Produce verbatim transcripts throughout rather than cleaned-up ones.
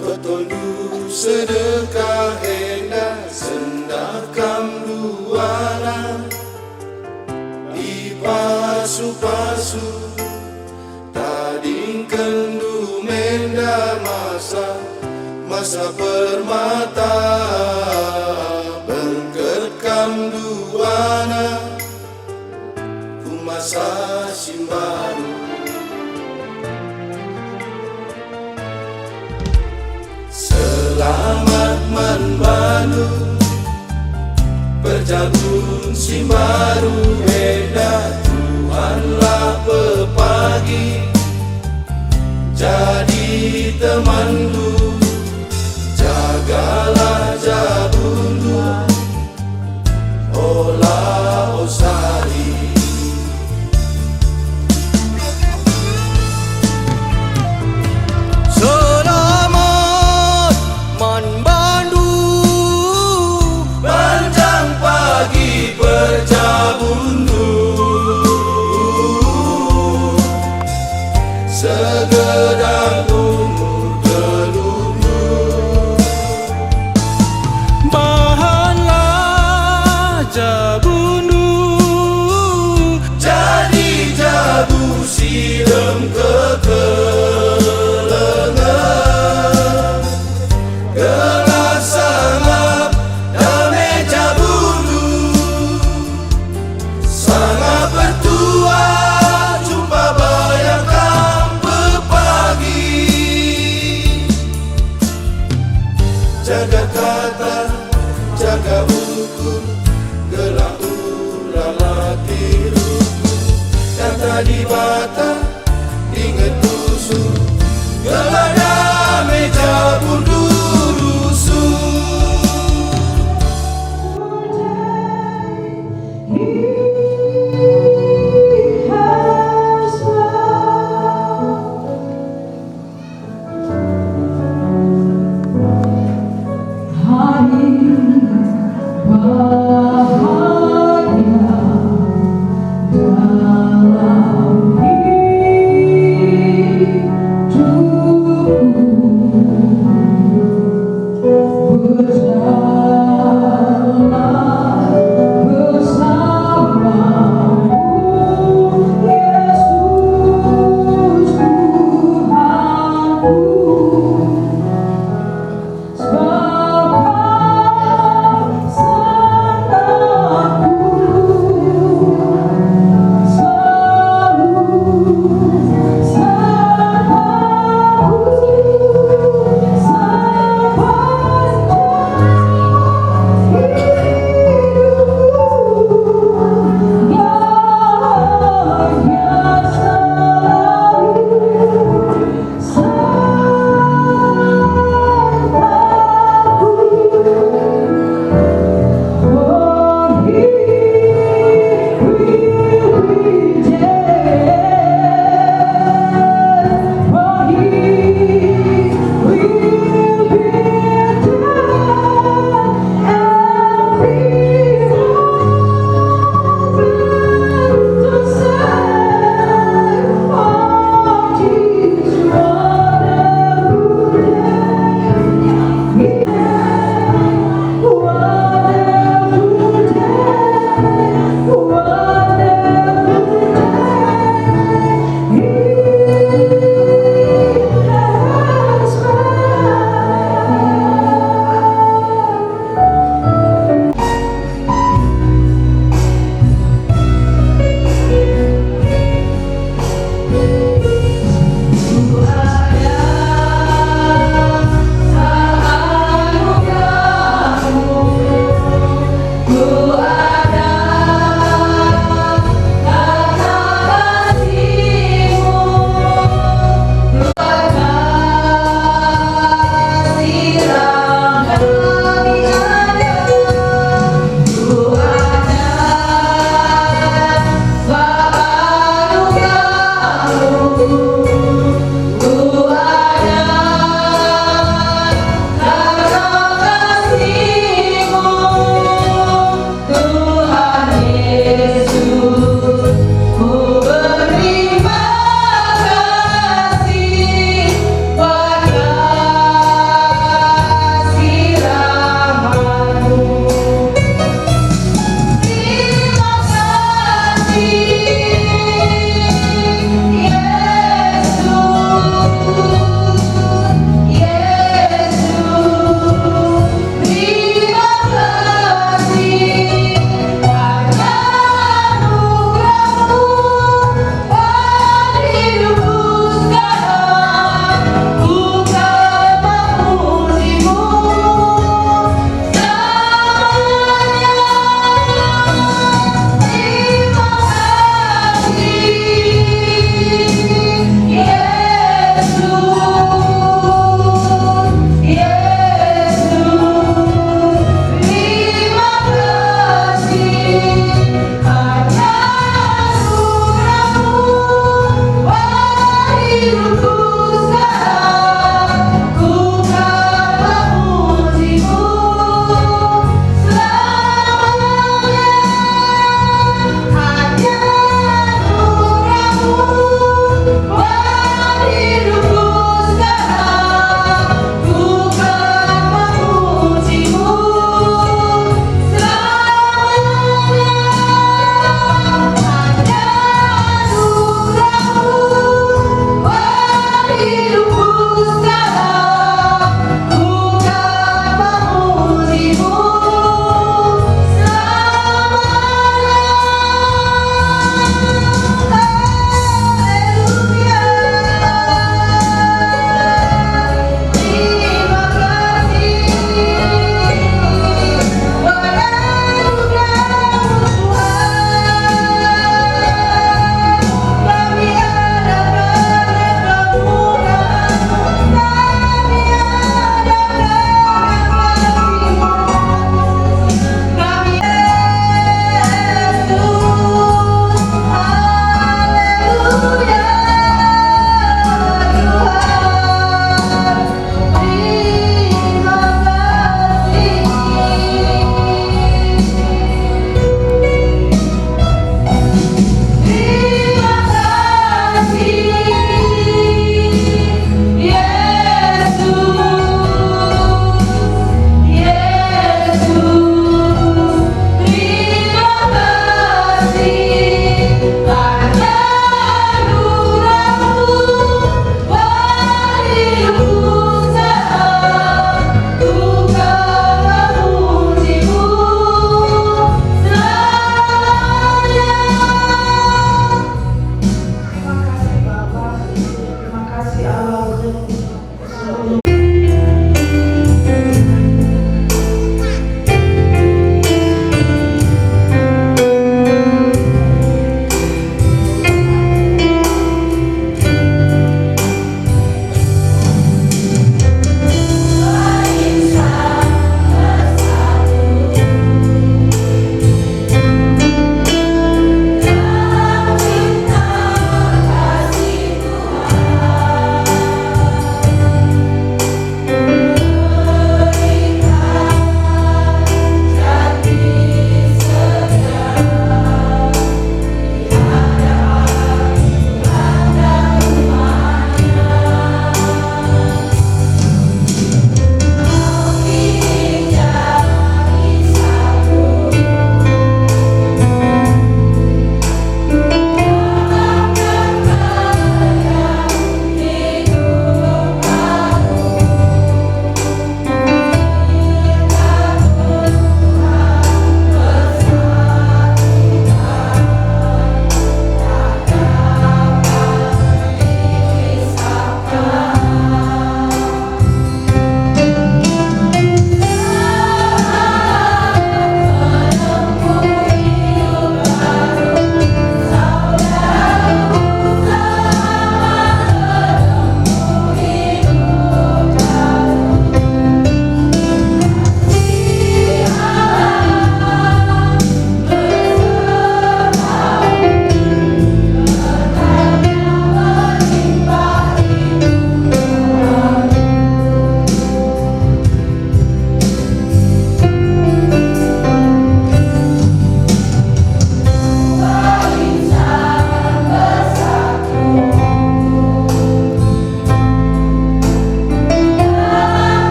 Betondu sedekah enda sendah kam duana, ipasu-pasu, tadingkenndu menda masa, masa permata, bengket kam duana, ku masa si mbaru. Selamat man bandu, perjabun si mbaru enda, Tuhanlah pepagi jadi temanndu, jagalah jabundu. Ola Osari. Selamat man bandu, panjang pagi perjabunndu. Segedang umur geluhndu. Bahanlah jabundu jadi jabu si dem kekelengen. Gelah sangap dame jabundu, sangap ertuah jumpa bayar kam pepagi. Jaga kata, jaga ukur, gelah ula latih rukur. Kata Dibata, inget tusu, gelah dame jabundu rusuh.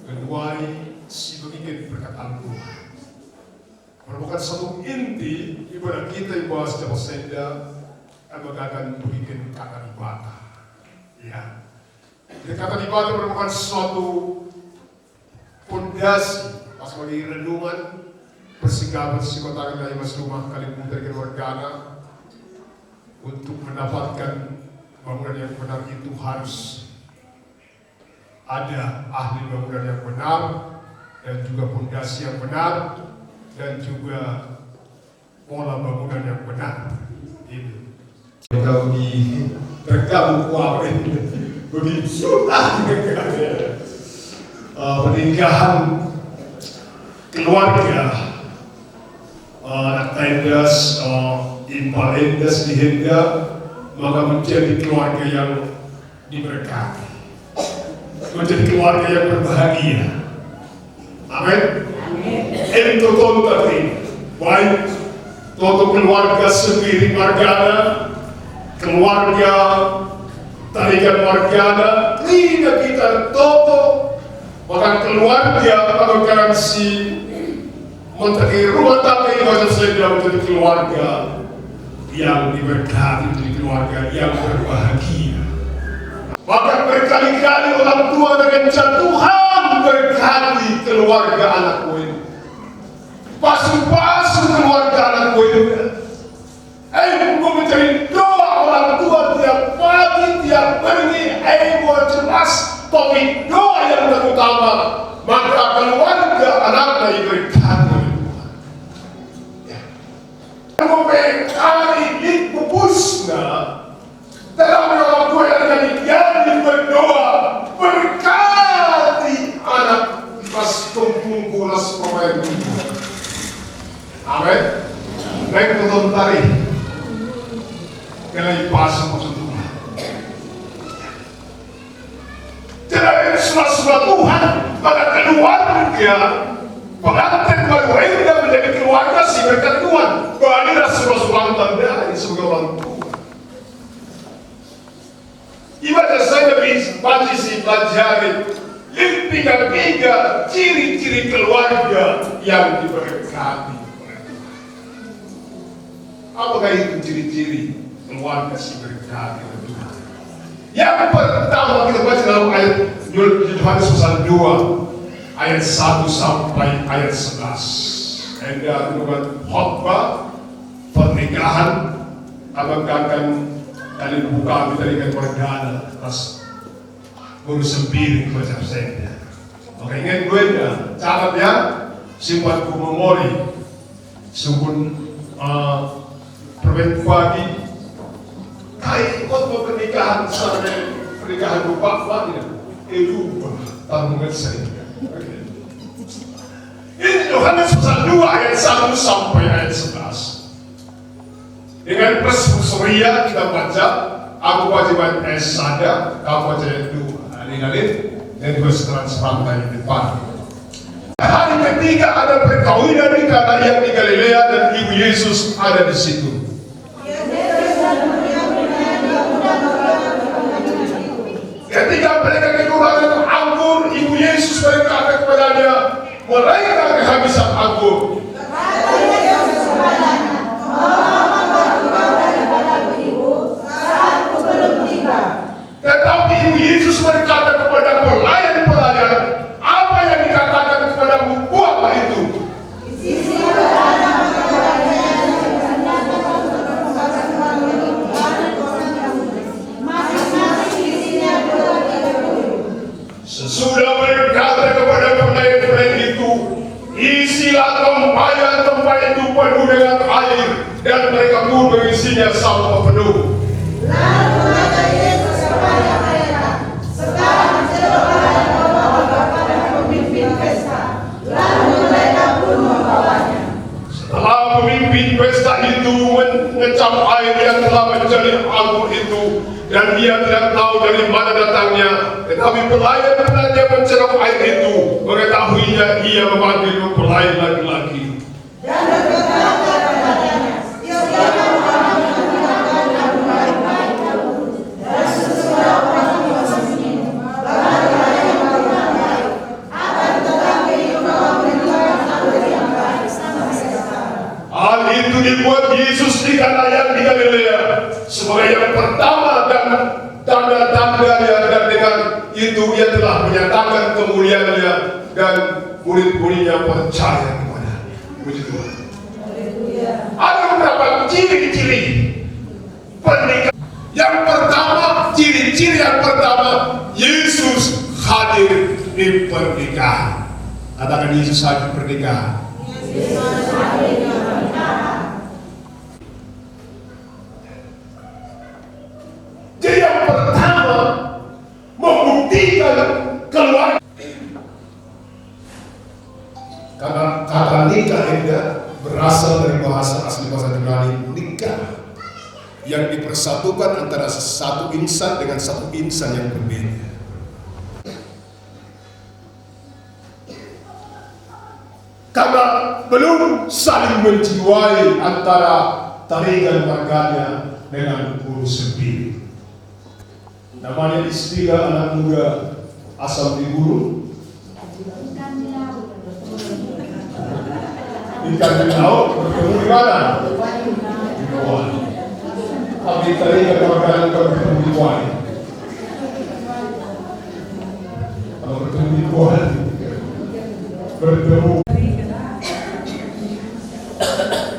Genduari si begiken perkataan Tuhan. Merupakan satu inti ibadah kita i bas jaman enda, kami akan begiken kata Dibata. Ya. Jadi, kata Dibata merupakan suatu pondasi pas bagi renungan, persinggapan si kataken i bas rumah kalimbubu keluargana. Untuk mendapatkan bangunan yang benar itu harus ada ahli bangunan yang benar, dan juga pondasi yang benar, dan juga pola bangunan yang benar. Ini. Kami bergabung kuat. Begitu. Eh, pernikahan keluarga, eh, anak endas, eh, impal endas, dienda, maka menjadi keluarga yang diberkati, menjadi keluarga yang berbahagia. Amin. Amin. Ento tonta ini, baik toto keluarga sendiri margana, keluarga tarigan margana, kerina kita toto, bahkan keluarga, bahkan si menteri rumah tangga i bas enda menjadi keluarga yang diberkati, menjadi keluarga yang berbahagia. Bahkan berkali-kali orang tua dengan Tuhan berkati keluarga anak kuil. Pasu-pasu keluarga anak kuil. Eh, enggo menjadi doa orang tua tiap pagi, tiap berngi, eh, enggo jelas topik doa yang terutama, maka keluarga anakna iberkati oleh Tuhan. Ya. Enggo pe kari lit pupusna, dalam orang tua yang jadi, jadi berdoa, "Berkati anak ras kempungku ras pemain." Amin. Baik, tonton tari. Kena ipas maksud Tuhan. Jadi, sura-sura Tuhan, maka keluarga pengantin baru enda menjadi keluarga si berkat Tuhan. Balilah sura-sura tandai sebagai orang tua. Ibaca saya lebih banci si pelajari, lit piga-piga ciri-ciri keluarga yang diberkati. Apakah itu ciri-ciri keluarga si berkati oleh Tuhan? Yang pertama, kita baca dalam ayat Yohanes pasal dua, ayat satu sampai ayat sebelas. Enda renungan khotbah pernikahan, abang kakan kalian buka kita dengan perdana, pas guru sempiri baca pesenda. Maka ingat gue ya, catat ya, simpan ku memori. Sungkun, eh, permen pagi, kai khotbah pernikahan sampai pernikahan lupa, lupa ya. Eh, lupa, tamu saya. Ini Yohanes pasal dua ayat satu sampai ayat sebelas. Dengan persuria kita baca, aku baca ayat sada, kamu baca ayat dua. Alin-alin, dan dua sekarang sepantai di depan. Hari ketiga ada perkawinan di Kana yang di Galilea dan ibu Yesus ada di situ. Ketika mereka kekurangan anggur, ibu Yesus berkata kepadanya, "Mereka kehabisan anggur." Tetapi ibu Yesus berkata kepada pelayan-pelayan, "Apa yang dikatakan kepadamu, buatlah itu." Sesudah berkata kepada pelayan-pelayan itu, "Isilah tempayan-tempayan itu penuh dengan air," dan mereka pun mengisinya sampai penuh. Lalu kata Yesus kepada mereka, "Sekarang serupalah bawalah kepada pemimpin pesta." Lalu mereka pun membawanya. Setelah pemimpin pesta itu mengecap air yang telah menjadi anggur itu, dan ia tidak tahu dari mana datangnya, tetapi pelayan-pelayannya mencerap air itu, mengetahuinya, ia memanggil mempelai laki-laki. Dan berkata kepadanya, "Siapa orang yang menggunakan anggur baik itu, dan sesudah orang itu meminum, maka ia kemuliaannya dan murid-muridnya percaya kepada-Nya. Puji Tuhan. Ada beberapa ciri-ciri pernikahan. Yang pertama, ciri-ciri yang pertama, Yesus hadir di pernikahan. Katakan, "Yesus hadir di pernikahan." Jadi, yang pertama, membuktikan keluarga. Kata, kata nikah enda berasal dari bahasa, asli bahasa Yunani nikah, yang dipersatukan antara satu insan dengan satu insan yang berbeda. Karena belum saling menjiwai antara Tarigan margana dengan Guru Sempiri. Namanya istilah anak muda asal di gunung. Ikan di laut bertemu di mana? Di kuali. Tapi Tarigan margana bukan bertemu di kuali. Kalau bertemu di kuali, bertemu.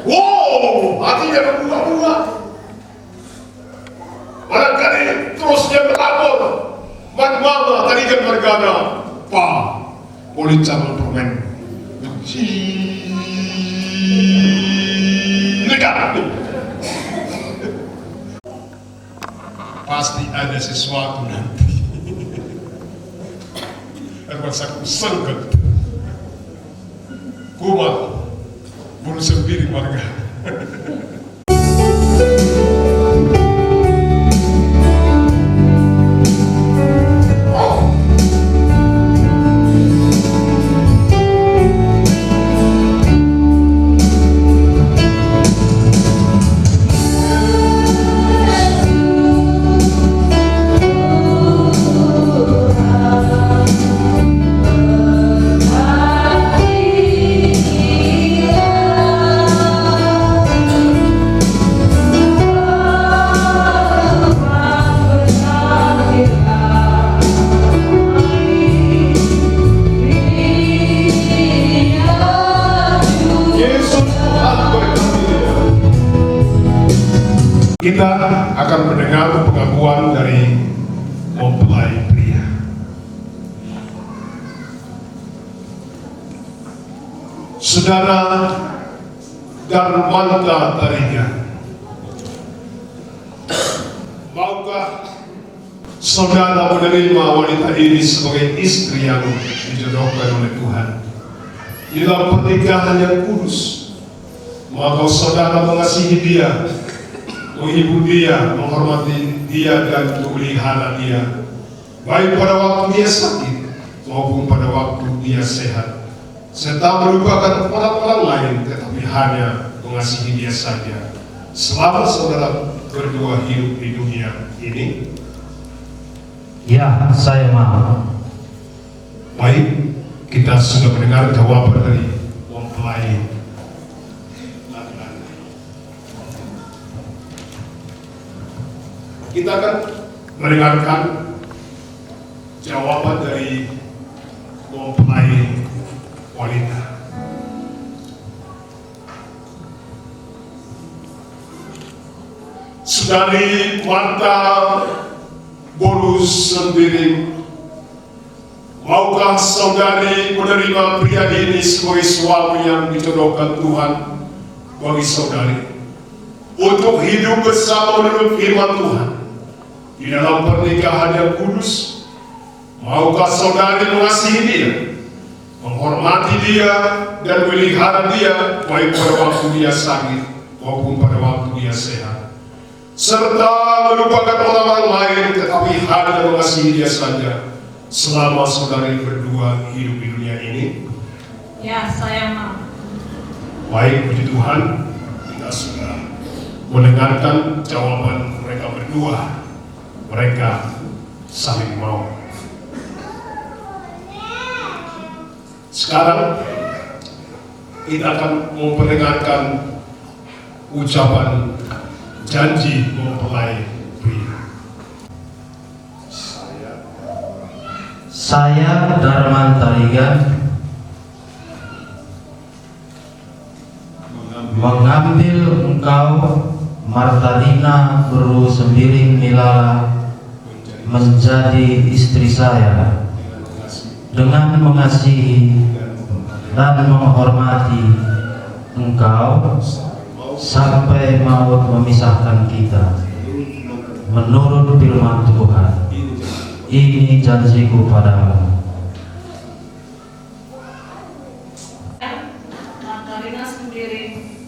Wow, hatinya berbunga-bunga. Barangkali terus ia melapor man mama Tarigan margana, "Pa, lit calon permen." Cilekan. Pasti ada sesuatu nanti. Aku rasa kusengket. Kumat. Guru Sempiri margana. Yesus Tuhan berkati. Kita akan mendengar pengakuan dari mempelai pria. Saudara Darmanta Tarigan, maukah saudara menerima wanita ini sebagai istri yang dijodohkan oleh Tuhan? Di dalam pernikahan yang kudus, maka saudara mengasihi dia, menghibur dia, menghormati dia, dan memelihara dia, baik pada waktu dia sakit maupun pada waktu dia sehat, serta melupakan orang-orang lain, tetapi hanya mengasihi dia saja selama saudara berdua hidup di dunia ini? Ya, saya mau. Baik, kita sudah mendengar jawaban dari mempelai. Kita akan mendengarkan jawaban dari mempelai wanita. Saudari Marta Borus Sembiring, maukah saudari menerima pria ini sebagai suami yang dijodohkan Tuhan bagi saudari, untuk hidup bersama menurut firman Tuhan di dalam pernikahan yang kudus? Maukah saudari mengasihi dia, menghormati dia, dan melihara dia, baik pada waktu dia sakit maupun pada waktu dia sehat, serta melupakan orang-orang lain, tetapi hanya mengasihi dia saja, selama saudari berdua hidup di dunia ini? Ya, saya mau. Baik, puji Tuhan, kita sudah mendengarkan jawaban mereka berdua. Mereka saling mau. Sekarang kita akan memperdengarkan ucapan janji mempelai pria. Saya, Saya, Darman Tarigan, mengambil engkau, Martalina Beru Sembiring Milala, menjadi istri saya, dengan mengasihi dan menghormati engkau sampai maut memisahkan kita, menurut firman Tuhan. Ini janjiku padamu. Martalina Sembiring.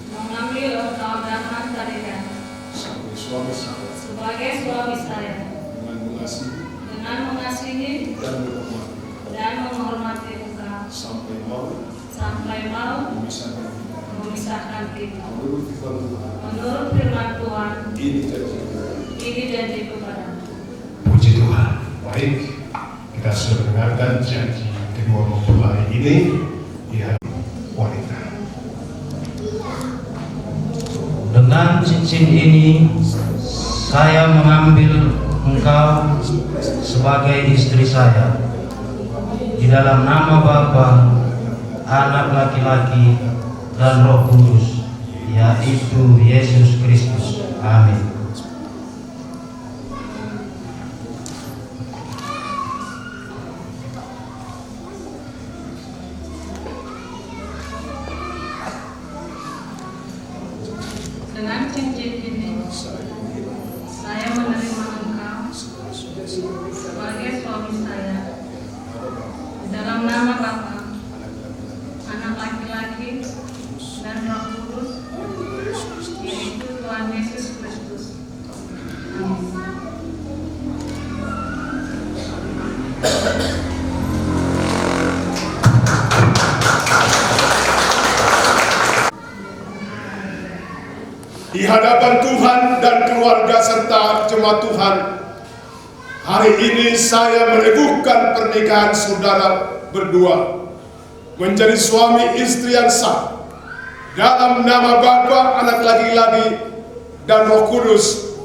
Mengambil engkau, Darman Tarigan, sebagai suami saya. Sebagai suami saya. Dengan mengasihi. Dengan mengasihi. Dan menghormati. Dan menghormati engkau. Sampai maut. Sampai maut. Memisahkan kita. Memisahkan kita. Menurut firman Tuhan. Menurut firman Tuhan. Ini janjiku. Ini janjiku padamu. Puji Tuhan. Baik, kita sudah mendengarkan janji kedua mempelai ini di hari wanita. Dengan cincin ini, saya mengambil engkau sebagai istri saya. Di dalam nama Bapa, Anak laki-laki, dan Roh Kudus, yaitu Yesus Kristus. Amin. Dengan cincin ini, saya menerima engkau sebagai suami saya. Di dalam nama Bapa, Anak laki-laki, dan Roh Kudus, yaitu Tuhan Yesus Kristus. Di hadapan Tuhan dan keluarga serta jemaat Tuhan, hari ini saya meneguhkan pernikahan saudara berdua menjadi suami istri yang sah, dalam nama Bapa, Anak laki-laki, dan Roh Kudus,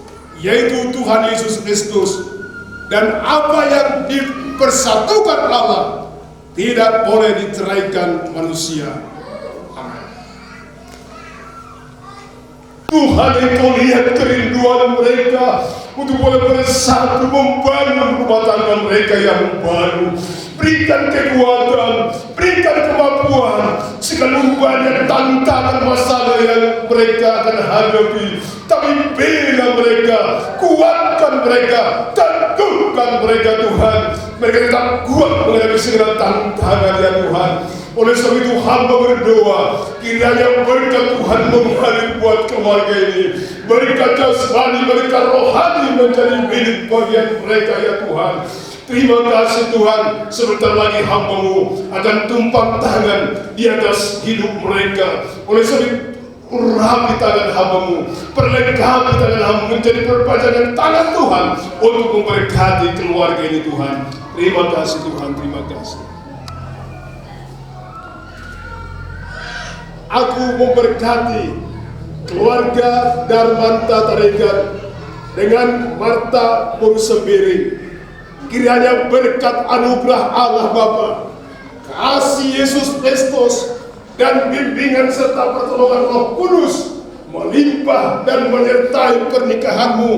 yaitu Tuhan Yesus Kristus. Dan apa yang dipersatukan Allah tidak boleh diceraikan manusia. Amin. Tuhan, Engkau lihat kerinduan mereka untuk boleh bersatu membangun rumah tangga mereka yang baru. Berikan kekuatan, berikan kemampuan, sekalipun banyak tantangan masalah yang mereka akan hadapi. Tapi bela mereka, kuatkan mereka, teguhkan mereka, Tuhan. Mereka tetap kuat menghadapi segala tantangan, ya Tuhan. Oleh sebab itu, hamba berdoa, kiranya berkat Tuhan mengalir buat keluarga ini. Berkat jasmani, berkat rohani menjadi milik bagian mereka, ya Tuhan. Terima kasih, Tuhan, sebentar lagi hamba-Mu akan tumpang tangan di atas hidup mereka. Oleh sebab itu, urapi tangan hamba-Mu, perlengkapi tangan hamba menjadi perpanjangan tangan, Tuhan, untuk memberkati keluarga ini, Tuhan. Terima kasih, Tuhan, terima kasih. Aku memberkati keluarga Darmanta Tarigan dengan Marta Boru Sembiring. Kiranya berkat anugerah Allah Bapa, kasih Yesus Kristus, dan bimbingan serta pertolongan Roh Kudus melimpah dan menyertai pernikahanmu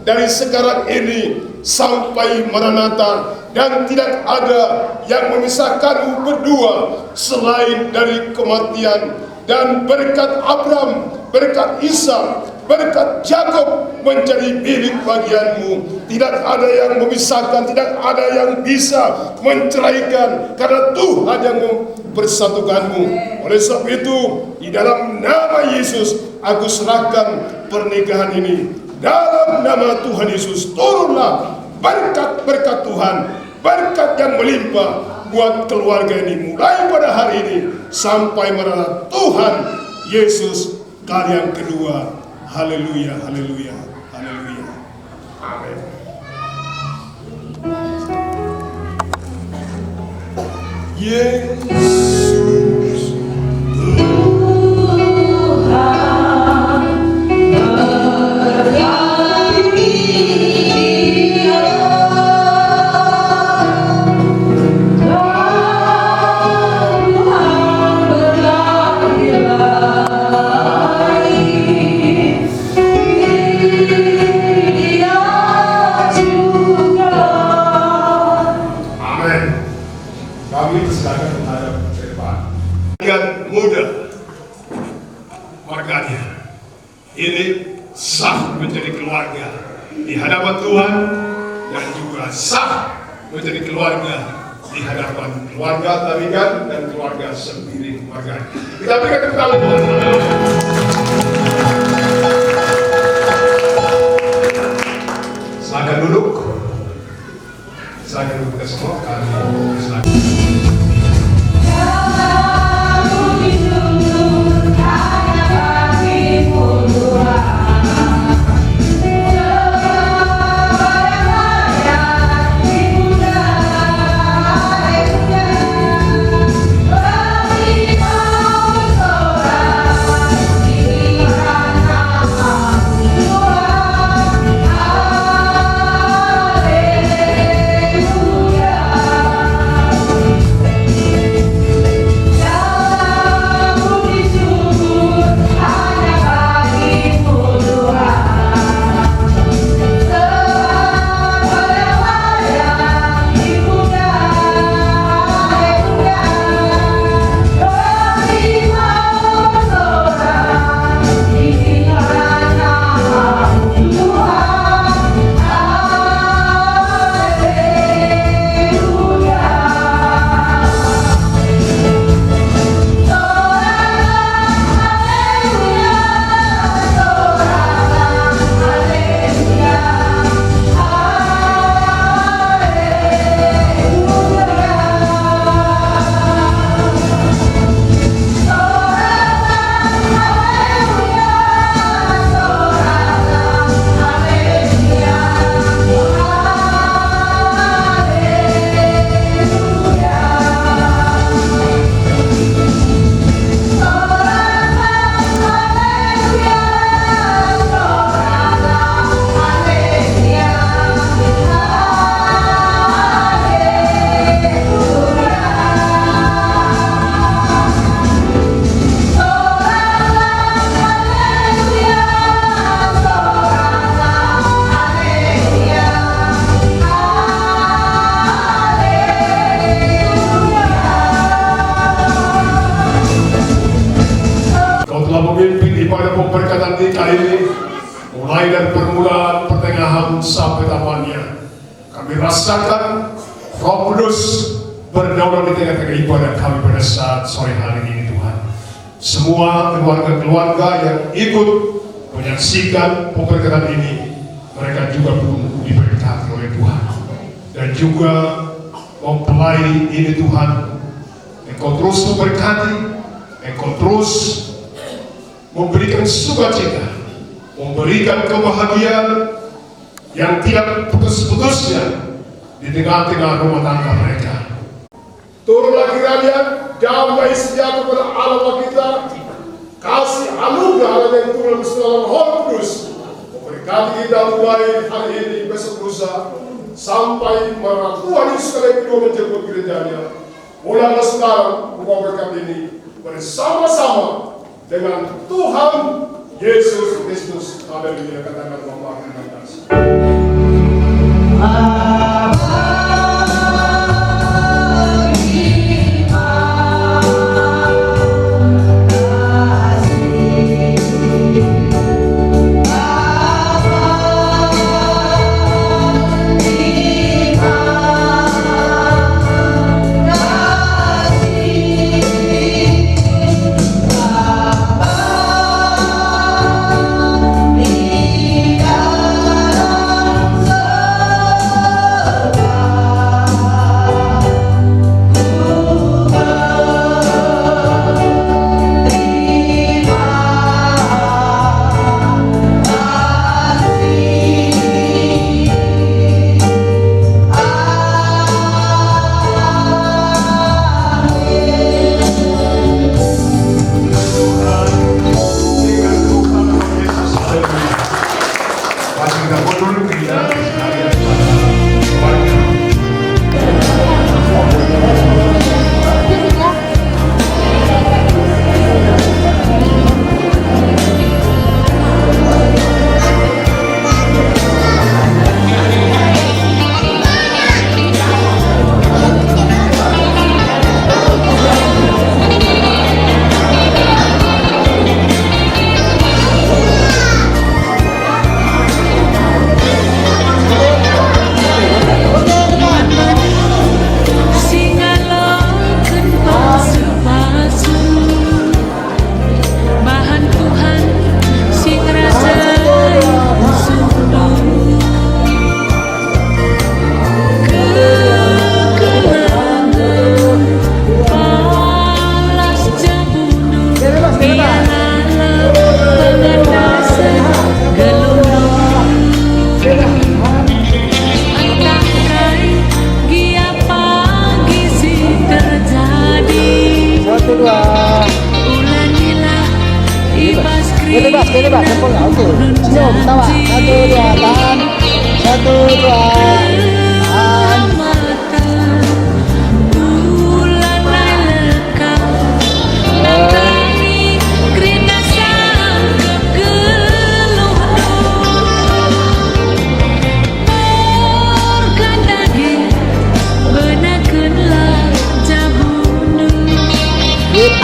dari sekarang ini sampai Maranatha, dan tidak ada yang memisahkanmu berdua selain dari kematian. Dan berkat Abraham, berkat Ishak, berkat Yakub menjadi milik bagianmu. Tidak ada yang memisahkan, tidak ada yang bisa menceraikan, karena Tuhan yang mempersatukanmu. Oleh sebab itu, di dalam nama Yesus, aku serahkan pernikahan ini. Dalam nama Tuhan Yesus, turunlah berkat-berkat Tuhan, berkat yang melimpah buat keluarga ini, mulai pada hari ini sampai merana Tuhan Yesus kali yang kedua. Haleluya, haleluya, haleluya. Amin. Yesus Tuhan berkati. Udah, marganya ini sah menjadi keluarga di hadapan Tuhan dan juga sah menjadi keluarga di hadapan keluarga Taringan dan keluarga Sembiring marganya. Kita berikan tepuk tangan. Silakan duduk. Silakan duduk kita semua. Kami silakan. Kau telah memimpin ibadah pemberkatan nikah ini, mulai dari permulaan, pertengahan, sampai tamatnya. Kami rasakan Roh Kudus berdaulat di tengah-tengah ibadah kami pada saat sore hari ini, Tuhan. Semua keluarga-keluarga yang ikut menyaksikan pemberkatan ini, mereka juga pun diberkati oleh Tuhan. Dan juga mempelai ini, Tuhan, Engkau terus memberkati, Engkau terus memberikan sukacita, memberikan kebahagiaan yang tidak putus-putusnya di tengah-tengah rumah tangga mereka. Turunlah kiranya damai sejahtera pada Allah kita, kasih anugerah yang turun dalam Roh Kudus, memberkati kita mulai hari ini, besok lusa, sampai mana Tuhan Yesus kali kedua menjemput gerejanya. Mulailah sekarang, engkau berkat ini bersama-sama dengan Tuhan Yesus Kristus. Haleluya, katakan Bapa, terima kasih. Oke, bebas, sempurna. Oke. Senyum, tawa. Satu, dua, tahan. Satu, dua, tahan. Sip.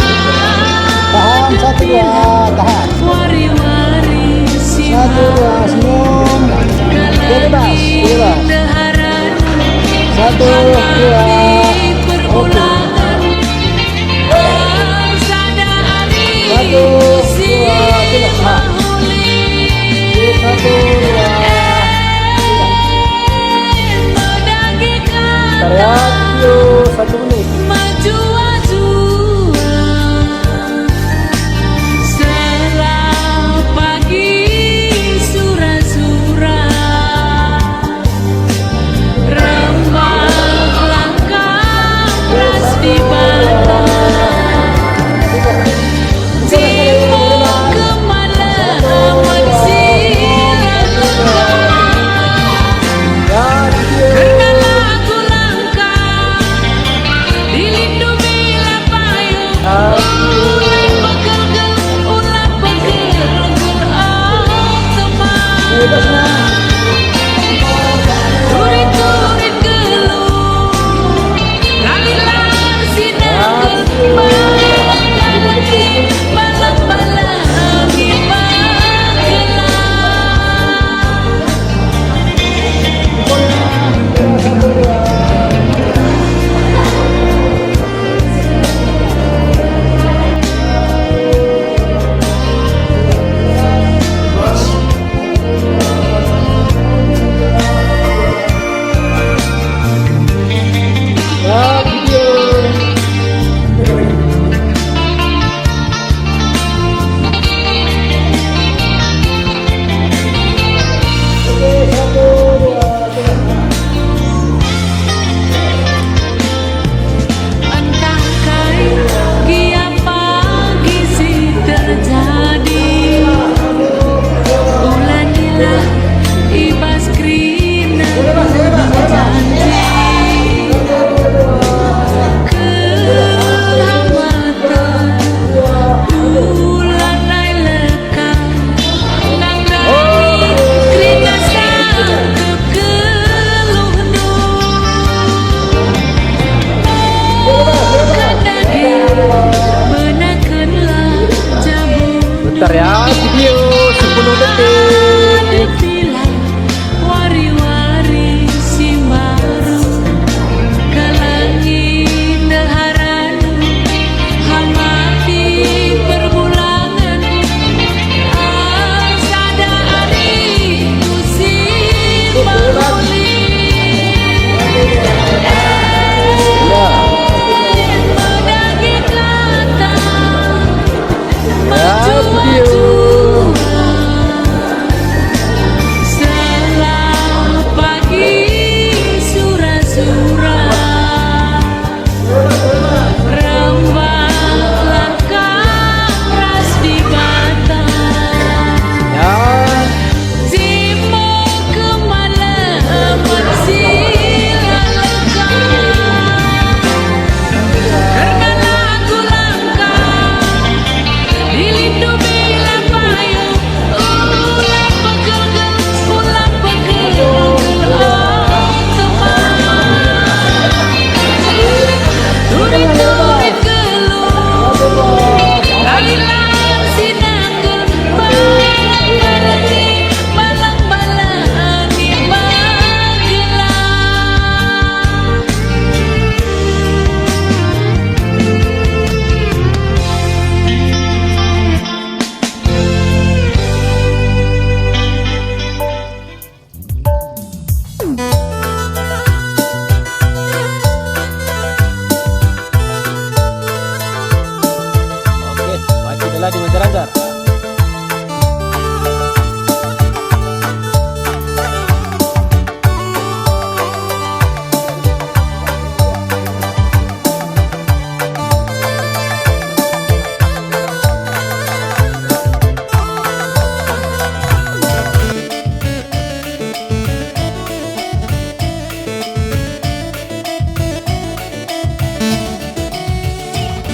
Tahan, satu, dua, tahan. Satu, dua, senyum. Dia bebas, dia bebas. Satu, dua. Oke. Satu, dua, tiga. Ha. Satu, dua. Tarik, yo, satu menit. Rembak langkah ras Dibata. Timbul kemana awan si lalu. Kerna lagu langkah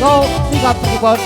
Oh, sikap perkukon.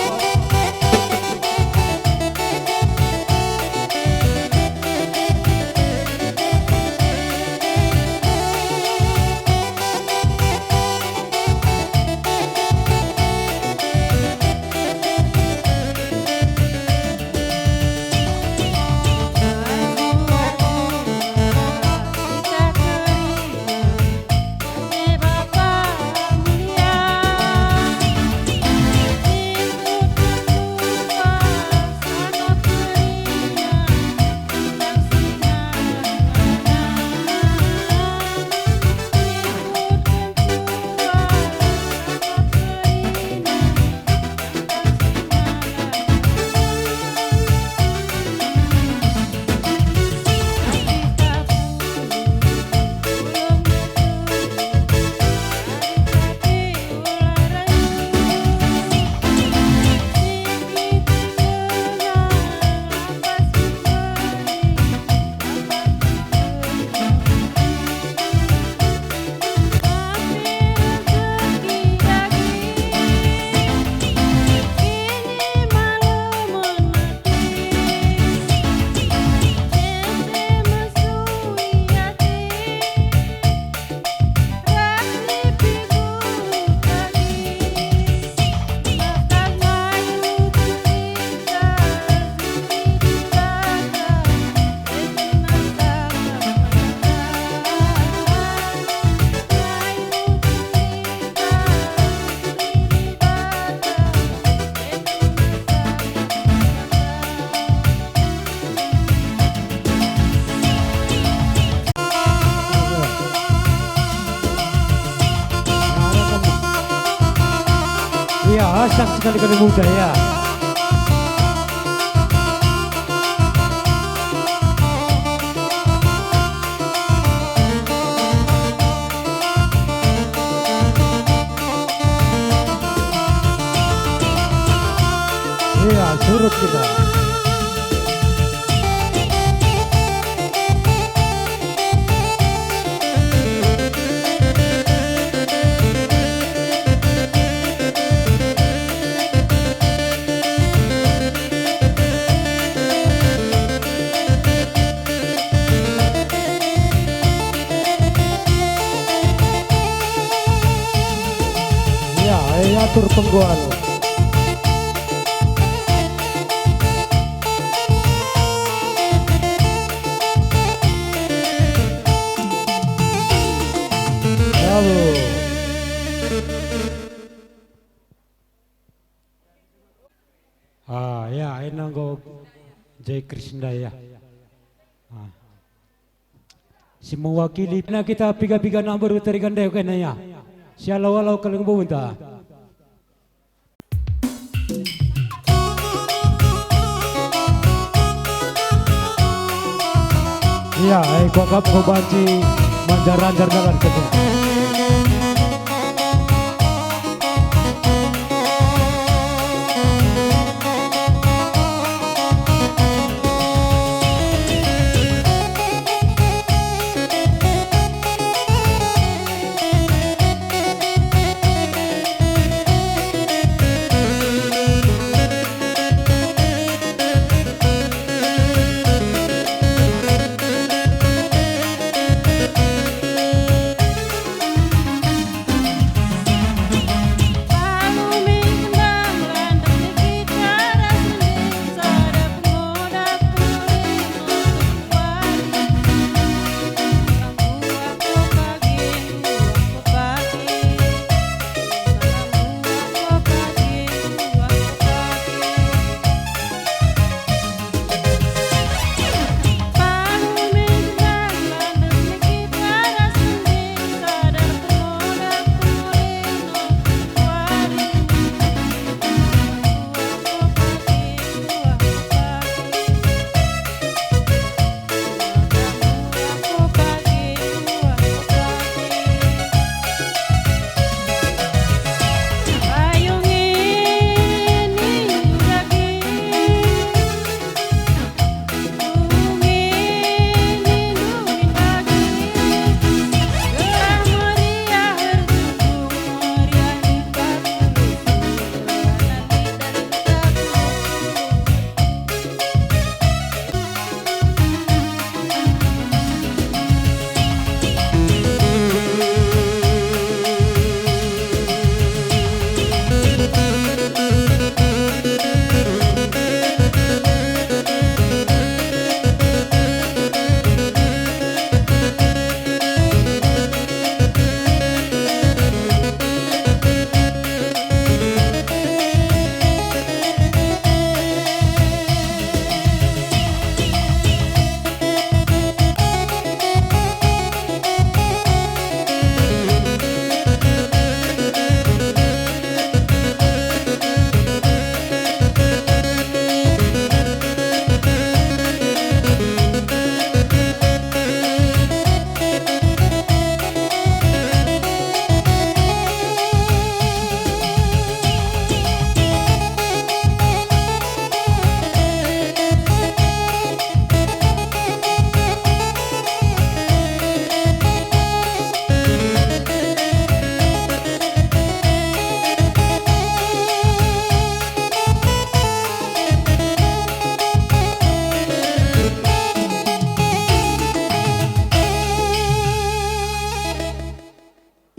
Iya, asang sekali-kali muda, ya. Iya, surut kita. Ya, eh, atur penggual. Bravo. Ah, ya, ena enggo Jai Krisna, ya. Ah. Si mewakili na kita piga-piga anak beru tarigan deh kena, ya. Si alau-alau kaleng bubunta. Iya, eh, kuakap ko banci manjar-anjar dalan kerja.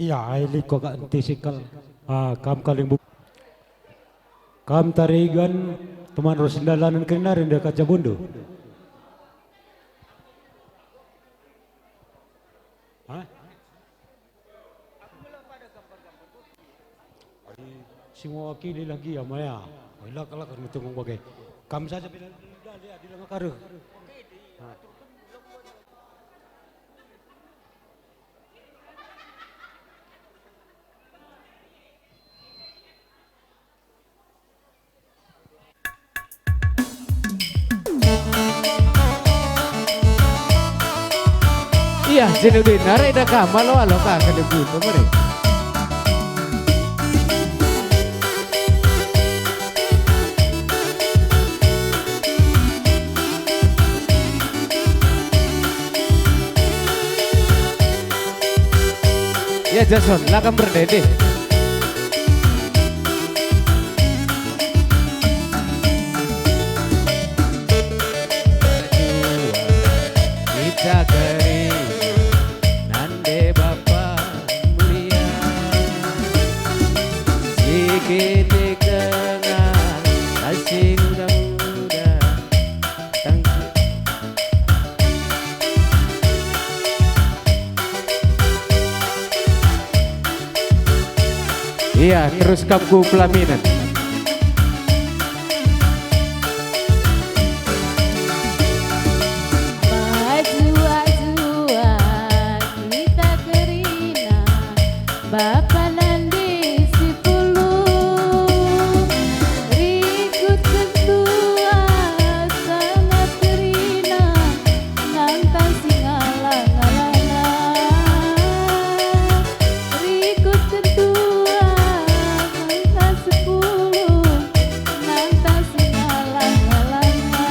Ia, ai lit kuakap enti sikal. Ah, kam kalimbubu. Kam Tarigan, teman ras dalanen kerina rende kaca bundu. Hah? Adi si mewakili lagi ya, Maya. Oi, lak, lak, nutung bage. Kam saja bila, bila, bila, bila ngkareh. Hah. Ia, Zainuddin, arah ida kam, alo-alo ka kena buntu, mari. Ya, Jason, la kam bernede. Kita keri nande Bapa mulia. Sikit tengah kasih muda-muda. Ia, terus kam ku pelaminan. Baju-bajuan kita kerina. Bapa nande sipuluh, rikutken tua sangat kerina, nanta si ngalah-ngalahna. Rikutken tua nanta sipuluh, nanta si ngalah-ngalahna.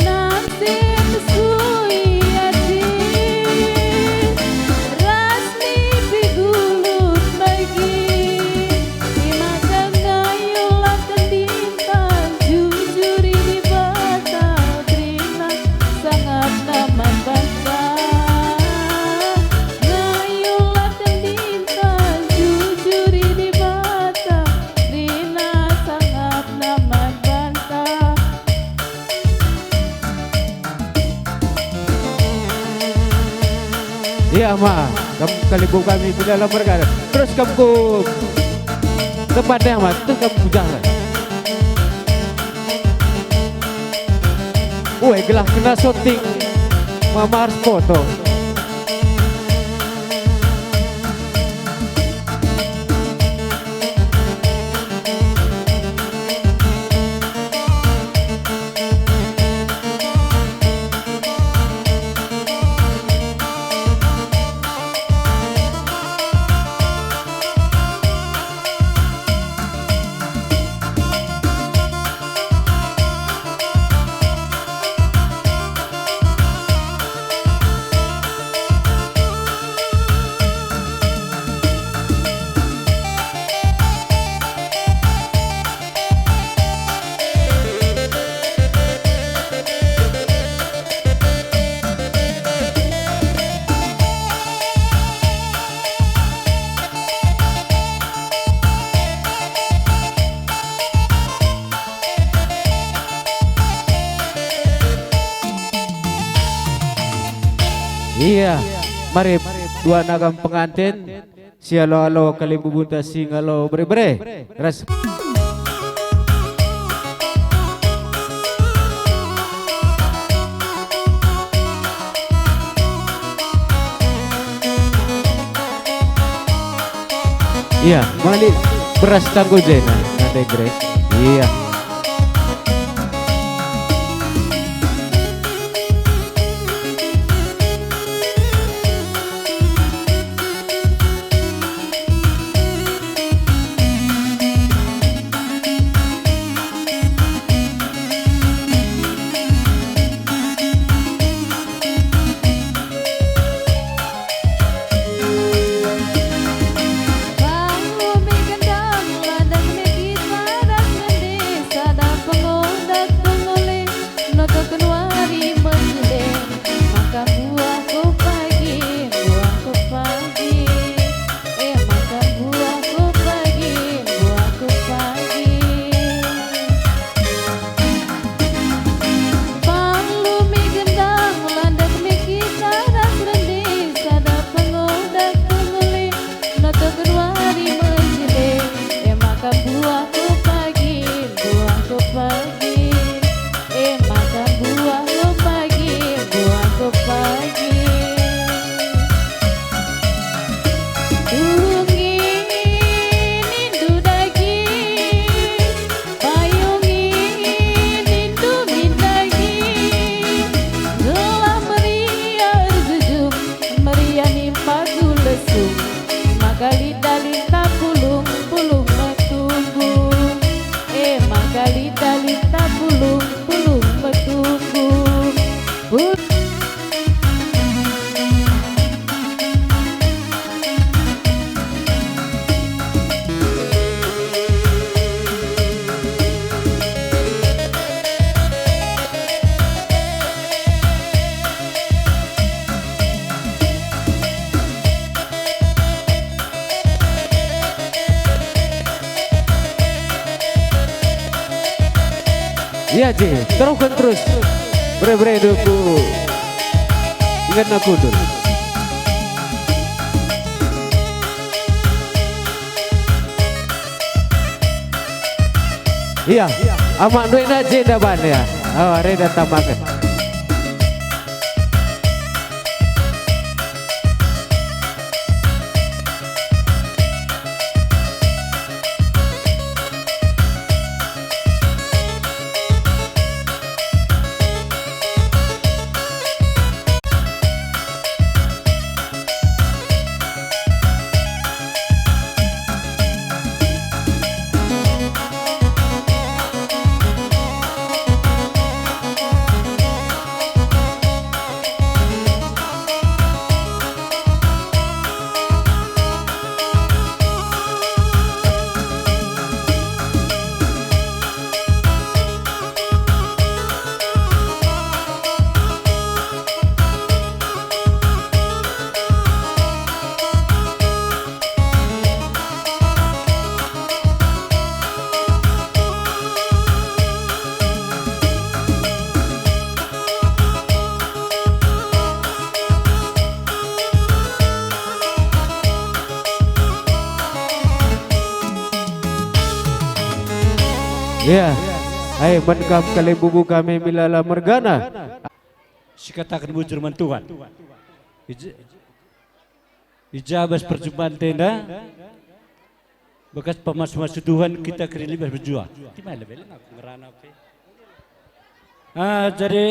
Nang si mesui adi, ras nipi gulut bagi, e maka ngayulah kendinta, jujuri Dibata, berina sangapna man banta. Ngayulah kendinta, jujuri Dibata, berina sangapna man banta. Ia ma, kam kalimbubu kami di dalam merga. Terus kam ku tempat yang ma, terus kam ku jalan. Ue, gelah kena syuting, Mama harus foto. Ia, mari dua nagam pengantin, sialo-alo kalimbubunta singalo bere-bere. Ras. Ia, mali beras tanggo jena, nande Grace. Ia. Bang lumi gendang, ladang negi, padas ngendis, Aje, teruhken terus. Bere-bere duku. Ingetna kundul. Iya, amak duena jenda ban ya. Oh, reda tambaken. Ya, ai man kam kalimbubu kami milala mergana. Sikataken bujur man Tuhan. I ja, i ja bas perjumpanta enda, bekas pemasu-masu Tuhan kita kerina i bas mejuah. Di mana bela aku ngerana pe? Ah, jadi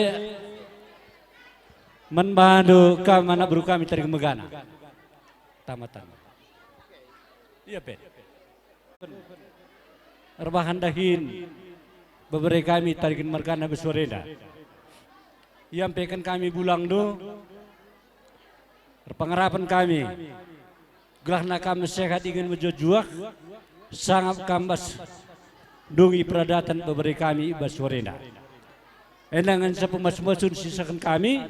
man bandu kam anak beru kami tariken mergana. Tama-tama. Iya, Pen. Erbahan dahin, bebere kami tariken mergana bas wari enda. Iampeken kami bulangndu, erpengarapen kami, gelahna kam sehat dingen mejuah-juah, sangap kam bas ndungi peradaten bebere kami i bas wari enda. Enda ngenca pemasu-masun sisaken kami,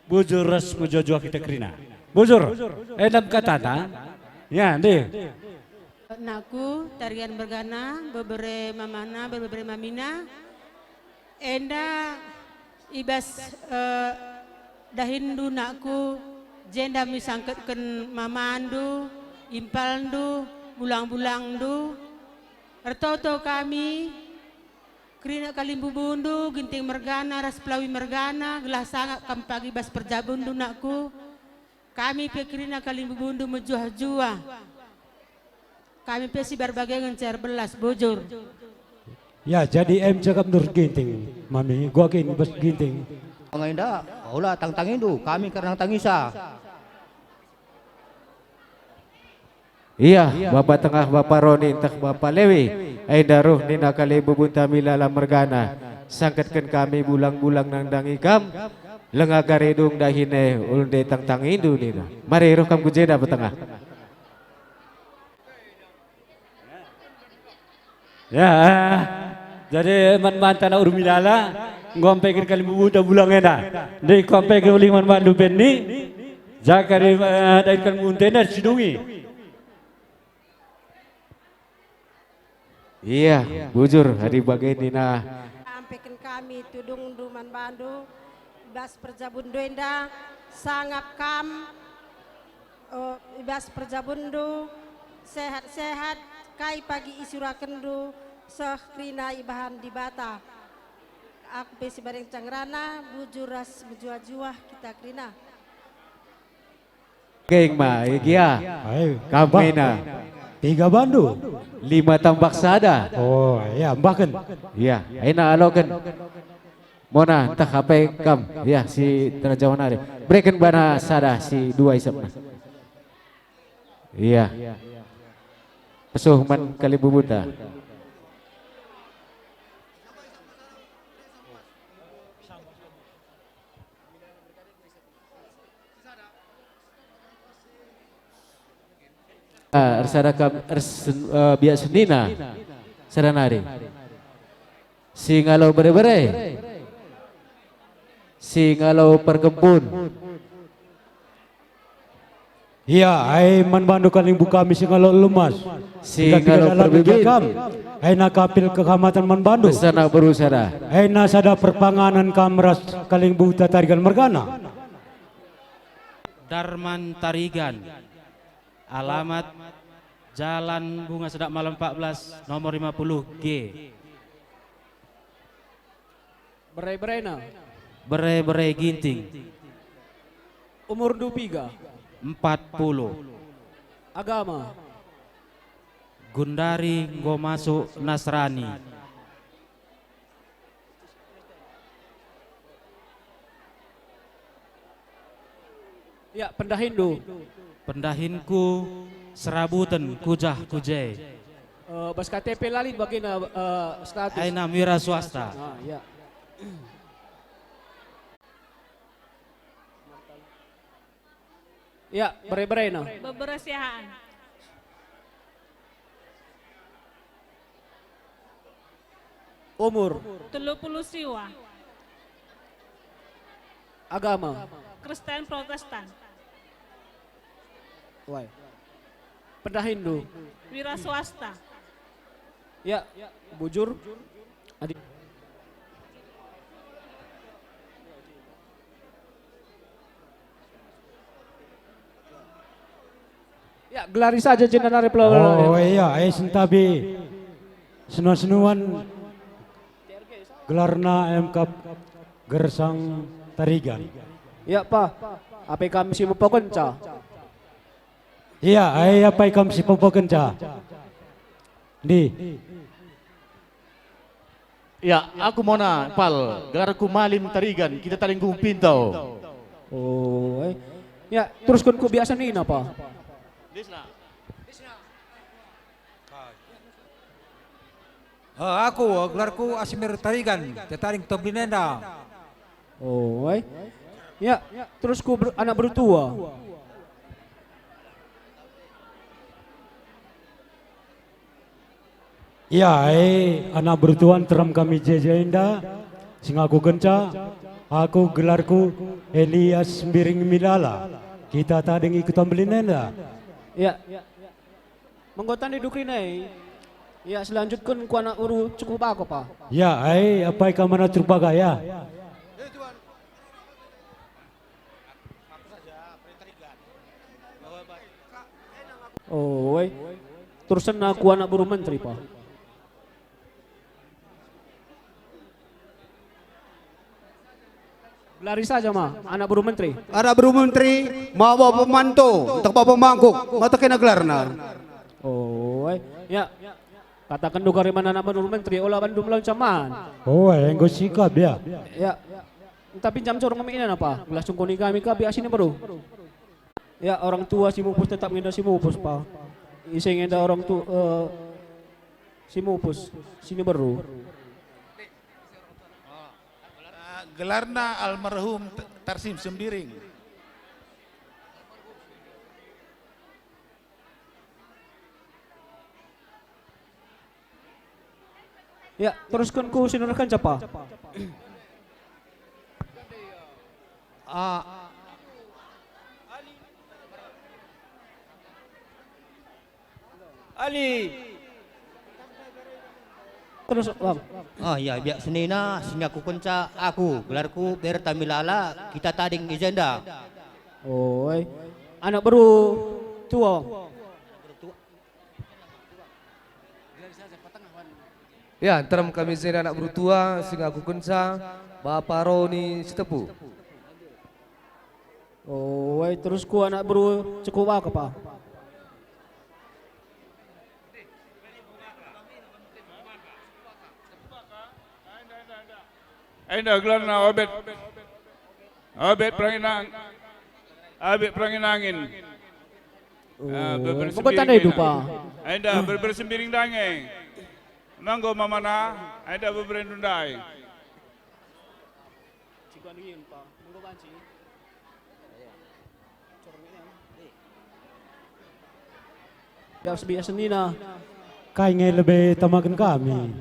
bujur ras mejuah-juah kita kerina. Bujur, enda me katana. Ya, ndih. Nakku, tariken mergana, bebere mamana, bebere mamina. Enda i bas, eh, dahinndu nakku, jenda me isangketken mamandu, impalndu, bulang-bulangndu. Ertoto kami, kerina kalimbubundu, ginting mergana ras pelawi mergana, gelah sangap kam pagi bas perjabunndu nakku. Kami pe kerina kalimbubundu mejuah-juah. Kami pe si bage ngenca erbelas, bujur. Ya, jadi em cakap nur ginting, mami, gua kin bas ginting. Enda, ula tangtangindu, kami kernang tangisa. Iya, Bapa Tengah, Bapa Roni, ntah Bapa Lewi, enda ruh nina kalimbubunta milala mergana, sangketken kami bulang-bulang nandangi kam, lenga karidung dahin e ulnde tangtangindu nina. Mari ruh kam ku jenda, Bapa Tengah. Ya, jadi man banta anak uru milala, enggo ampeken kalimbubunta bulang enda. Ndai enggo ampeken ulih man bandu Benni, jaka adi, eh, dahin kalimbubunta enda sidungi. Iya, bujur, adi bage nina. Ampeken kami tudungndu man bandu, i bas perjabunndu enda, sangap kam, eh, i bas perjabunndu, sehat-sehat, kai pagi isurakenndu, seh kerina ibahan Dibata. Aku pe si bage ngenca ngerana, bujur ras mejuah-juah kita kerina. Geng ma, igia. Ayo. Kami na. Tiga bandu. Lima tambah sada. Oh, ya, mbahken. Ya, ena aloken. Mona, ntah apai kam, ya, si terajawan nari. Bereken bana sada, si dua isapna. Iya. Pesuh man kalimbubunta. Ah, ersada kam, ers-, eh, biak senina, sada nari. Si ngalo bere-bere. Si ngalo perkempun. Ia, ai man bandu kalimbubu kami si ngalo lemas. Si ngalo dalan perbibin. Kam. Aina kapil kehormatan man bandu. Besana beru sada. Aina sada perpanganen kam ras kalimbubu Tarigan mergana. Darman Tarigan. Alamat Jalan Bunga Sedak Malam empat belas, nomor lima puluh G. Bere-berena. Bere-bere Ginting. Umurndu piga? Empat puluh. Agama? Gundari enggo masuk Nasrani. Ya, pendahinndu. Pendahinku Serabuten, kujah kuje. Eh, bas K T P la lit bagena, eh, status. Aina wira swasta. Ah, ya. Ya, bere-berena. Bebere siahaan. Umur. Telu puluh siwa. Agama. Kristen Protestan. Wai. Pendahinndu. Wira swasta. Ya, bujur. Adi- Ya, gelari saja jenari pelawanan. Oh, iya, eh, sentabi senua-senuan gelarna M K Gersang Tarigan. Ya, Pa. Apai kam si mepokenca? Iya, eh, apai kam si mepokenca? Ndi? Ya, aku Mona, Pal, gelarku Malin Tarigan, kita Tading Gunung Pintau. Oh, eh. Ya, terusken ku biak senina, Pa. Eh, aku, gelarku Asimir Tarigan, kita Tading Kota Madiun enda. Oh, eh. Ya, terus ku ber-, anak bertua. Ia, e, anak bertua nterem kami i je-je enda, si ngakukenca, aku gelarku Elias Mbiring Milala, kita Tading i Kota Madiun enda. Ya. Menggo tandai dukri nai. Ya, selanjutken ku anak beru Cukup Bako, Pa. Ya, e, apai kam anak Cukup Bako, ya. Oh, woi. Terus senna ku anak beru menteri, Pa. Gelari saja ma, anak beru menteri. Anak beru menteri, maba pemanto, ntah bapa mangkuk, mata kena gelarna. Oh, woi. Ya. Kataken duga riman anak beru menteri, ola bandu melon caman. Oh, enggo sikap, ya. Ya. Tapi jam corong ngemek ina napa? Gelah sungkuni kami ka biak sini beru. Ya, orang tua si mupus tetap ngenda si mupus, Pa. Ise ngenda orang tu, eh, si mupus, sini beru. Gelarna almarhum T-, Tarsim Sembiring. Ya, terusken ku si nerken capa. Ah. Ali. Terus, Bang. Ah, ya, biak senina, si ngakukenca aku, gelarku Berta Milala, kita Tading i jenda. Oi. Anak beru tua. Ya, nterem kami sini anak bertua, si ngakukenca, Bapa Roni Sitepu. Oh, wai, terus ku anak beru Cukup Bako, Pa. Enda gelarna Obet. Obet Perangin Ang-, Obet Perangin Angin. Ah, oh, beber mengko tandai sembiring dupa. Enda beber sembiring dange. Manggo mamana, enda beber ndai. Cikuan ngin, Pa. Manggo banci. Bias-bias senina. Kai nge lebe tamaken kami?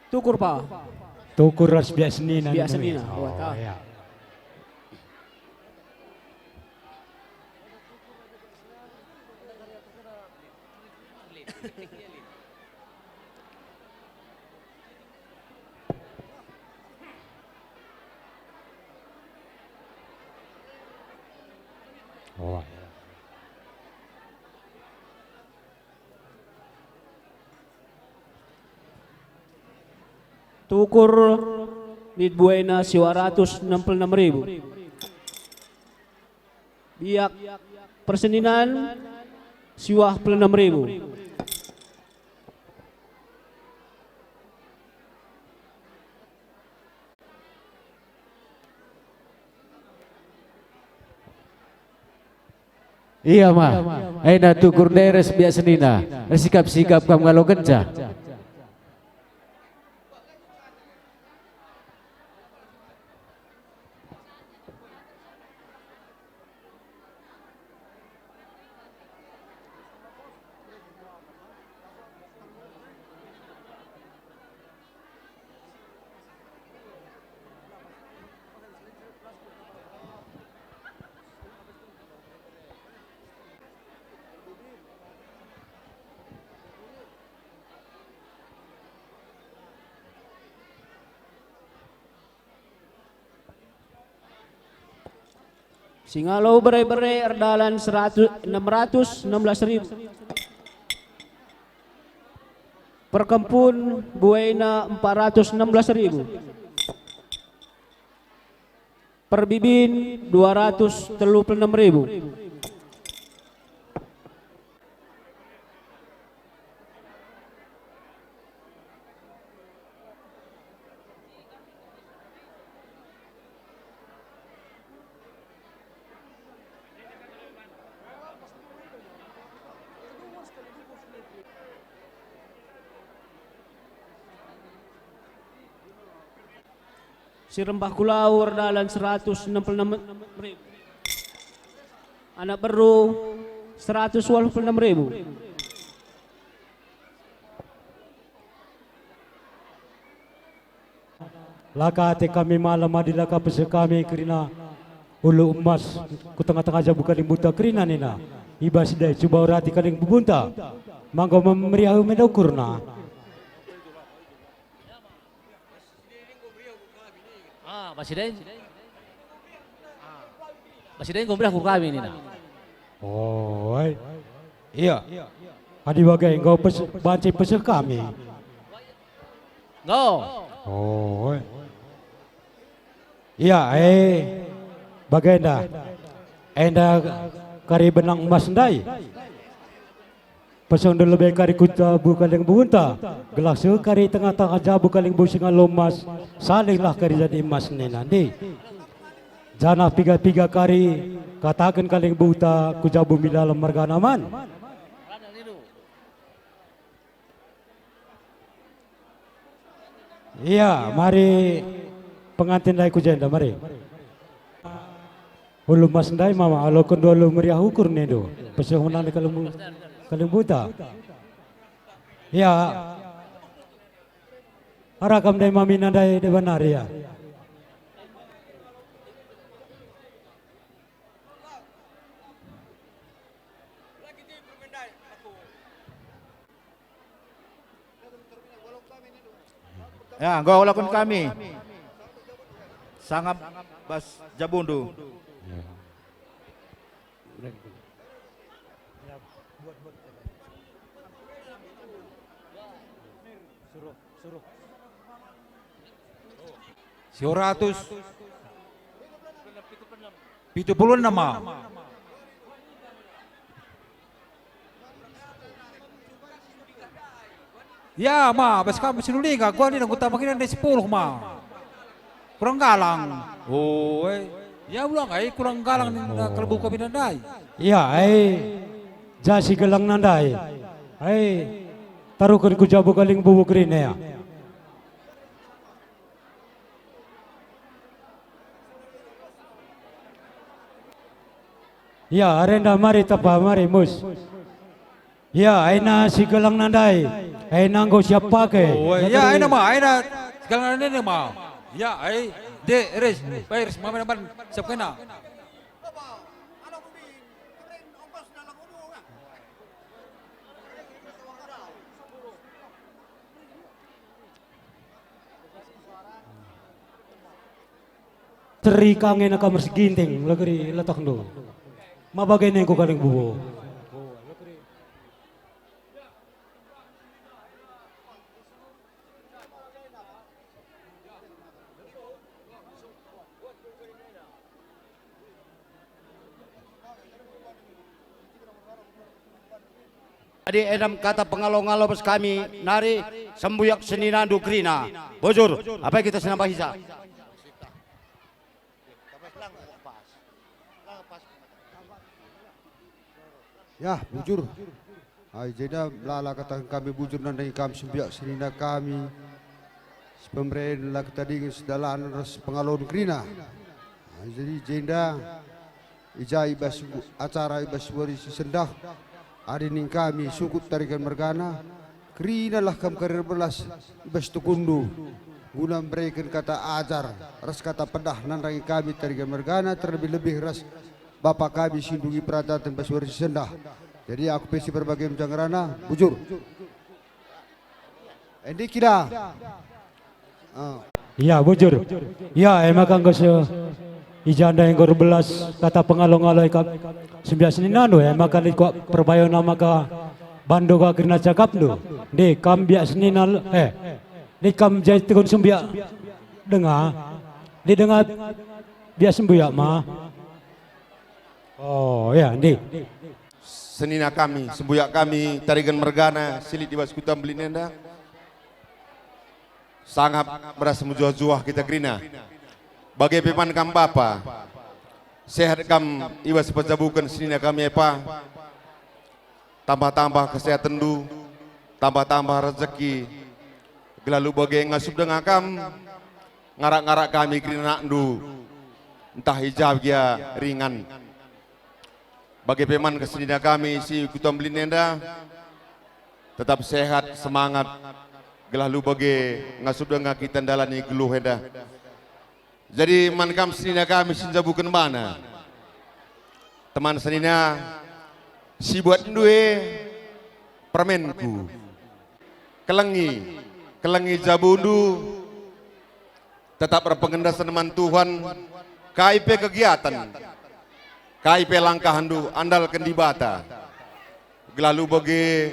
Tukur, Pa. Tukur ras biak senina. Biak senina. Oh, oh, ta. Ya. Oh. Tukur lit buena siwah ratus enem puluh enem ribu. Biak perseninan siwah puluh enem ribu. Ia ma, enda tukur nderes biak senina, ersikap-sikap kam ngalokenca. Singalo bere-bere erdalan seratus, enam ratus enam belas ribu. Perkempun buena empat ratus enam belas ribu. Perbibin dua ratus telu puluh enam ribu. Si rembah kulau erdalan seratus enam puluh enam ribu. Anak beru seratus waluh puluh enam ribu. La ka ate kami malem adi la ka peseh kami kerina ulu emas ku tengah-tengah jabu kalimbuta kerina nina, "I bas ndai cuba urati kalimbuta, manggo mem-, meriah me ukurna." Ah, bas ndai. Ah. Bas ndai enggo meriah ukur kami nina. Oi. Ia. Adi bage enggo pes-, banci peseh kami. Enggo. Oi. Ia, eh, bagenda. Enda kari benang emas ndai. Pesehndu lebe kari ku jabu kalimbuta, gelah seh kari tengah-tengah jabu kalimbu si ngalo emas, salihlah kari jadi emas nina ndi. Janah piga-piga kari kataken kalimbuta ku jabu mbi lalem mergana man. Ia, mari pengantin ndai ku jenda, mari. Ulu emas ndai mama, aloken dua ulu meriah ukur nindu. Peseh menang di kalimbu-, kalimbuta. Ia. Ara kam ndai mamina ndai deban nari, ia. Ya, enggo aloken kami. Sangap bas jabundu. Siwah ratus pitu puluh enem ma. Ya ma, bas kam si Nulinga, gua nina ku tambah kina ndai sepuluh ma. Kurang galang. Oi. Ya ulang ai kurang galang nina kalimbuta kami ndai. Ya ai. Ja si gelangna ndai. Ai. Taruhken ku jabu kalimbubu kerina ya. Ya, arenda mari tepa, mari mus. Ya, aina si gelangna ndai, aina enggo siap pake. Oh, ya, aina ma, aina si gelangna ndai ma. Ya, ai, de, res, bai res, mama ban, siap kena. Bapa, anak bumi, kemarin ongkos dalam umur, ah. Kemarin kita sewa kara. Teri kangen akam ras ginting, la keri letakndu. Ma bage nengku kaling bubu. Jadi, edam kata pengalo-ngalo bas kami nari, sembuyak seninandu kerina. Bujur, apai kita senambahisa? Ya, bujur. Ai, jenda melala kataken kami bujur nandangi kam sembiak senina kami, si pemeren la ketadingen sedalanen ras pengalon kerina. Ai, jadi jenda i ja i bas acara i bas wari si sendah, adi ning kami sukut tarigan mergana, kerinalah kam kari erbelas i bas tukunndu, guna mbereken kata ajar ras kata pedah nandangi kami tarigan mergana, terlebih-lebih ras bapa kami si ndungi perajaten bas wari si sendah. Jadi aku pe si perbage macam ngerana, bujur. Endi kida? Ah. Ya, bujur. Ya, e maka enggo se-, i jenda enggo erbelas kata pengalo-ngalo ikap sembiak seninandu, e maka lit kuak perbayona maka bandu ka kerina cakapndu. Ndi kam biak senina, eh, ndi kam jai tekun sembiak denga? Ndi denga biak sembiak ma? Oh, ya, ndi. Senina kami, sembuyak kami, tarigan mergana, si lit i bas kuta Mbelin enda. Sangap ras mejuah-juah kita kerina. Bage pe man kam bapa. Sehat kam i bas pejabuken senina kami, epa. Tambah-tambah kesehatenndu, tambah-tambah rezeki. Gelalu bage ngasup denga kam, ngarak-ngarak kami kerina anakndu. Ntah i ja gia ringan. Bage pe man senina kami si kuta Mbelin enda, tetap sehat, semangat, gelah lu bage ngasup denga kita ndalani geluh enda. Jadi man kam senina kami si njabuken bana. Teman senina, si buatndu e permenku. Kelengi, kelengi jabundu, tetap erpengendasen man Tuhan, kai pe kegiatan, kai pe langkahndu, andalken Dibata. Gelah lu bage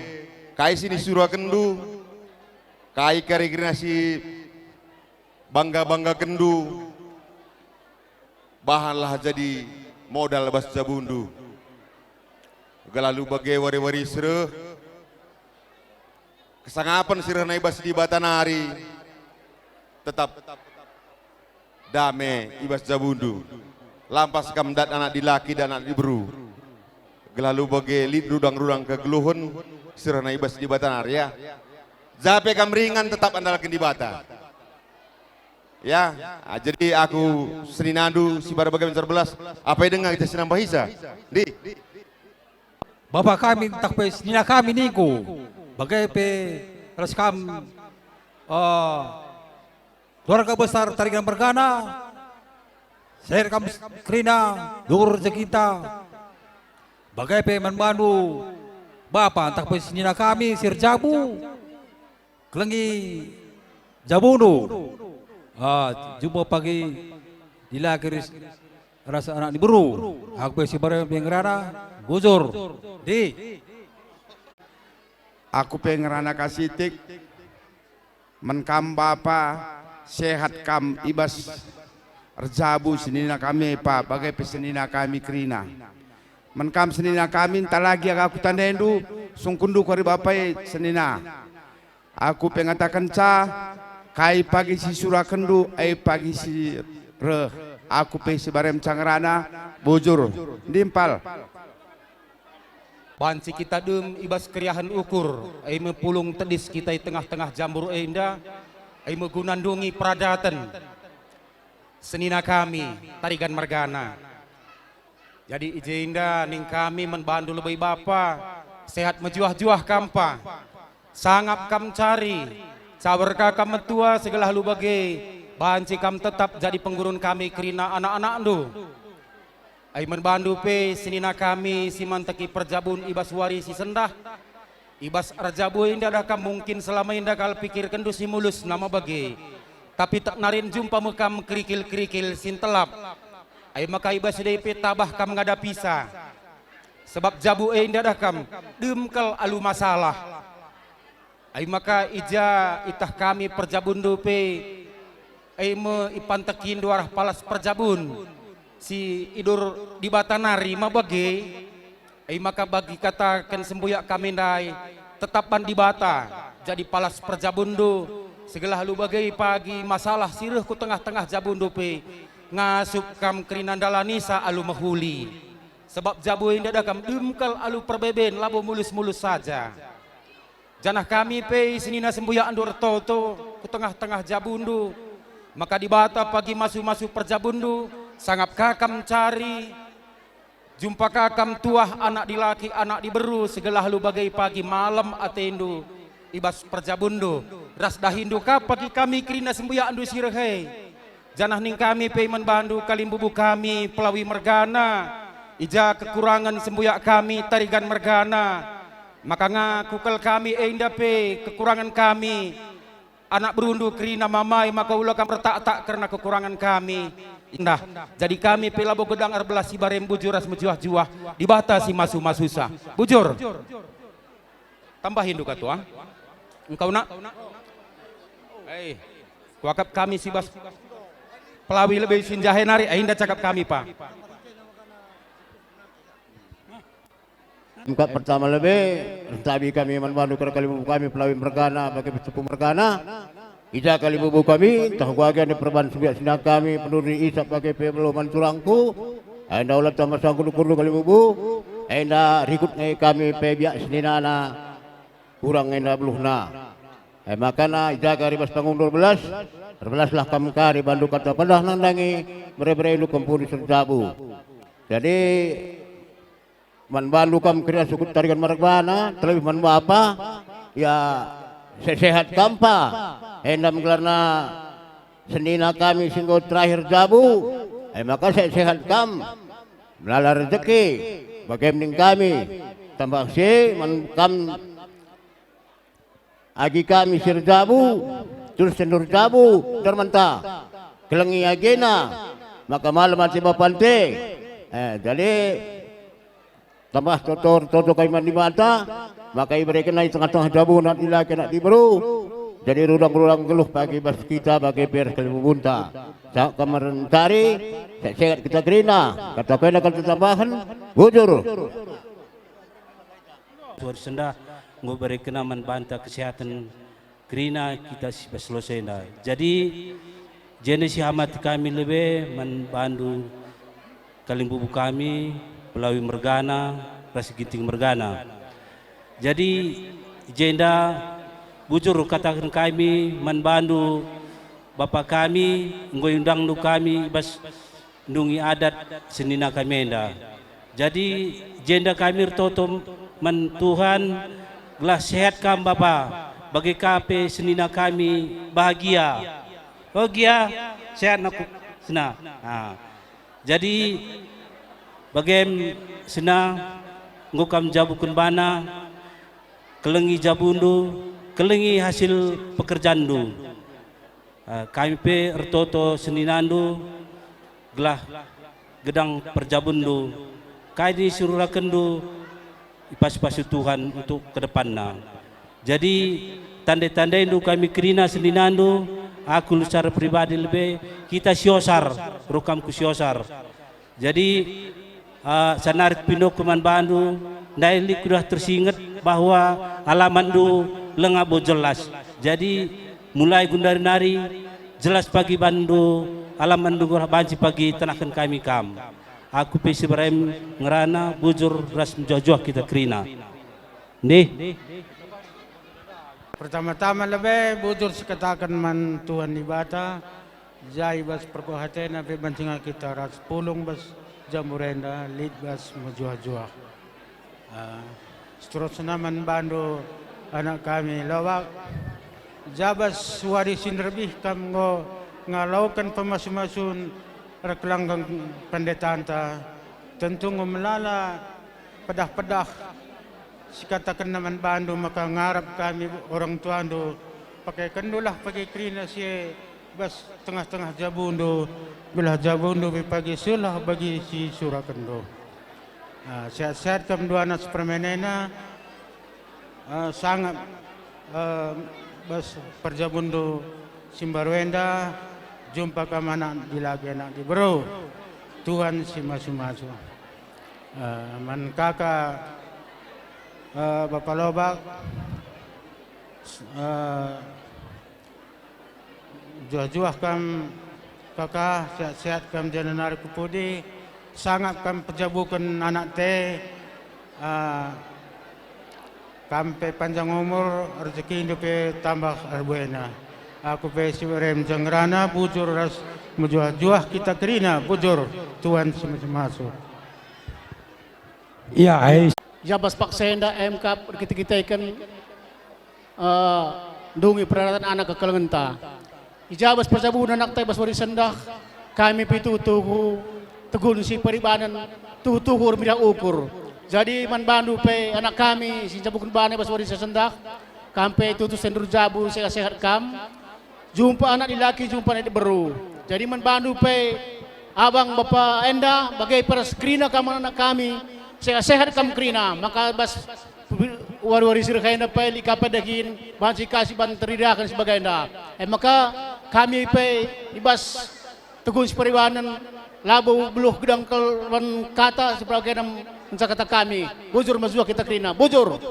kai si nisurakenndu, kai kari-karina si bangga-banggakenndu, bahanlah jadi modal bas jabundu. Gelah lu bage wari-wari si reh, kesangapen si rehna i bas Dibata nari tetap dame i bas jabundu. Lampas kam dat anak dilaki dan anak diberu. Gelah lu bage lit rudang-rudang kegeluhen si rehna i bas Dibata nari, ya. Ja pe kam ringan tetap andalken Dibata. Ya, ah, jadi aku seninandu si bage-bage mencari belas, apai denga kita si nambahisa? Ndi? Bapa kami ntah pe senina kami ningku, bage pe ras kam, eh, keluarga besar Tarigan mergana, sehat kam kerina, luhur rejekinta, bage pe man bandu bapa ntah pe senina kami si erjabu, kelengi jabundu. Ah, jumpa pagi dilaki ris-, ras anak diberu. Aku pe si bage pe ngerana, bujur. Ndi? Aku pe ngerana ka sitik. Man kam bapa, sehat kam i bas erjabu senina kami epa, bage pe senina kami kerina. Man kam senina kami, ntah lagi aku tandandu, sungkunndu kari bapa e senina. Aku pe ngatakenca, kai pagi si surakenndu, e pagi si reh. Aku pe si bage macam ngerana, bujur. Ndimpal. Banci kita dem i bas keriahen ukur, e me pulung tedis kita i tengah-tengah jambur enda, e me guna ndungi peradaten senina kami, Tarigan mergana. Jadi i jenda ning kami man bandu lebe bapa, sehat mejuah-juah kam pa. Sangap kam cari, cawer ka kam metua segelah lu bage, banci kam tetap jadi penggurun kami kerina anak-anakndu. Ai man bandu pe senina kami si manteki perjabun i bas wari si sendah, i bas erjabu enda dah kam mungkin selama enda kal pikirkenndu si mulus nama bage. Tapi tak nari njumpa me kam kerikil-kerikil si ntelap. Ai maka i bas si ndai pe tabah kam ngadapisa. Sebab jabu e ndadah kam, dem kal alu masalah. Ai maka i ja itah kami perjabunndu pe, e me ipantekindu arah palas perjabun si idur Dibata nari ma bage. E maka bagi kataken sembuyak kami ndai, tetap ban Dibata jadi palas perjabunndu, segelah alu bage pagi masalah si reh ku tengah-tengah jabunndu pe, ngasup kam kerina ndalanisa alu mehuli. Sebab jabu e ndadah kam dem kal alu perbeben labo mulus-mulus saja. Janah kami pe senina sembuyakndu ertoto ku tengah-tengah jabunndu, maka Dibata pagi masu-masu perjabunndu, sangap ka kam cari, jumpa ka kam tuah anak dilaki anak diberu segelah alu bage pagi malem atendu i bas perjabunndu, ras dahindu ka pagi kami kerina sembuyakndu si reh e. Janah ningkami pe man bandu kalimbubu kami pelawi mergana, i ja kekurangen sembuyak kami tarigan mergana, maka ngaku kal kami enda pe kekurangen kami. Anak berundu kerina mamai maka ula kam ertaktak kerna kekurangen kami. Indah, jadi kami pe labo gedang erbelas si barem bujur ras mejuah-juah, Dibata si masu-masusa. Bujur. Tambahindu katuang. Engkau nak? Hei, kuakap kami si bas pelawi lebe si njahe nari, ai enda cakap kami pa. Engkau pertama lebe, rentabi kami man bandu kerna kalimbubu kami pelawi mergana, bage pe cepu mergana. I ja kalimbubu kami, tah kuagen perban sembiak senina kami, penuri isap bage pe beluh man turangku. Enda ulat tambah sangku dukurdu kalimbubu, enda rikut nge kami pe biak seninana, kurang enda beluhna. E makana i ja ka i bas pangundu erbelas, erbelaslah kam kari bandu kata pedah nandangi bere-berendu kempuni serjabu. Jadi, man bandu kam kerina sukut tarigan mergana, terlebih man bapa, ya, sehat-sehat kam pa. Enda me gelarna senina kami si enggo terakhir jabu, e maka sehat-sehat kam. Melala rejeki, bage me ning kami, tambah si man kam agi kami si erjabu, terus si erjabu, dermenta, kelengi agena, maka malem ate bapante. Eh, jadi, tambah toto, toto kami man Dibata, maka iberekenna i tengah-tengah jabu anak dilaki anak diberu. Jadi rudang-rudang geluh pagi bas kita bage pe ras kalimbubunta. Sa kam merencari, sehat-sehat kita kerina, kata kena kata tambahen, bujur. Tuhan sendah enggo berekenna man banta kesehatan kerina kita si bas lose enda. Jadi, jenda si hamat kami lebe man bandu kalimbubu kami, pelawi mergana, ras ginting mergana. Jadi, jenda bujur kataken kami man bandu, bapa kami, enggo iundangndu kami i bas ndungi adat senina kami enda. Jadi, jenda kami ertoto man Tuhan, gelah sehat kam bapa, bage ka pe senina kami bahagia. Oh gia, sehat nak sena. Ah. Jadi, bagem sena enggo kam jabuken bana, kelengi jabundu, kelengi hasil pekerjanndu. Eh, kami pe ertoto seninandu, gelah gedang perjabunndu, kai si irurakenndu ipasu-pasu Tuhan untuk ke depanna. Jadi, tande-tandendu kami kerina seninandu, aku secara pribadi lebe, kita Siosar, rukam ku Siosar. Jadi, eh, sanari pindoku man bandu, ndai lit kudah tersinget bahwa alamatndu langa bo jelas. Jadi, mulai gundari nari, jelas pagi bandu, alamatndu gelah banci pagi tenahken kami kam. Aku pe si barem ngerana bujur ras mejuah-juah kita kerina. Ndih. Pertama-tama lebe bujur sikataken man Tuhan Dibata, ja i bas perkuah atena pe banci nga kita ras pulung bas jambur enda lit bas mejuah-juah. Ah, seterusna man bandu anak kami Lowak, ja bas wari si nderbih kam enggo ngaloken pemasu-masun erkelangkeng pendetanta, tentu enggo melala pedah-pedah sikatakenna man bandu maka ngarap kami orang tuandu, pakaikendulah pagi kerina si e bas tengah-tengah jabundu, gelah jabundu pe pagi seh lah bagi si surakenndu. Ah, sehat-sehat kam duana si permenena, ah, sangap, ah, bas perjabundu si mbaru enda, jumpa kam anak dilaki anak diberu, tuan si masu-masu. Ah, man kaka, ah, Bapa Lobak, ah, juah-juah kam kaka, sehat-sehat kam janah nari ku pudi, sangap kam pejabuken anak te, ah, kam pe panjang umur, rejekindu pe tambah erbuena. Aku pe si berem jeng ngerana, bujur ras mejuah-juah kita kerina, bujur, tuan si masu-masu. Ia, ai. Jabas paksa enda em kap erkite-kiteken, eh, ndungi peradaten anak kekelengenta. I jabas perjabun anak te bas wari sendah, kami pe tuhu-tuhu tegun si peribanen, tuhu-tuhu ermirah ukur. Jadi man bandu pe anak kami si njabuken bana bas wari sendah, kam pe tuhu sendur jabu sehat-sehat kam. Jumpa anak dilaki, jumpa anak diberu. Jadi man bandu pe, abang bapa enda, bage pe ras kerina kam anak kami, sehat-sehat kam kerina, maka bas wari-wari si reh enda pe lit ka pe dahin banci kasih ban teridaken si bagenda. E maka kami pe i bas tegun si peribanen, labo beluh gedang kal wan kata si bagenda ngenca kata kami. Bujur mejuah kita kerina. Bujur.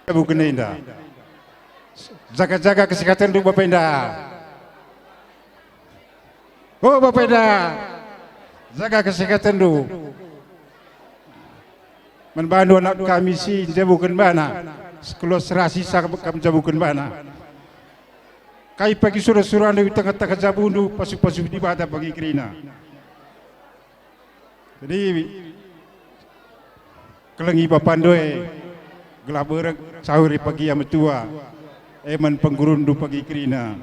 Bukan enda. Jaga-jaga kesehatenndu, Bapa Enda. Oh, Bapa Enda, jaga kesehatenndu. Man bandu anak kami si njabuken bana, sekolah serasi sa kam njabuken bana. Kai pagi sura-surandu i tengah-tengah jabundu, pasu-pasu Dibata pagi kerina. Jadi, kelengi bapandu e, gelah berek sawir pagi ia metua, e man penggurundu pagi kerina.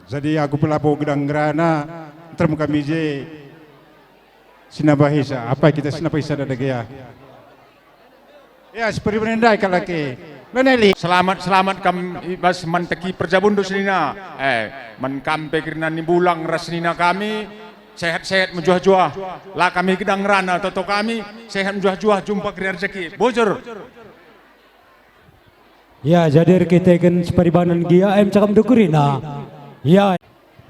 Jadi aku pe labo gedang ngerana, nterem kami je, sinabahisa, apai kita sinabahisa dada gea. Ya, seperti menendai kalak e. Meneli. Selamat, selamat kam i bas manteki perjabundu senina. Eh, man kam pe kerina Nibulang ras senina kami, sehat-sehat mejuah-juah. La kami gedang ngerana toto kami, sehat mejuah-juah jumpa kerina rejeki. Bujur. Ya, jadi erkiteken si peribanen gia em cakapndu kerina. Ya.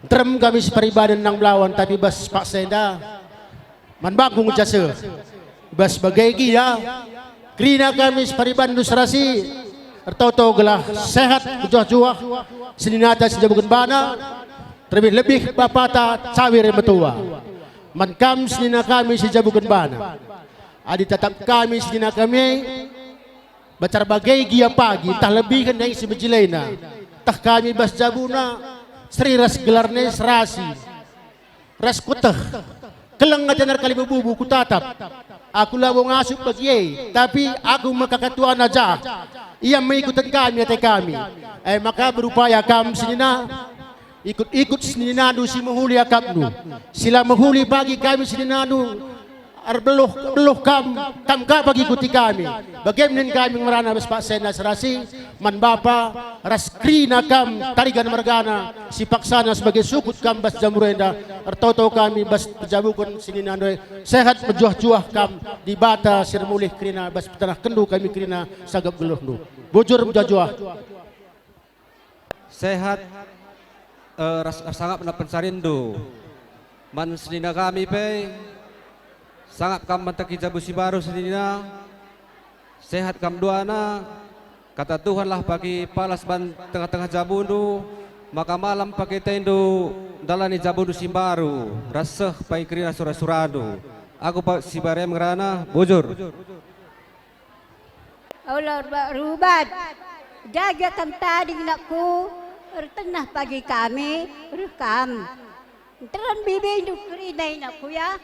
Nterem kami si peribanen nang belawan, tapi bas paksa enda man bangku ngenca seh. Bas bage gia, kerina kami si peribanen serasi, ertoto gelah sehat, mejuah-juah, seninata si njabuken bana, terlebih-lebih bapata cawir metua. Man kam senina kami si njabuken bana. Adi tatap kami senina kami, Bacar bage gia pagi, ntah lebihen nai si mejilena, ntah kami bas jabuna, seri ras gelarna serasi, ras kueteh. Keleng atena erkali bebubu kutatap. Aku labo ngasup bagi e, tapi aku me kaka tuana jah. Ia me ikuten kami ate kami. E maka berupaya kam senina, ikut-ikut seninandu si mehuli akapndu. Si la mehuli bagi kami seninandu, erbeluh, beluh kam, kam ka pagi ikuti kami. Bage min kami ngerana bas paksa enda serasi, man bapa, ras kerina kam, Tarigan mergana, si paksana sebagai sukut kam bas jabundu enda, ertoto kami bas pejabuken seninandu e, sehat mejuah-juah kam, Dibata si ermulih kerina bas petenahkenndu kami kerina sagap geluhndu. Bujur mejuah-juah. Sehat, eh, ras ersangapna pensarindu. Man senina kami pe, sangap kam manteki jabu si mbaru senina, sehat kam duana, kata Tuhanlah pagi palas ban tengah-tengah jabundu, maka malam pagi atendu ndalani jabundu si mbaru, ras seh pagi kerina sura-surandu. Aku pa-, si barem ngerana, bujur. O la rubat-rubat, jaga kam tading nakku, ertenah pagi kami, reh kam. Nterem bibindu kerina inakku ya.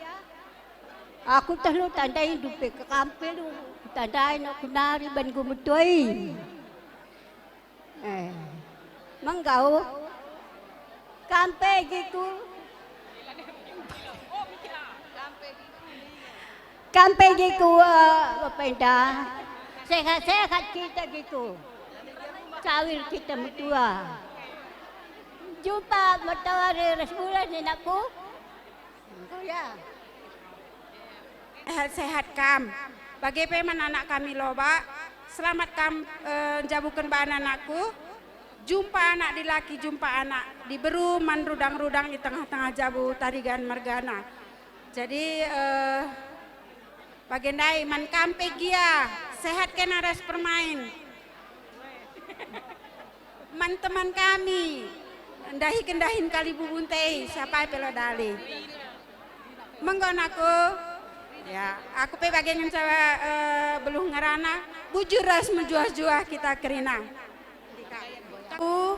Aku tehluk tandaindu pe kekampe lu, tandai nakku nari ban ku metui. Eh, menggau. Kam pe giku. Kam pe giku, eh, Bapa Enda. Sehat-sehat kita giku. Kawir kita metua. Jumpa matawari ras bulan, anakku. Engko ya. Sehat-sehat kam. Bage pe man anak kami Lobak. Selamat kam, eh, njabuken bana, anakku. Jumpa anak dilaki, jumpa anak diberu man rudang-rudang i tengah-tengah jabu Tarigan mergana. Jadi, eh, bage ndai man kam pe gia, sehat kena ras permain. Man teman kami, ndahiken dahin kalimbubu nte, sapai pe lo dali. Menggo, anakku. Ya, aku pe bage ngenca, eh, beluh ngerana, bujur ras mejuah-juah kita kerina. Ku,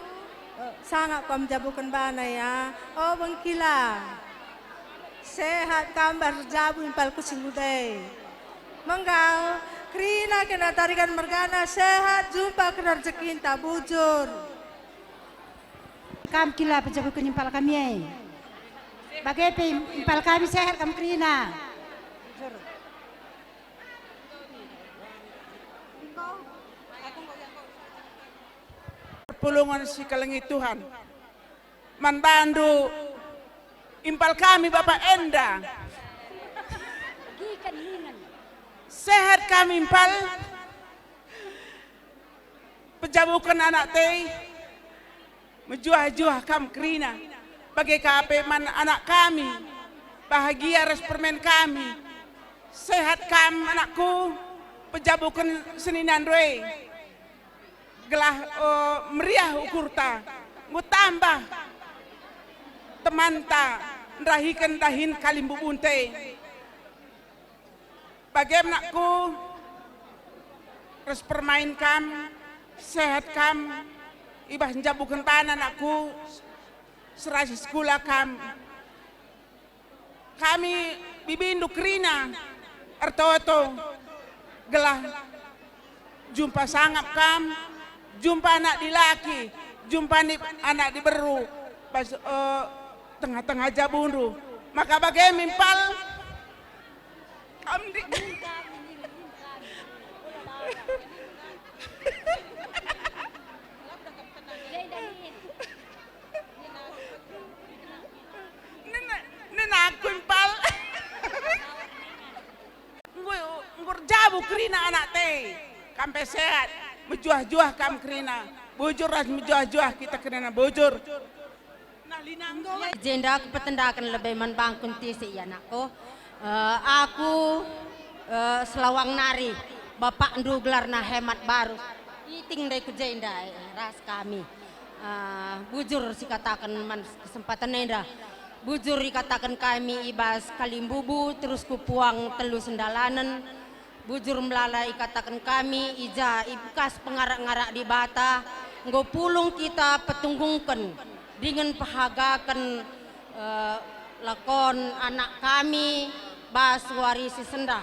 eh, sangap kam njabuken bana ya. Oh, bengkila. Sehat kam bas jabu impalku si nguda e. Menggo, kerina kena Tarigan mergana, sehat, jumpa kena rejekinta, bujur. Kam kila pejabuken impal kami e. Bage pe impal kami, sehat kam kerina. Perpulungen si kelengi Tuhan. Man bandu impal kami bapa enda. Sehat kami impal. Pejabuken anak te, mejuah-juah kam kerina, bage ka pe man anak kami, bahagia ras permen kami. Sehat kam, anakku, pejabuken seninandu e, gelah, eh, meriah ukurta, enggo tambah temanta ndahiken dahin kalimbubunta e. Bage, anakku, ras permain kam, sehat kam, i bas njabuken bana, anakku, serasi sekula kam. Kami bibindu kerina ertoto gelah jumpa sangap kam, jumpa anak dilaki, jumpa ni-, anak diberu, bas, eh, tengah-tengah jabundu. Maka bage me impal kam di-, nina, nina aku impal. Enggo, enggo erjabu kerina anak te. Kam pe sehat, mejuah-juah kam kerina. Bujur ras mejuah-juah kita kerina, bujur. Nah, lina enggo. Jenda aku petendaken lebe man bangku ntisik, ya, anakku. Eh, aku, eh, Selawang nari, bapakndu gelarna Hemat Barus. Iting ndai ku jenda, eh, ras kami. Ah, bujur sikataken man kesempatan enda. Bujur ikataken kami i bas kalimbubu, terus ku puang telu sendalanen. Bujur melala ikataken kami, i ja i bekas pengarak-ngarak Dibata, enggo pulung kita petunggungken dingen pehagaken, eh, lakon anak kami bas wari si sendah.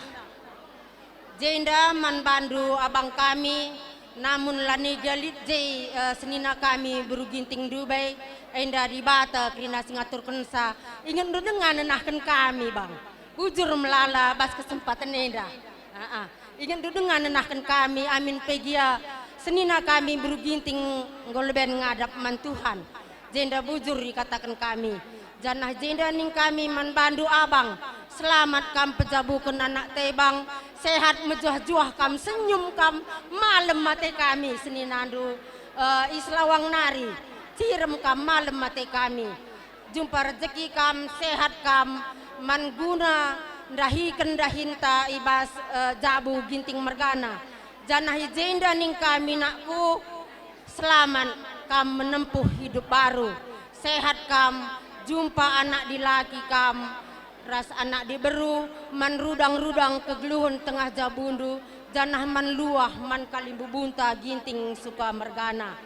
Jenda man bandu abang kami, namun lanai gia lit je, eh, senina kami beru Ginting Dubai, enda Dibata kerina si ngaturkensa. Ingetndu denga nenahken kami, bang. Bujur melala bas kesempaten enda. Aa, ingetndu denga nenahken kami, amin pe gia senina kami beru Ginting enggo leben ngadap man Tuhan. Jenda bujur ikataken kami. Janah jenda ning kami man bandu abang, selamat kam pejabuken anak te bang, sehat mejuah-juah kam, senyum kam, malem ate kami seninandu, eh, i Selawang nari, cirem kam, malem ate kami. Jumpa rejeki kam, sehat kam, man guna ndahiken dahinta i bas, eh, jabu Ginting mergana. Janah i jenda ning kami nakku, selamat kam menempuh hidup baru. Sehat kam, jumpa anak dilaki kam, ras anak diberu, man rudang-rudang kegeluhen tengah jabundu, janah man luah man kalimbubunta Ginting Sukamergana.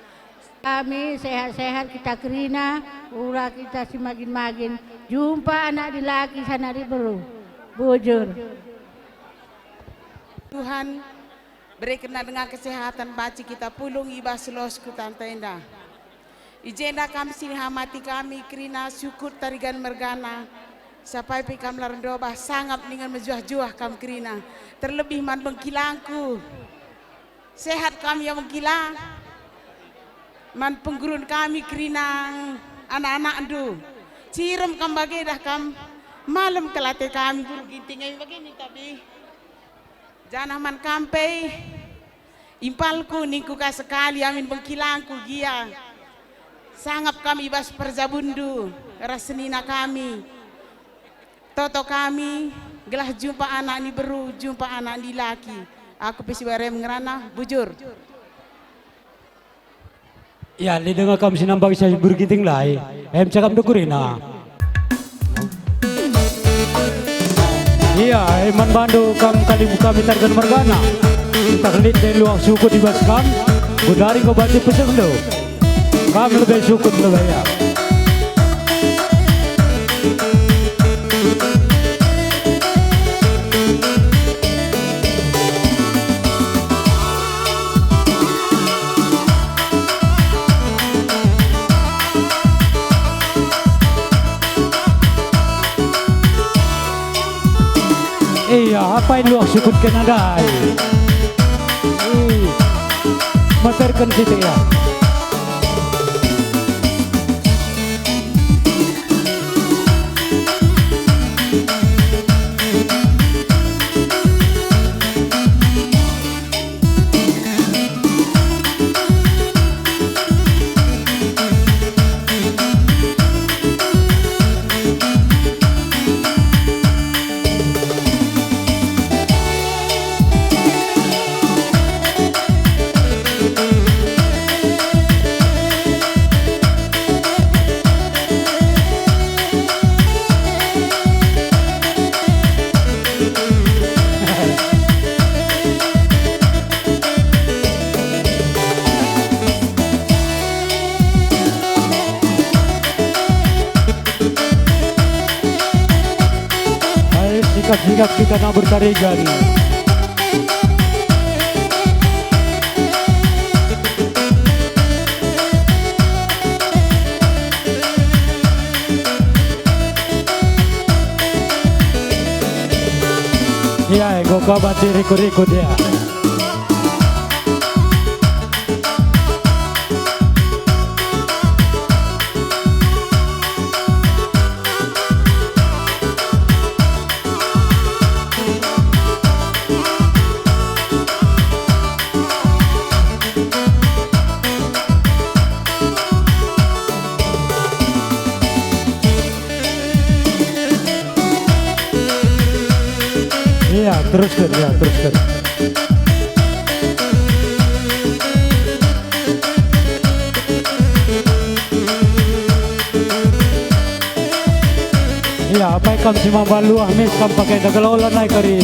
Kami sehat-sehat kita kerina, ura kita si magin-magin, jumpa anak dilaki sana diberu. Bujur. Tuhan, berekenna denga kesehatan banci kita pulung i bas los ku tanta enda. I jenda kam si nihamati kami kerina sukut Tarigan mergana, sapai pe kam la rendo bah sangap dingen mejuah-juah kam kerina, terlebih man bengkilangku. Sehat kam ya bengkila? Man penggurun kami kerina anak-anakndu. Cirem kam bage dah kam, malem kal ate kami guru Ginting e bage nin tapi. Janah man kam pe, impalku ningku ka sekali amin bengkilangku gia. Sangap kami i bas perjabunndu ras senina kami. Toto kami, gelah jumpa anak ni beru, jumpa anak ni laki. Aku pe si barem ngerana, bujur. Ya, lit denga kam si nambaki si Bur Ginting lai, em cakap ndu kerina. Iya, e man bandu kam kalimbubu kami Targan mergana. Ntah lit dai luah sukut i bas kam, gundari enggo banci pesehndu. Kam lebe sukut lebe ya. Iya, apai luah sukut kena ndai? Ih, meterken sitik ya. Ayo, sikap-sikap kita nak bertarigan. Iya, enggo kabat rikut-rikut ya. Iya, teruskan, ya, teruskan. Iya, apai kam si mamba luah mis kam pakai dagelola nai kari.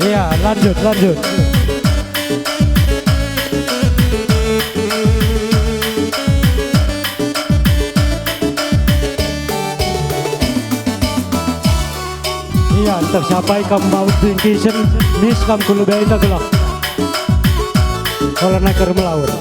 Iya, lanjut, lanjut. Iya, ntah siapai kam mau bingkisen, mis kam ku lebe enda gelah. Ola nai kari melaut.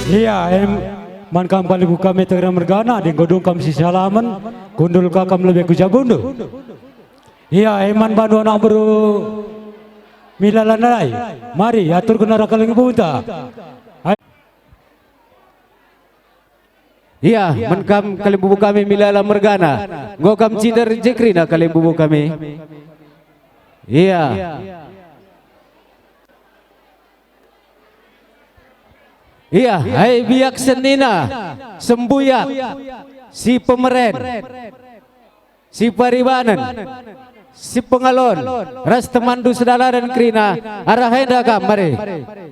Ia, em, man kam kalimbubu kami Tegar mergana, adi enggo dung kam sisalamen, kundul ka kam lebe ku jabundu. Ia, em, man bandu anak beru Milala nai, mari aturken arah kalimbubunta. Ia, man kam kalimbubu kami Milala mergana, enggo kam cinder je kerina kalimbubu kami. Ia. Ia, hai biak senina, sembuyak, si pemeren, si paribanen, si pengalon, ras temanndu sedalanen kerina, arah enda kam mari.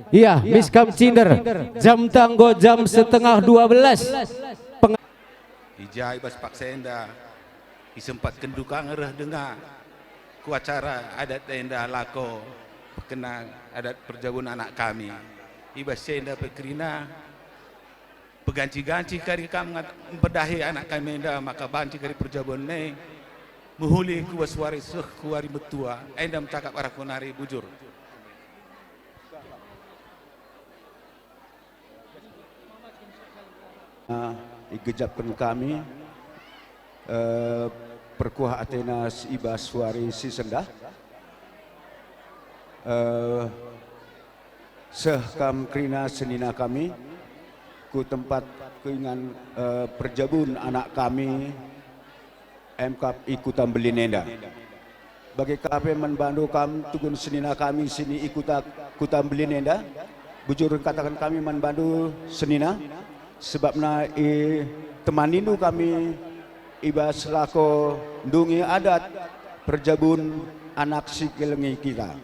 Ia, mis kam cinder, jam tanggo jam setengah dua belas. Peng- I ja i bas paksa enda, isempatken duka ngereh denga ku acara adat enda lako pekena adat perjabun anak kami. I bas si enda pe kerina peganci-ganci kari kam ngat-, mpedahi anak kami enda maka banci kari perjabun e mehuli ku bas wari seh ku wari metua, enda me cakap arahku nari bujur. Ah, igejapken kami, eh, perkuah atena si i bas wari si sendah. Eh, seh kam kerina senina kami, ku tempat keingan, eh, perjabun anak kami, emkap i Kuta Mbelin enda. Bage ka pe man bandu kam tugun senina kami sini i Kuta, Kuta Mbelin enda, bujur kataken kami man bandu senina, sebabna itemanindu kami i bas lako ndungi adat perjabun anak si kelengi kita.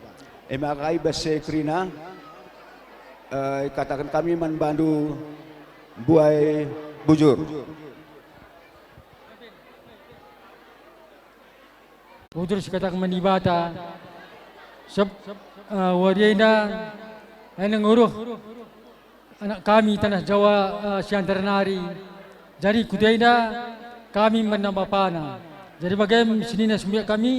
E maka i bas si kerina, eh, ikataken kami man bandu mbuai bujur. Bujur sikataken man Dibata, seb-, eh, wari enda, enda nge reh anak kami taneh Jawa, eh, Siantar nari. Jadi ku enda kami man bapana. Jadi bage me senina sembiak kami,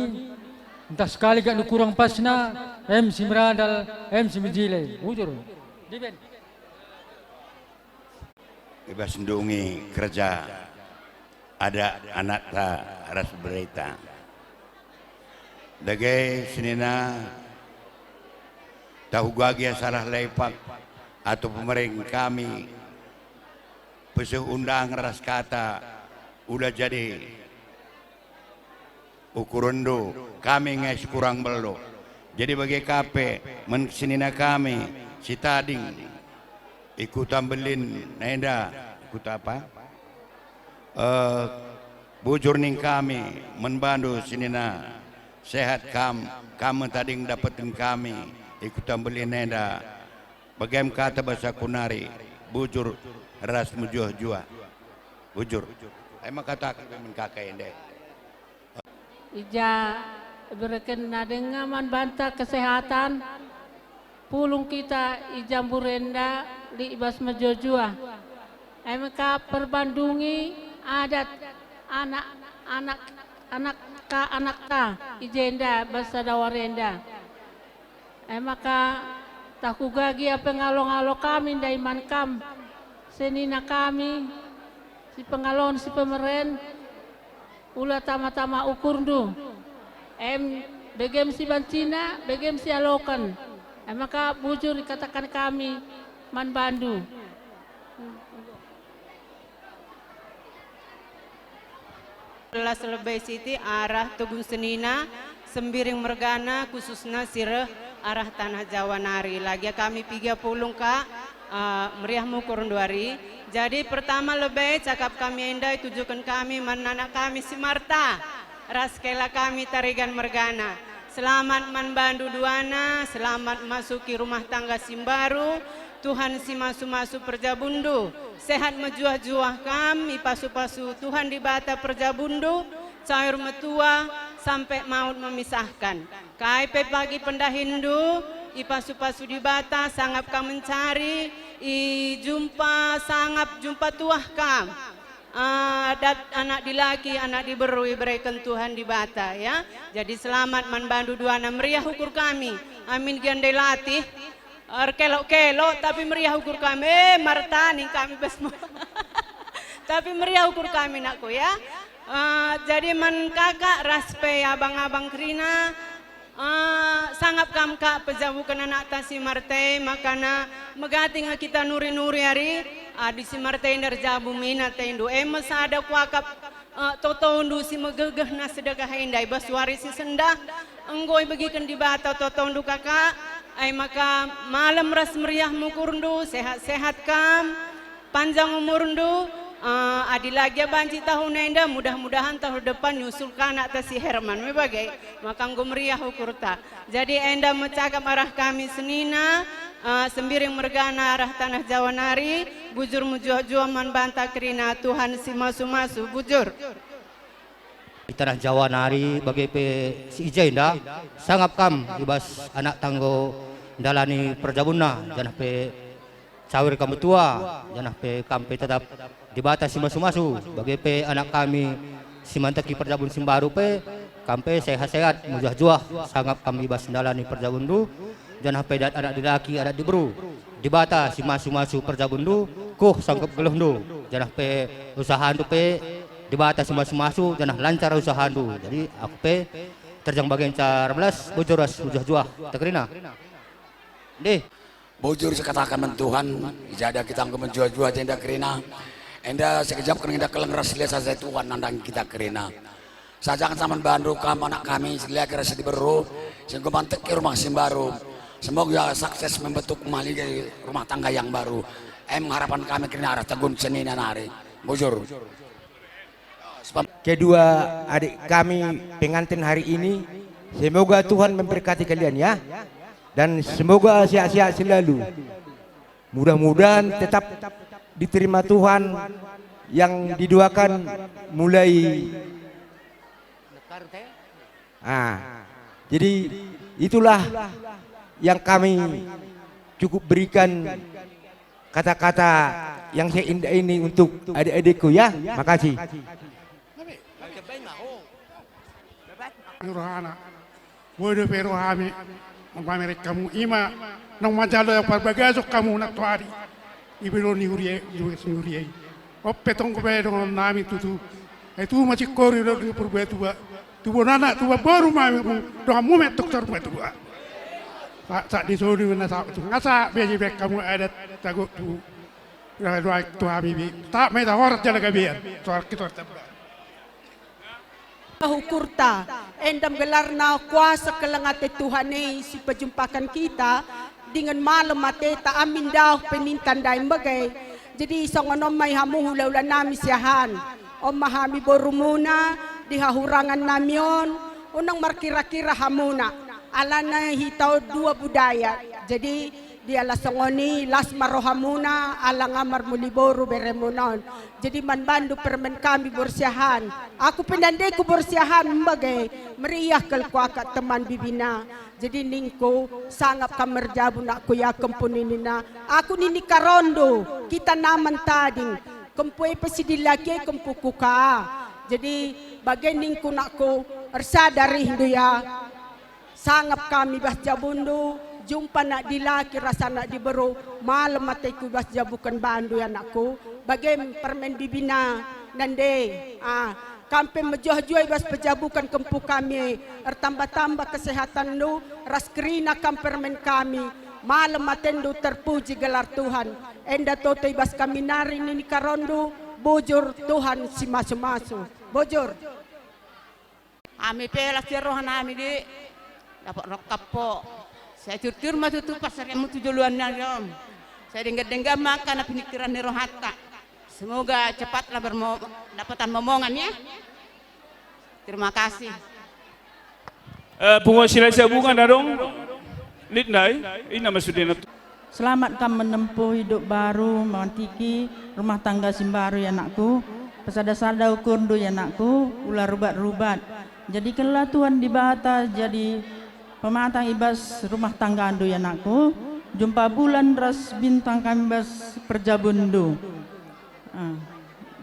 ntah sekali gak kurang pasna, em si merandal, em si mejile. Bujur. Diben. I bas ndungi kerja adat anakta ras bereta. Dage senina tahu gagia salah lepak atau pemereng kami peseh undang ras kata ula jadi ukurenndu, kami nge si kurang mbeluk. Jadi bage ka pe man senina kami si tading i Kuta Mbelin enda, Kuta apa? Eh, bujur ning kami man bandu senina, sehat kam, kam me tading dapetken kami i Kuta Mbelin enda. Bage me kata bas aku nari, bujur ras mejuah-juah. Bujur. Ai me kataken pe man kaka enda. I ja iberekenna denga man banta kesehatan, pulung kita i Jambur enda lit i bas mejuah-juah. E me ka perbandungi adat anak, anak, anak ka, anak ka i jenda bas sada wari enda. E maka takuga gia pengalo-ngalo kami ndai man kam, senina kami, si pengalon, si pemeren, ula tama-tama ukurndu, em, begem si bancina, begem si aloken. E maka bujur ikataken kami man bandu. Las lebe siti arah tugun senina, Sembiring mergana, khususna si reh arah Tanah Jawa nari. Lagia kami piga pulung ka, eh, meriah mukur nduari. Jadi pertama lebe cakap kami enda itujuken kami man anak kami si Marta ras kela kami Tarigan mergana. Selamat man bandu duana, selamat masuki rumah tangga si mbaru. Tuhan si masu-masu perjabunndu, sehat mejuah-juah kam, ipasu-pasu Tuhan Dibata perjabunndu, caur metua, sampe maut memisahkan. Kai pe pagi pendahinndu, ipasu-pasu Dibata, sangap kam mencari, i jumpa sangap jumpa tuah kam. Ah, dat anak dilaki, anak diberu ibereken Tuhan Dibata, ya. Jadi selamat man bandu duana, meriah ukur kami. Amin gia ndai latih. Erkelok-kelok, tapi meriah ukur kami. Eh, Marta ning kami bas mu. Tapi meriah ukur kami, nakku, ya. Eh, jadi man kakak ras pe abang-abang kerina, eh, sangap kam kak pejabuken anakta si Marta e, makana megati nge kita nuri-nuri ari, adi si Marta e nderjabu mina atendu, e me sada kuakap, eh, totondu si megegehna sedekah enda i bas wari si sendah, enggo ibegiken Dibata totondu kakak, ai maka malem ras meriah mukurndu, sehat-sehat kam, panjang umurndu, eh, adi lagi banci tahun enda, mudah-mudahan tahun depan nyusul ka anakta si Herman, me bage, maka enggo meriah ukurta. Jadi enda me cakap arah kami senina, eh, Sembiring mergana arah Tanah Jawa nari, bujur mejuah-juah man banta kerina Tuhan si masu-masu, bujur. I Tanah Jawa nari bage pe si i jenda, sangap kam i bas anak tanggo ndalani perjabunna, janah pe cawir kam metua, janah pe kam pe tetap Dibata si masu-masu, bage pe anak kami si manteki perjabun si mbaru pe, kam pe sehat-sehat, mejuah-juah, sangap kam i bas ndalani perjabunndu, janah pe dat anak dilaki, anak diberu. Dibata si masu-masu perjabunndu, kuh sangkep geluhndu, janah pe usahandu pe Dibata si masu-masu, janah lancar usahandu. Jadi aku pe terjang bagenca erbelas, bujur ras mejuah-juah. Tekerina. Deh. Bujur sikataken man Tuhan, i jenda kita enggo mejuah-juah jenda kerina. Enda sikejapken enda keleng ras lesa si Tuhan nandangi kita kerina. Saja ancaman bandu kam anak kami, si dilaki ras si diberu, si enggo manteki rumah si mbaru. Semoga sukses membentuk maligai rumah tangga yang baru. Em harapan kami kerina arah tegun senina nari. Bujur. Kedua adik kami pengantin hari ini, semoga Tuhan memberkati kalian ya. Dan semoga sehat-sehat selalu. Mudah-mudahan tetap diterima Tuhan yang didoakan mulai. Ah, jadi itulah yang kami cukup berikan kata-kata yang saya indah ini untuk adik-adikku ya. Makasih. Rohana. Bodo pe rohami, mempamere kamu ima, nang majalo yang parbagaso kamu nak tuari. Ibe lo ni hurie, ibe si hurie. Ope tonggo pe dongon nami tutu. Ai tu macik kori lo dengan purba tua. Tubuh anak tubuh boru mami, donganmu metuk tor tua. Tak, tak disoni mena tak tu. Ngasa beji bek kamu adat tago tu. Doa, doa, doa bibi. Tak meda horat jala gabian. Soal kita tebak. Ukurta, endam gelarna kuasa keleng ate Tuhan e si pejumpaken kita, dingen malem ateta amin dauh pe ninta ndai mbege. Jadi songon om mai hamu hula-hula nami siahan. Om ma hami borumuna, dihahurangan nami on, unang markira-kira hamuna. Alana hitau dua budaya. Jadi, dia la songoni, las ma rohamuna, ala nga marmuli boru beremuna on. Jadi man bandu permen kami borsiahan. Aku pe nandeku borsiahan mbage, meriah kal kuakap teman bibina. Jadi ningku, sangap kam merjabu nakku ya kempu ninina. Aku nini karondu, kita naman tading. Kempu e pe si dilaki e kempuku ka. Jadi bage ningku nakku, ersada rihndu ya. Sangap kami bas jabundu, jumpa anak dilaki ras anak diberu, malem ateku bas jabuken bandu ya anakku, bage permen bibina, nande, ah, kam pe mejuah-juah bas pejabuken kempu kami, ertambah-tambah kesehatanndu, ras kerina kam permen kami, malem atendu terpuji gelar Tuhan, enda toto i bas kami nari nini karondu, bujur Tuhan si masu-masu, bujur. Ami pe la si roha nami, Dik. Dapot rokap po. Saya turtur ma tutu pas saya mutu juluan nari om. Saya denggan-denggan maka na pinikiran ni rohata. Semoga cepatlah bermo-, dapatan momongan ya. Terima kasih. Eh, pungo si Laisa Bunga nadong. Lit ndai, ina maksudnya. Selamat kam menempuh hidup baru, mantiki rumah tangga si mbaru, ya anakku. Pesada-sada ukurndu, ya anakku, ula rubat-rubat. Jadikenlah Tuhan Dibata jadi pematang i bas rumah tanggandu, ya anakku. Jumpa bulan ras bintang kami bas perjabunndu. Ah,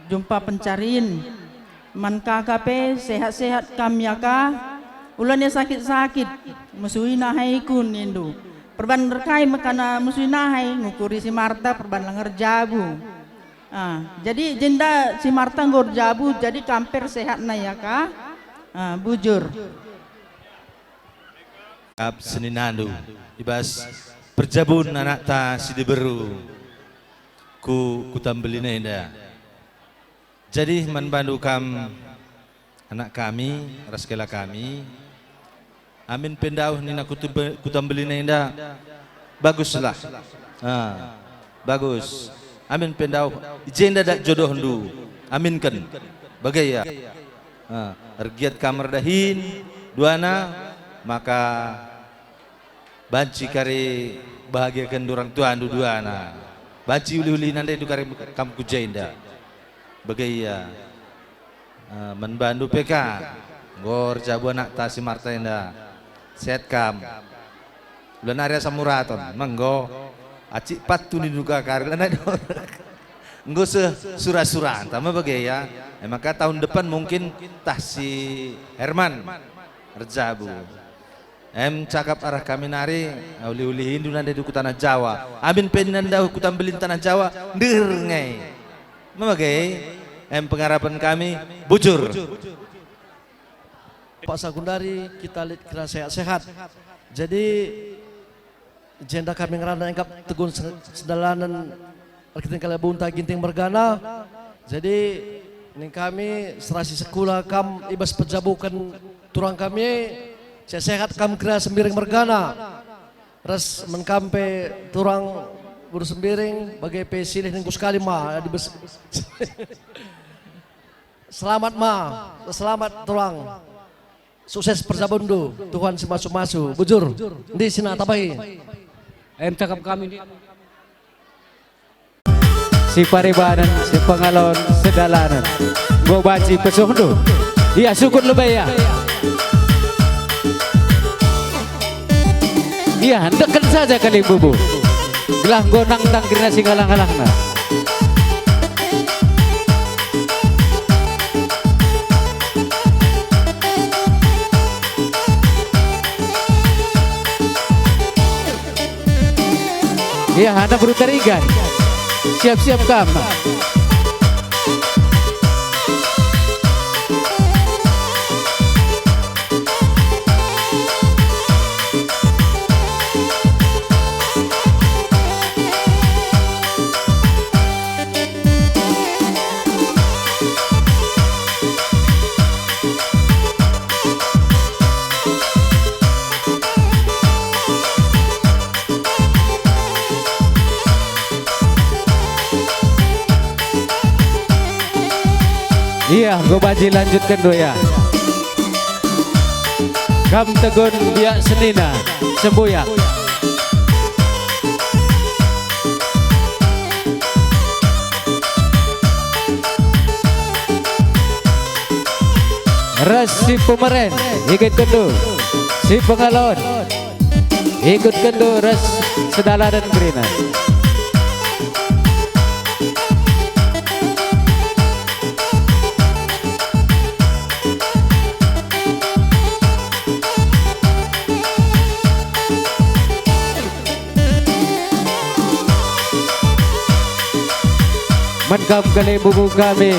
jumpa pencarin. Man kaka pe sehat-sehat kam ya ka. Ulana sakit-sakit, mesuina haiku nindu. Perban erkai mekana musuh nahai ngukuri si Marta perban langa erjabu. Ah, jadi jenda si Marta enggo erjabu, jadi kamper sehatna ia ka. Ah, bujur. Kap seninandu, i bas perjabun anakta si diberu ku Kuta Mbelin enda. Jadi man bandu kam, anak kami, ras kela kami, amin pe ndauh nina Kuta Mbe-, Kuta Mbelin enda, baguslah. Ah, bagus. Amin pe ndauh, i jenda dak jodohndu, aminken. Bage ia. Ah, ergiat kam erdahin, duana, maka banci kari bahagiaken orang tuandu duana. Banci ulih-ulih nandendu kari kam ku jenda. Bage ia. Ah, man bandu pe ka. Enggo erjabu anakta si Marta enda. Sehat kam. Ula nari asam uraton. Menggo. Acik patu nindu ka kari. Lanai do. Enggo seh sura-suranta me bage ia. E maka tahun depan mungkin tah si Herman erjabu. Em cakap arah kami nari, ulih-ulihindu nandendu ku Tanah Jawa. Amin pe nina ndauh Kuta Mbelin Tanah Jawa, ndeher nge. Me bage, em pengarapen kami, bujur. Pak Sagundari, kita lit kira sehat-sehat. Jadi, jenda kami ngerana engkap tegun se-, sedalanen erkiteken kalak bunta Ginting mergana. Jadi, ning kami serasi sekula kam i bas pejabuken turang kami, sehat-sehat kam kira Sembiring mergana. Ras man kam pe turang Guru Sembiring, bage pe silih ningku sekali ma, di bas-, selamat ma, selamat turang. Sukses perjabunndu, Tuhan si masu-masu. Bujur, ndi si na tambahi? Em cakap kami, ndi? Si paribanen, si pengalon, sedalanen. Enggo banci pesuhndu. Ia sukut lebe ia. Ia, endeken saja kalimbubu. Gelah enggo nangtang kerina si ngalah-ngalahna. Ia, anak beru Tarigan. Siap-siap kam. Ia, enggo banci lanjutkenndu ia. Kam tegun biak senina, sembuyak. Ras si pemeren, ikutkenndu. Si pengalon, ikutkenndu ras sedalanen kerina. Man kam kalimbubu kami,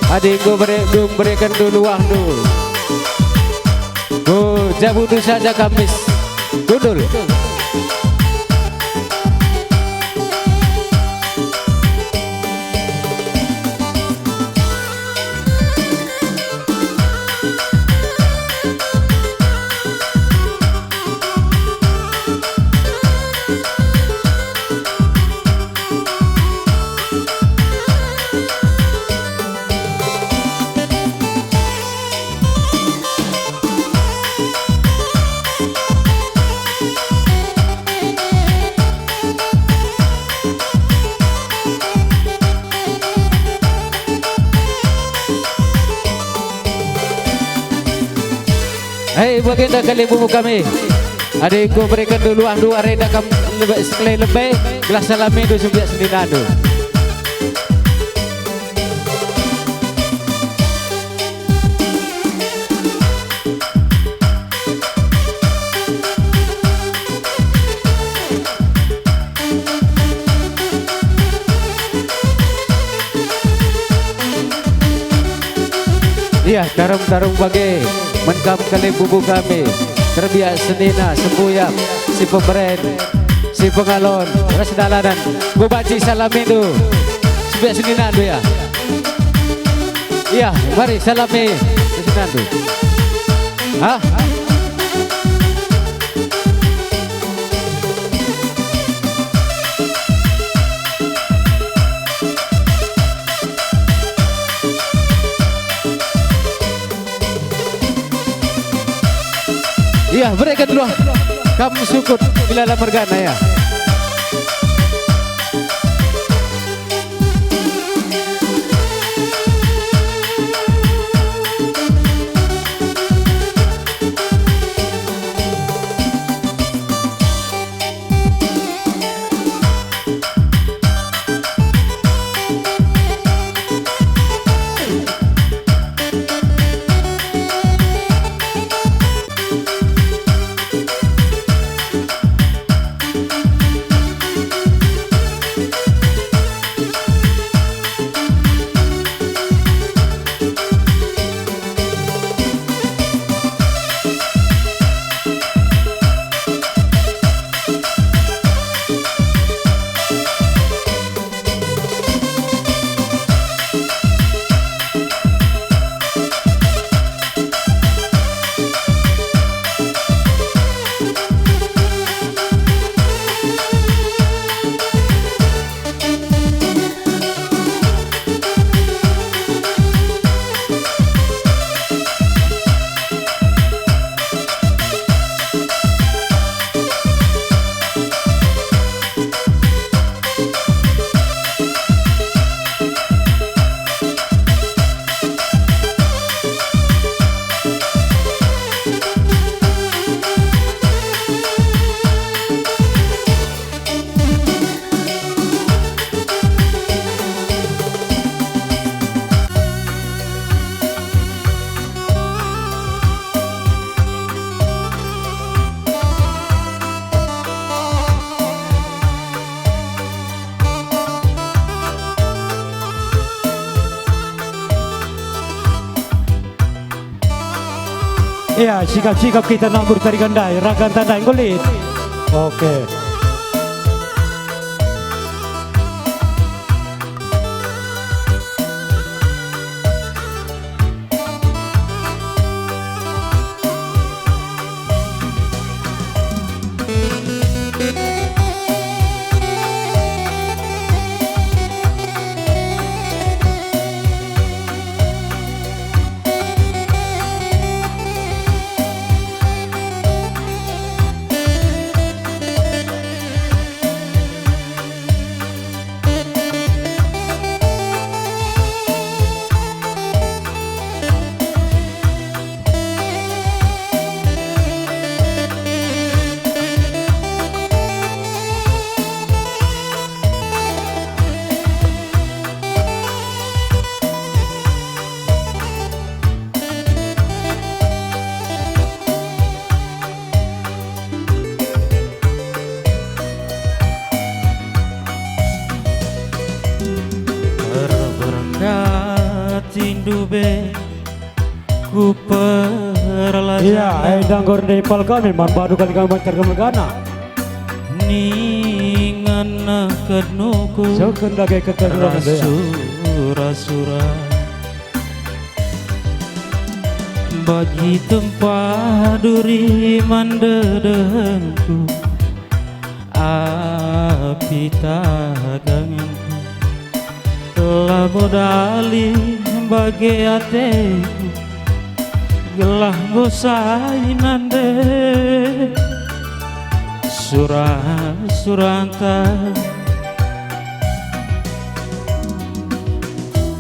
adi enggo bere-, enggo mberekenndu luahndu. Ku jabundu saja kam mis gundul. Hei, bagenda kalimbubu kami. Adi enggo berekenndu luahndu, arenda kam lebe, sekelai lebe, gelah salamindu sembiak seninandu. Tarum-tarum bage, man kam kalimbubu kami, terbiak senina, sembuyak, si pemeren, si pengalon, ras dalanen. Kubanci salamindu, sebiak seninandu ya. Iya, mari salami seninandu. Hah? Iya, berikan dulu. Kam sukut bila la mergana, ya. Ya, sikap-sikap kita nambur tarikan ndai, raganta ndai, enggo lit. Oke. Terberkati ndube ku perlajanan. Iya, eh, ndanggor ndai pal kami, man badu kali kami bancar kami mergana. Ningen kenuku. Seken dage kekenuan ndai. Rasura-sura. Bagi tempa duri man dedenku, api tagangenku. Labo dali bage ateku, gelah nggo sai nande sura-suranta.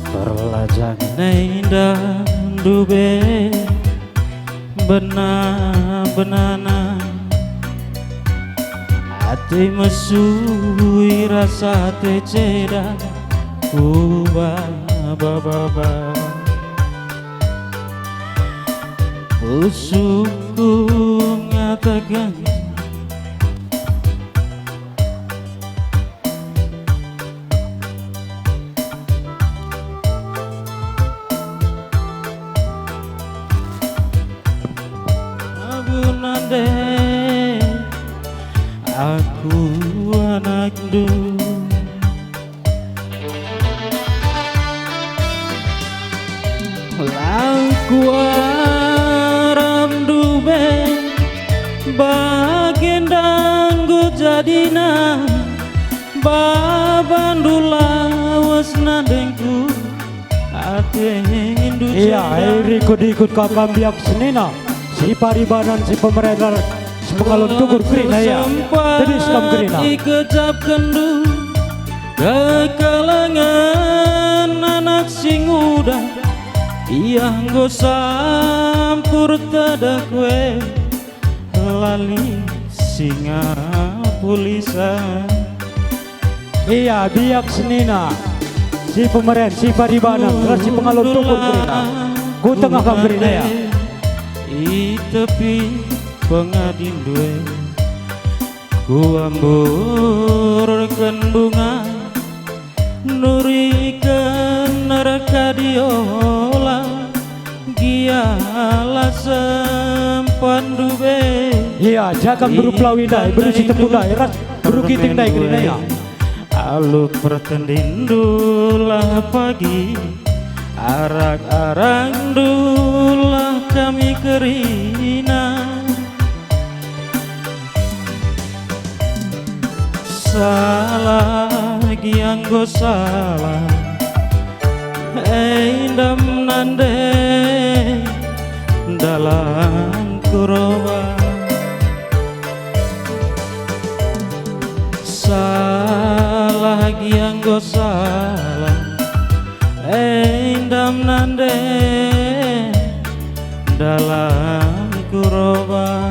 Perlajan enda ndube bena-benana, ate mesui rasa ate ceda ku baba-baba. Pusuhku ngataken Aku anakndu. La kuarapndu be, bagenda enggo jadina, babandu lawes nandengku, atendu. Ia, ceda. Rikut-rikut kakam biak senina, si paribanan, si pemeren, si pengalon tukur kerina ia. Tedis kam kerina. Ikecapkenndu kekelengen anak si nguda, ia enggo sampur tedeh kue lali singa pulisan. Ia, biak senina, si pemeren, si paribanan, ras si pengalon tukur kerina. Ku tengah kam kerina ia. I tepi pengadindu e, kuamburken bunga, nuriken reka diola, gia la sempatndu be. Ia, jagang beru pelawi ndai, beru si tempu ndai, ras beru ginting ndai kerina ia. Alu pertendindulah pagi, arak-arakndulah kami kerina. Salah gia enggo salah, e ndam nande dalanku roba. Salah gia enggo salah, e ndam nande dalanku roba.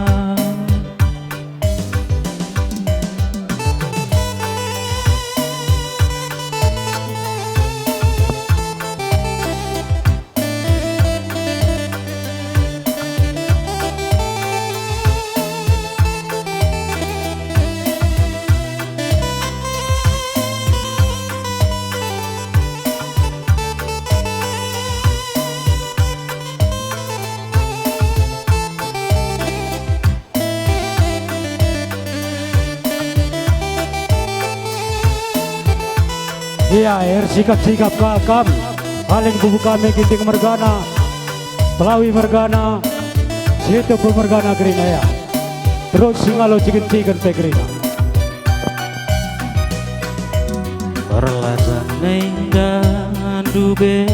Ia, ersikap-sikap ka kam, paling bubu kami Ginting mergana, Pelawi mergana, Sitepu mergana kerina ia. Terus singalo cigen-cigen pe kerina. Perlajan enda ndube.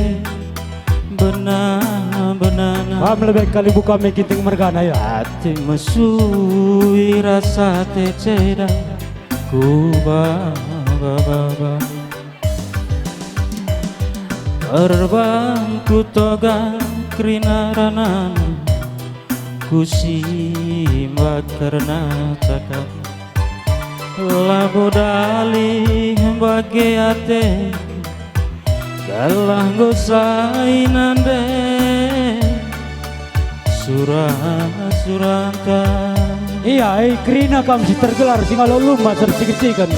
Bena-benana. Kam lebe kali buka me Ginting mergana, ya. Ate mesui rasa ate ceda ku baba-baba. Erbang ku toga kerina ranan, ku simbak kerna cakap. Labo dalih bage ate, gelah enggo sai nande sura-suranta. Ia, e kerina kam si tergelar singalo lumba ersigen-sigen.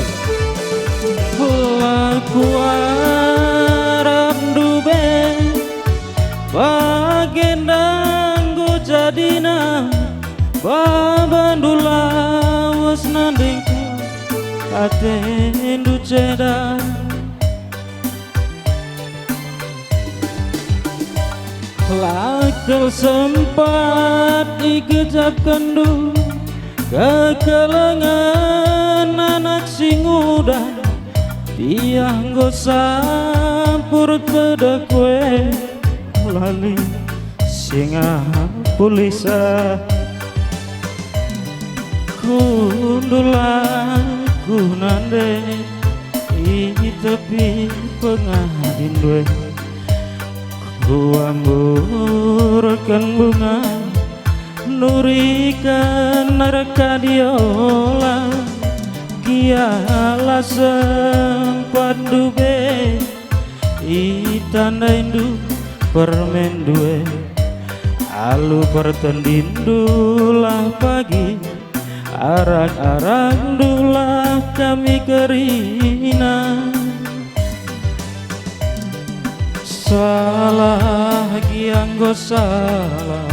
La kuarap ndube, bagenda enggo jadina, babandu lawes nandingku, atendu ceda. La kal sempat igejapkenndu kekelengen anak si nguda, biah enggo sampur tedeh kue. Lali singa pulisa, kundul aku nande i tepi pengadindu e. Kuamburken bunga, nuriken reka diola, gia la sempatndu be. Itandaindu permenndu e, alu pertendinndu lah pagi, arak-arakndu lah kami kerina. Salah gia enggo salah,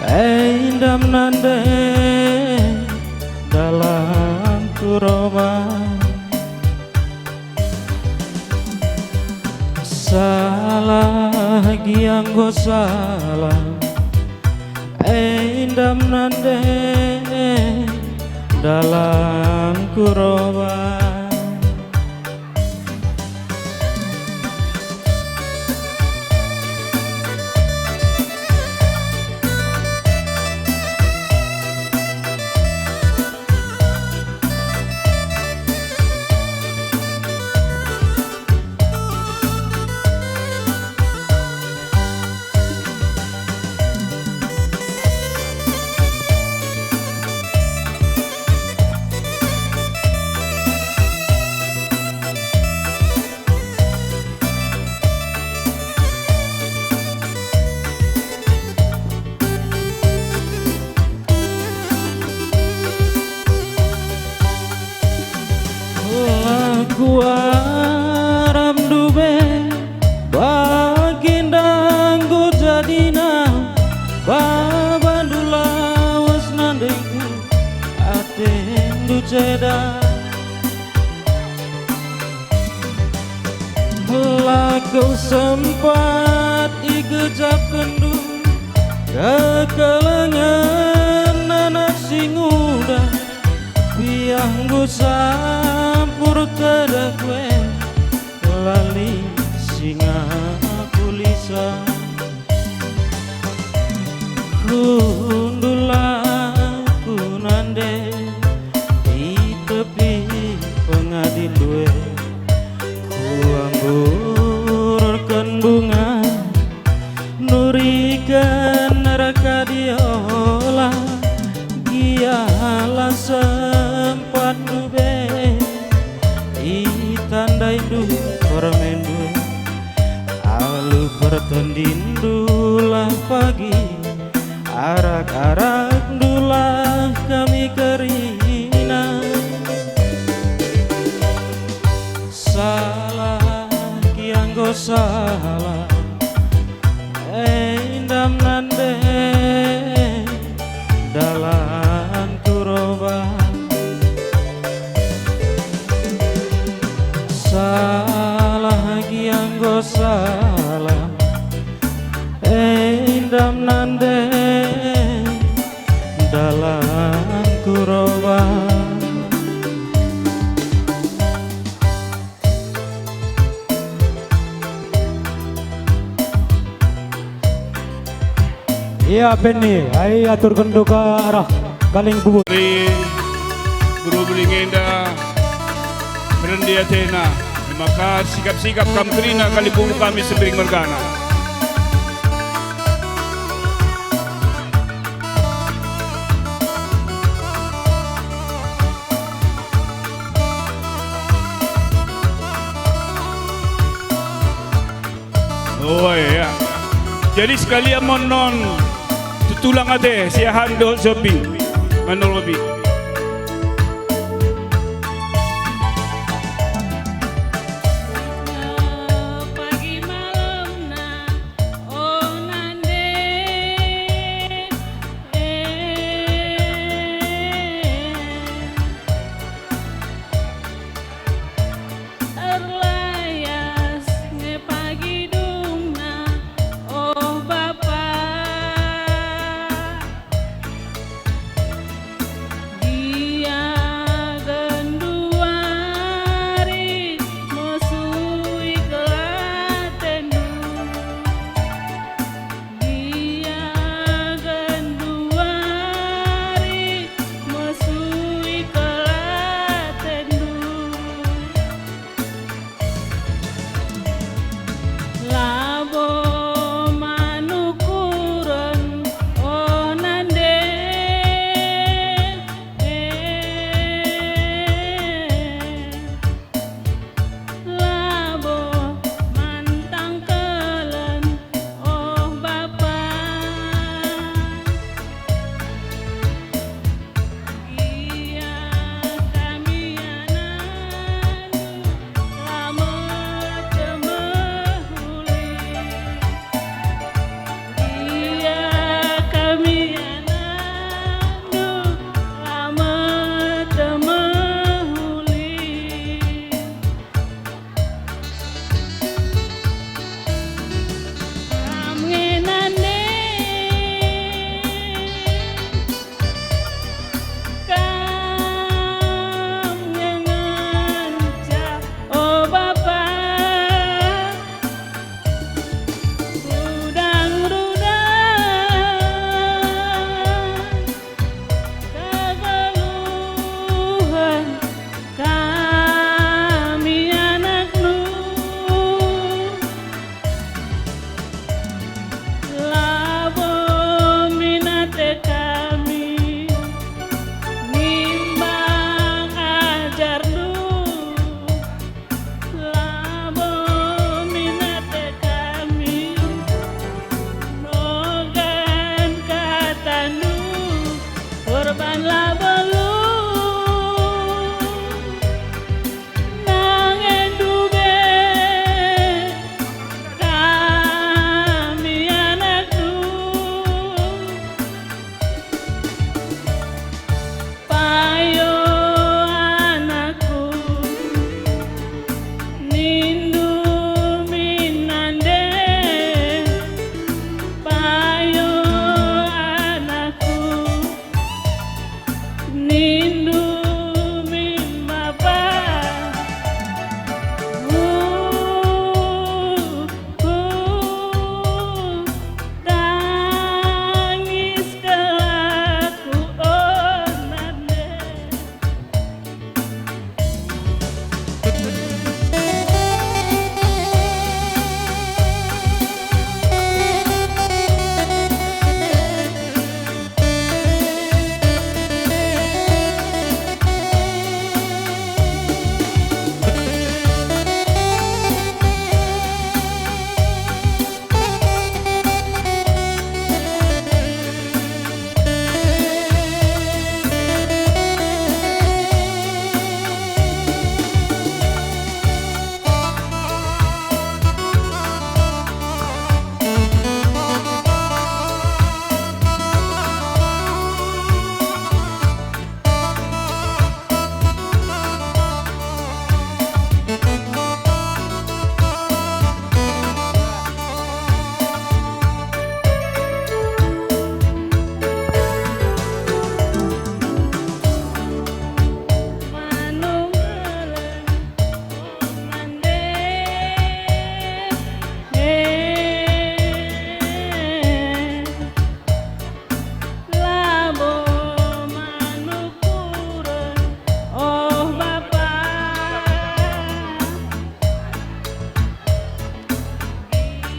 e ndam nande, dalan dalanku roban. La kuaramndu be, baginda enggo jadina, babandu lawes nandengku, atendu ceda. La kusempat igejapkenndu kekelengen anak si nguda, biah enggo sampur kedekku e, la lit si ngapulisa. Kundullah ku nande i tepi pengadilndu e, kuamburken bunga, nuriken raka diola, gia la sempatndu be itandaindu permenndu e. Alu pertendinndu la pagi, arak-arakndu la kami kerina. Salah gia enggo salah, e indam nande dalanku roban. Salah gia enggo salah, e indam nande dalanku roban. Ia Penny, ai aturkenndu ka arah kalimbubu. Buru beling enda merende atena, e maka sikap-sikap kam kerina kalimbubu kami Sembiring mergana. Oh, ya. Jadi sekalian mon non tulang ate si ahan dohot sepi. Manul lebih. Pagi malamna, oh nande, eh, erlayas nge pagi dungna, oh bapa. Nindu min bapa. Uh, uh, tangis kelaku, oh, nande. Labo manuk kuren, oh Bapa.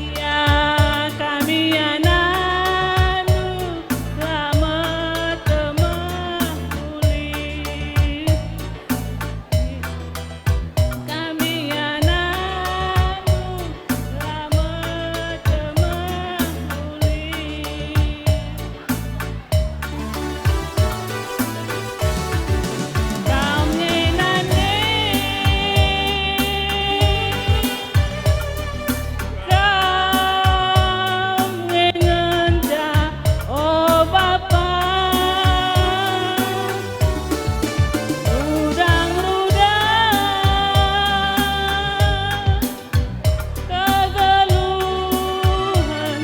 Ia kami anakNdu la metemeh ulih. Kami anakNdu la metemeh ulih. Kam nge nande, kam nge ngenca, o Bapa. Rudang-rudang kegeluhen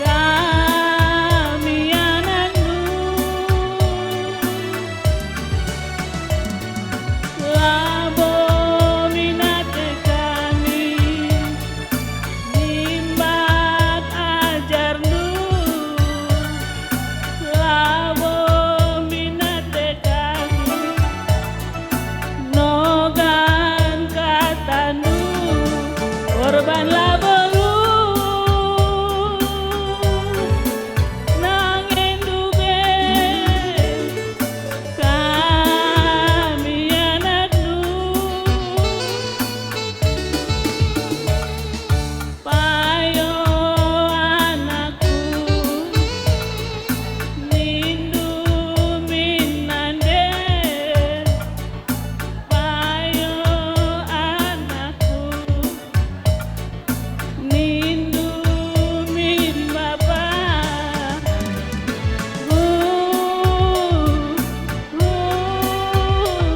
kami anakNdu. Labo minat kami nimbak ajarNdu. Labo minat kami nogan kataNdu, korban labo luh, nangendu be kami anakNdu. Payo anakku, nindu min nande. Payo anakku, nindu min bapa. Uh, uh,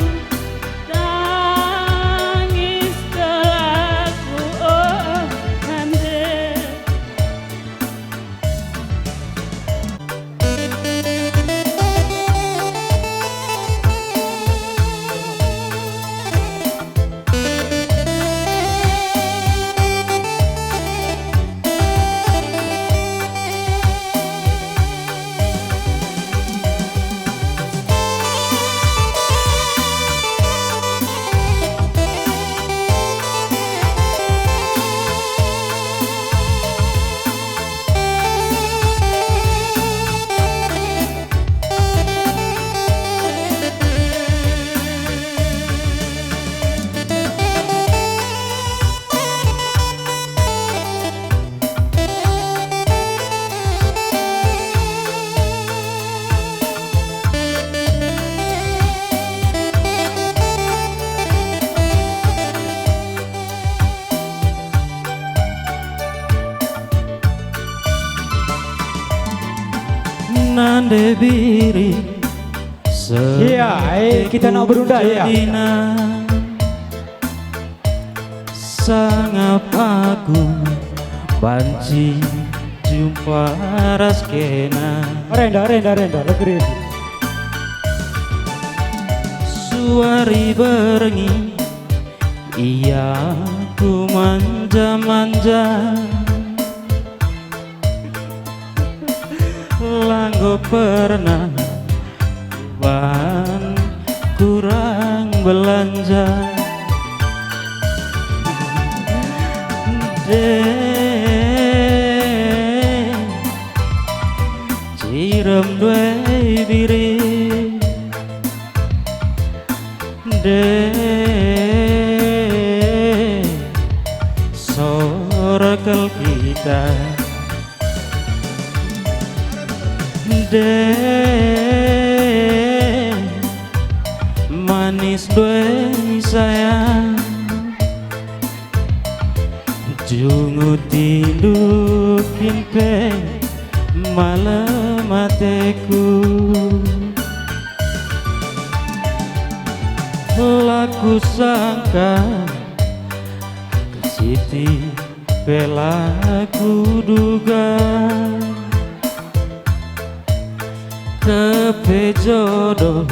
tangis kelaku, oh, ande. Nande biring. Iya, eh, kita nak berundai, ya. Sangap aku banci jumpa ras kena. Renda, renda, renda, legeri. Wari berngi ia ku manja-manja, la enggo pernah ban kurang belanja. Deh, cirem ndue biri. Deh, sora kal kita. Deh, manis ndue sayang. Jungut indu kin pe malem ateku. La kusangka, Siti pe la kuduga. Kepe jodoh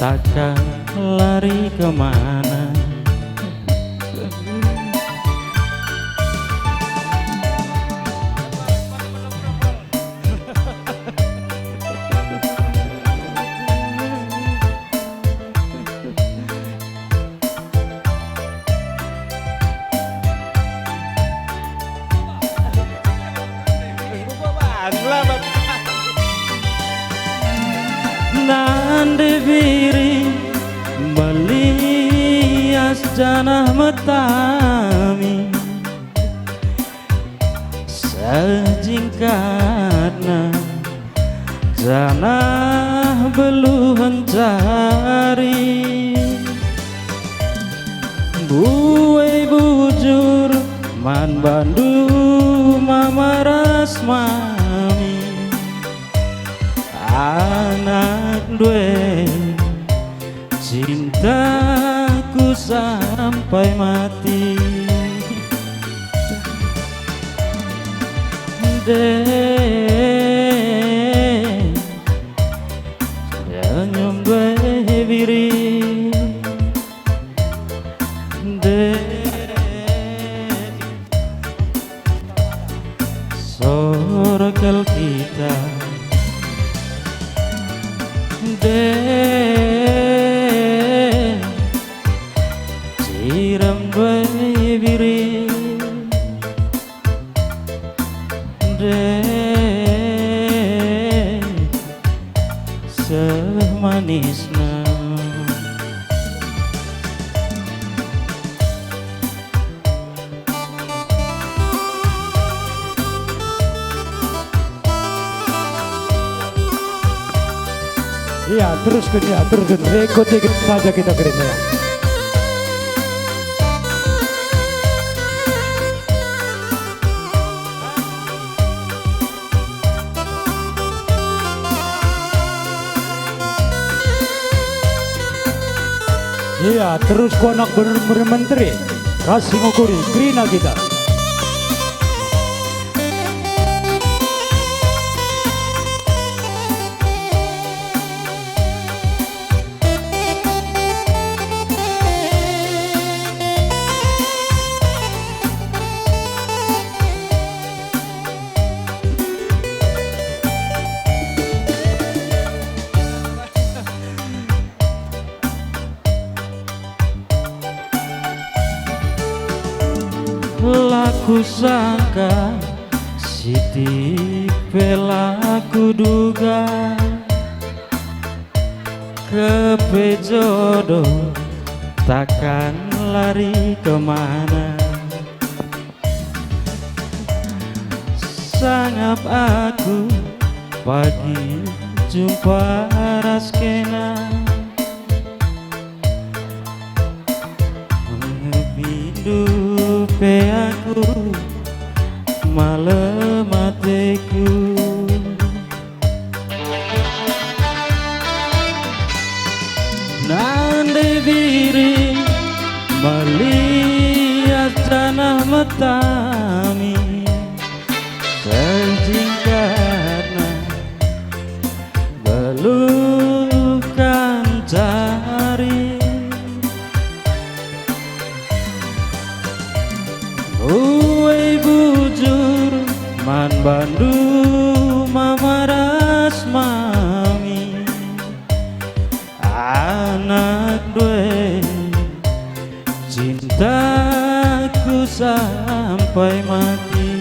takkan lari kemana. Nande biri melias janah metami. Sejingkatna janah beluhen jari. Mbue bujur man bandu mama ras mami. Anak ndue cintaku sampai mati. Deh, senyum ndue biri. Deh, sora kal kita. Deh, cirem ndue biri. Deh, seh manisna. Iya, terusken, iya, terusken. Ikut-ikut saja kita, Grin, ya. Iya, terus ku anak ber-, bermenteri, ras si ngukuri, kerina kita. La kusangka, Siti pe la kuduga, kepe jodoh takkan lari kemana. Sangap aku pagi jumpa ras kena. Ngebindu pe aku malem ateku. Nande biri melias janah metami, sejingkatna beluh kancari. Anakndu e, cintaku sampai mati.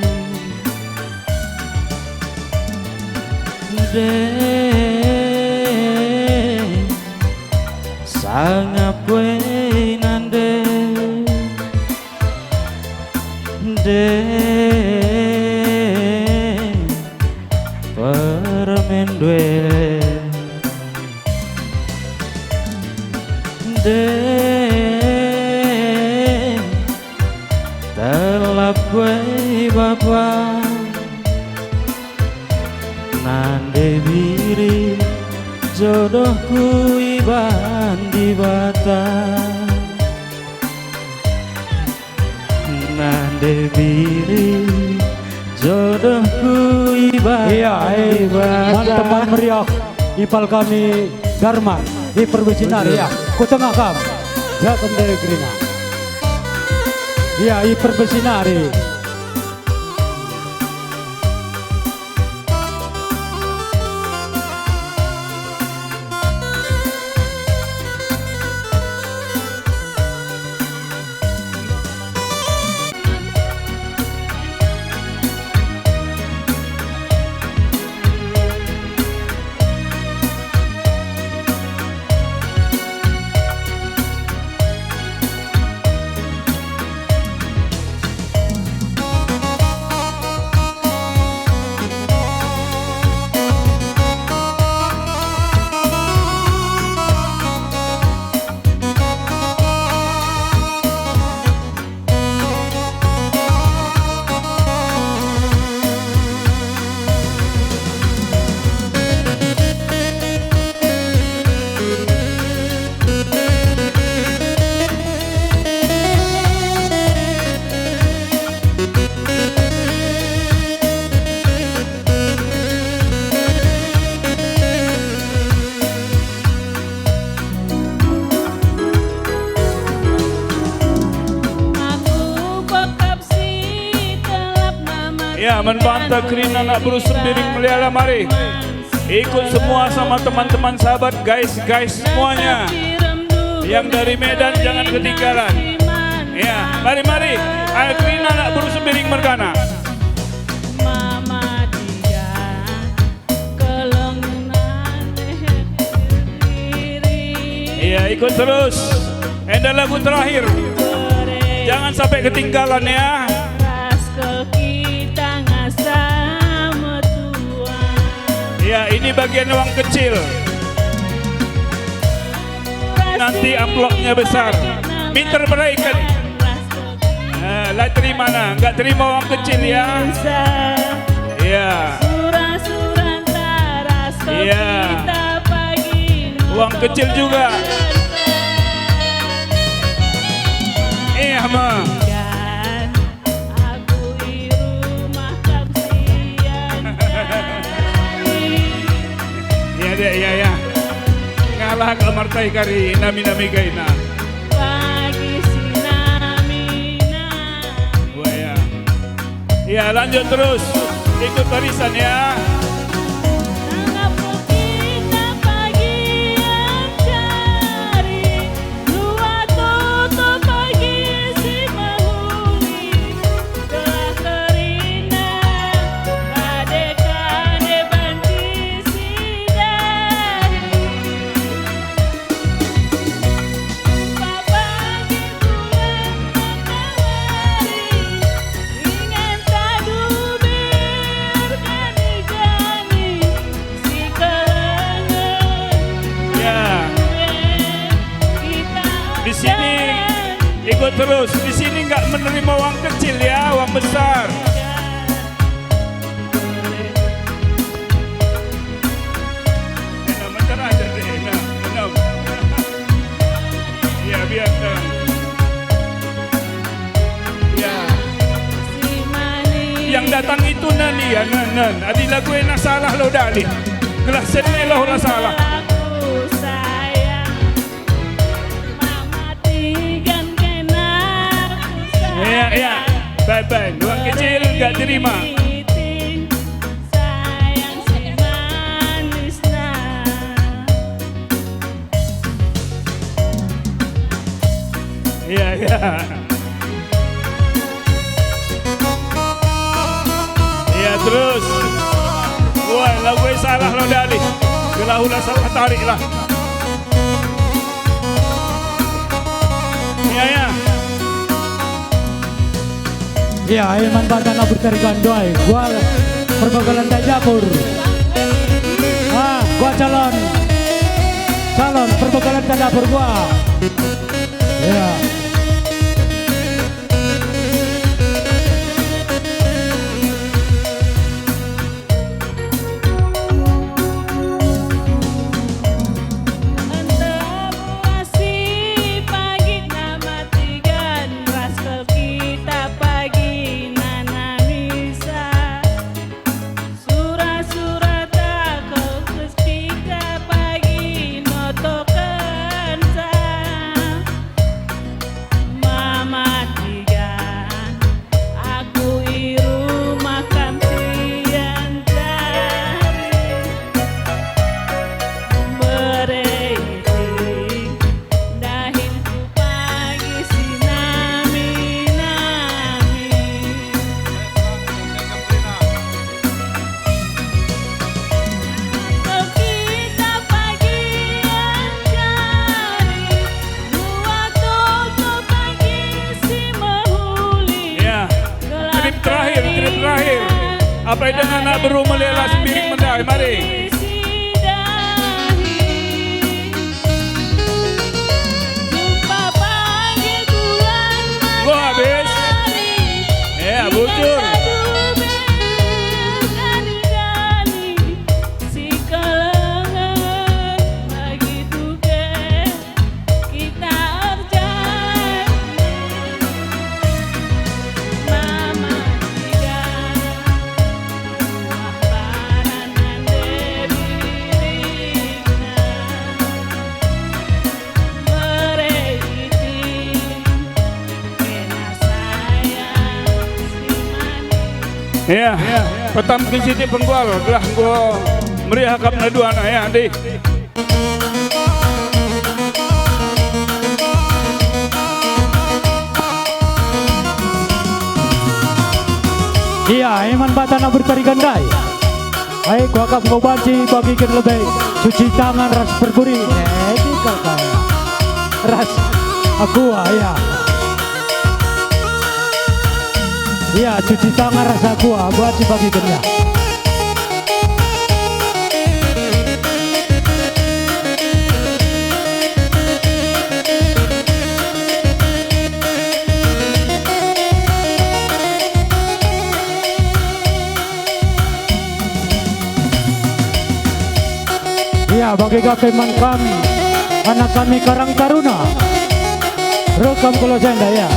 Nde, sangap ku e nande. Nde, permenndu e. Nde, telap ku e bapa. Nande biri jodohku iban Dibata. Nande biri jodohku iban Dibata. Iya, eh, teman-teman meriah, ipal kami Darman, i perbesi nari, ya, ku tengah kam. Ya, tende kerina. Iya, i perbesi nari. Ya, man banta kerina anak beru Sembiring Meliala, mari. Ikut semua sama teman-teman sahabat, guys, guys semuanya. Yang dari Medan jangan ketinggalan. Ya, mari, mari. Ayo kerina anak beru Sembiring mergana. Iya, ikut terus. Enda lagu terakhir. Jangan sampai ketinggalan, ya. Iya, ini bagian uang kecil. Nanti amplopnya besar. Minter bereken. Eh, la terima, nah, nggak terima uang kecil, ya. Iya. Iya. Uang kecil juga. Iya, Ma. Iya, Dek, iya, iya. Ngalah kal martai kari, nami-nami kaina. Pagi si nami-nami. Wah, ya. Ya, lanjut terus. Ikut barisan, ya. Nangkap kita pagi yang cari. Dua toto pagi si mehuli, gelah kerina, kade-kade banci si dahi. Pagi bulan matahari, ingan tadu bergani-gani. Ya. Di sini ikut terus. Di sini nggak menerima uang kecil ya, uang besar. Enak, mencar aja deh, enak, enak. Ya, biarkan. Ya. Yang datang itu nan, ya, nan, nan. Adi lagu ena salah lo dalih. Gelah sene lo la salah. Ya, ya. Bye, bye. Uang kecil nggak terima. Sayang si manisna. Iya, iya. Iya, terus. Wah, lagu e salah lo dali. Gelah ulah salah tarik lah. Iya, iya. Iya, e man banta nabur tarikan doai. Gua perbegalan dapur. Ah, gua calon. Calon perbegalan dapur gua. Iya. Enda muasi pagi nama tigan ras kal kita pagi nana misa. Sura-sura takut kecika pagi notokenca. Mama tiga, aku i rumah kam sian jari. Bere iti, dahin ku pagi si nami-nami. Kita pagi jari, dua toto pagi si mehuli. Ya. Trip terakhir, trip terakhir. Apa itu anak beru melelas biring mendai, mari. Gua habis. Ya, bujur. Ya, petamken sitik penggual, gelah enggo meriah akapna duana, ya, ndih. Ia, e man banta nabur tarikan ndai. Ai, kuakap enggo banci bagiken lebe cuci tangan ras perguri. Eh, kika kaya. Ras aqua, ia. Ia, cuci tangan ras aqua, banci bagiken, ia. Ia, bage ka pe man kam, anak kami Karang Taruna. Reh kam ku lawes enda, ia.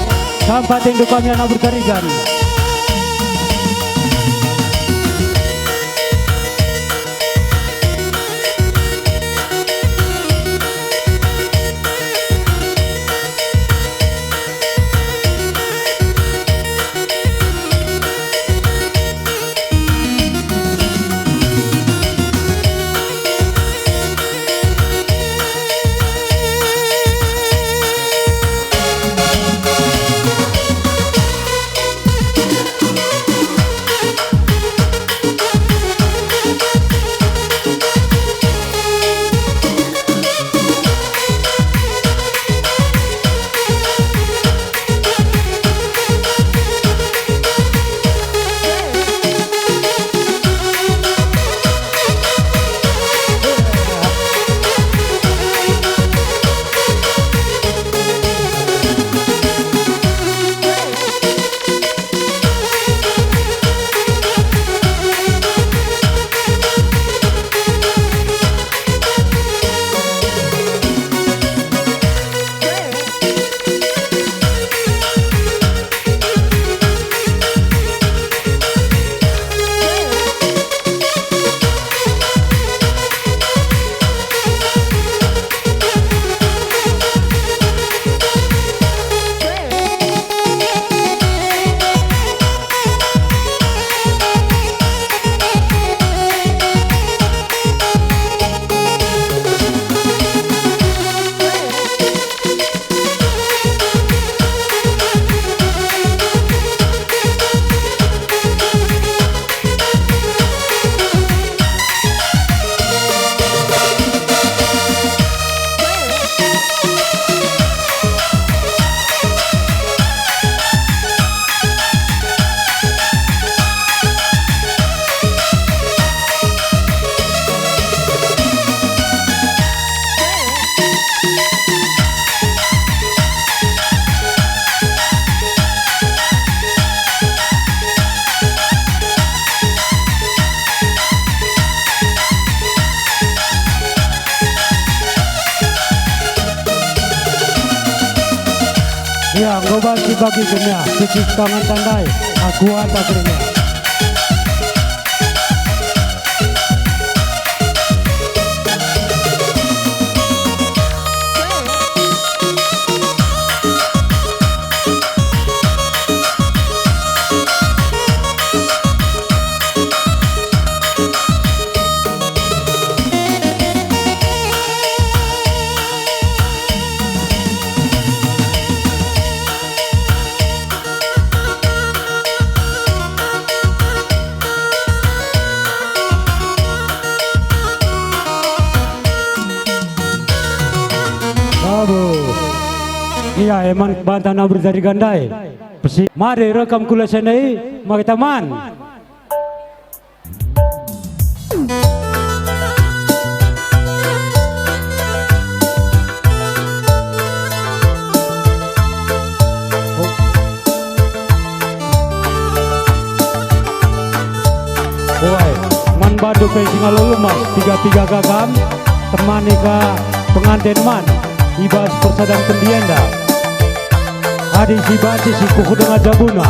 Kam patendu kami anak bertarigan. Coba si bagi kena, cuci tangan tandai, aku ata kerina. Babu. Ia eman banta na berjari gandai. Pesi, mari rekam kula senai, mari taman. Uai, man bandu pe si ngalo lemas, piga-piga gagam, temani ka penganten man, i bas persadan pendi enda. Adi si banci si kuh denga jabuna.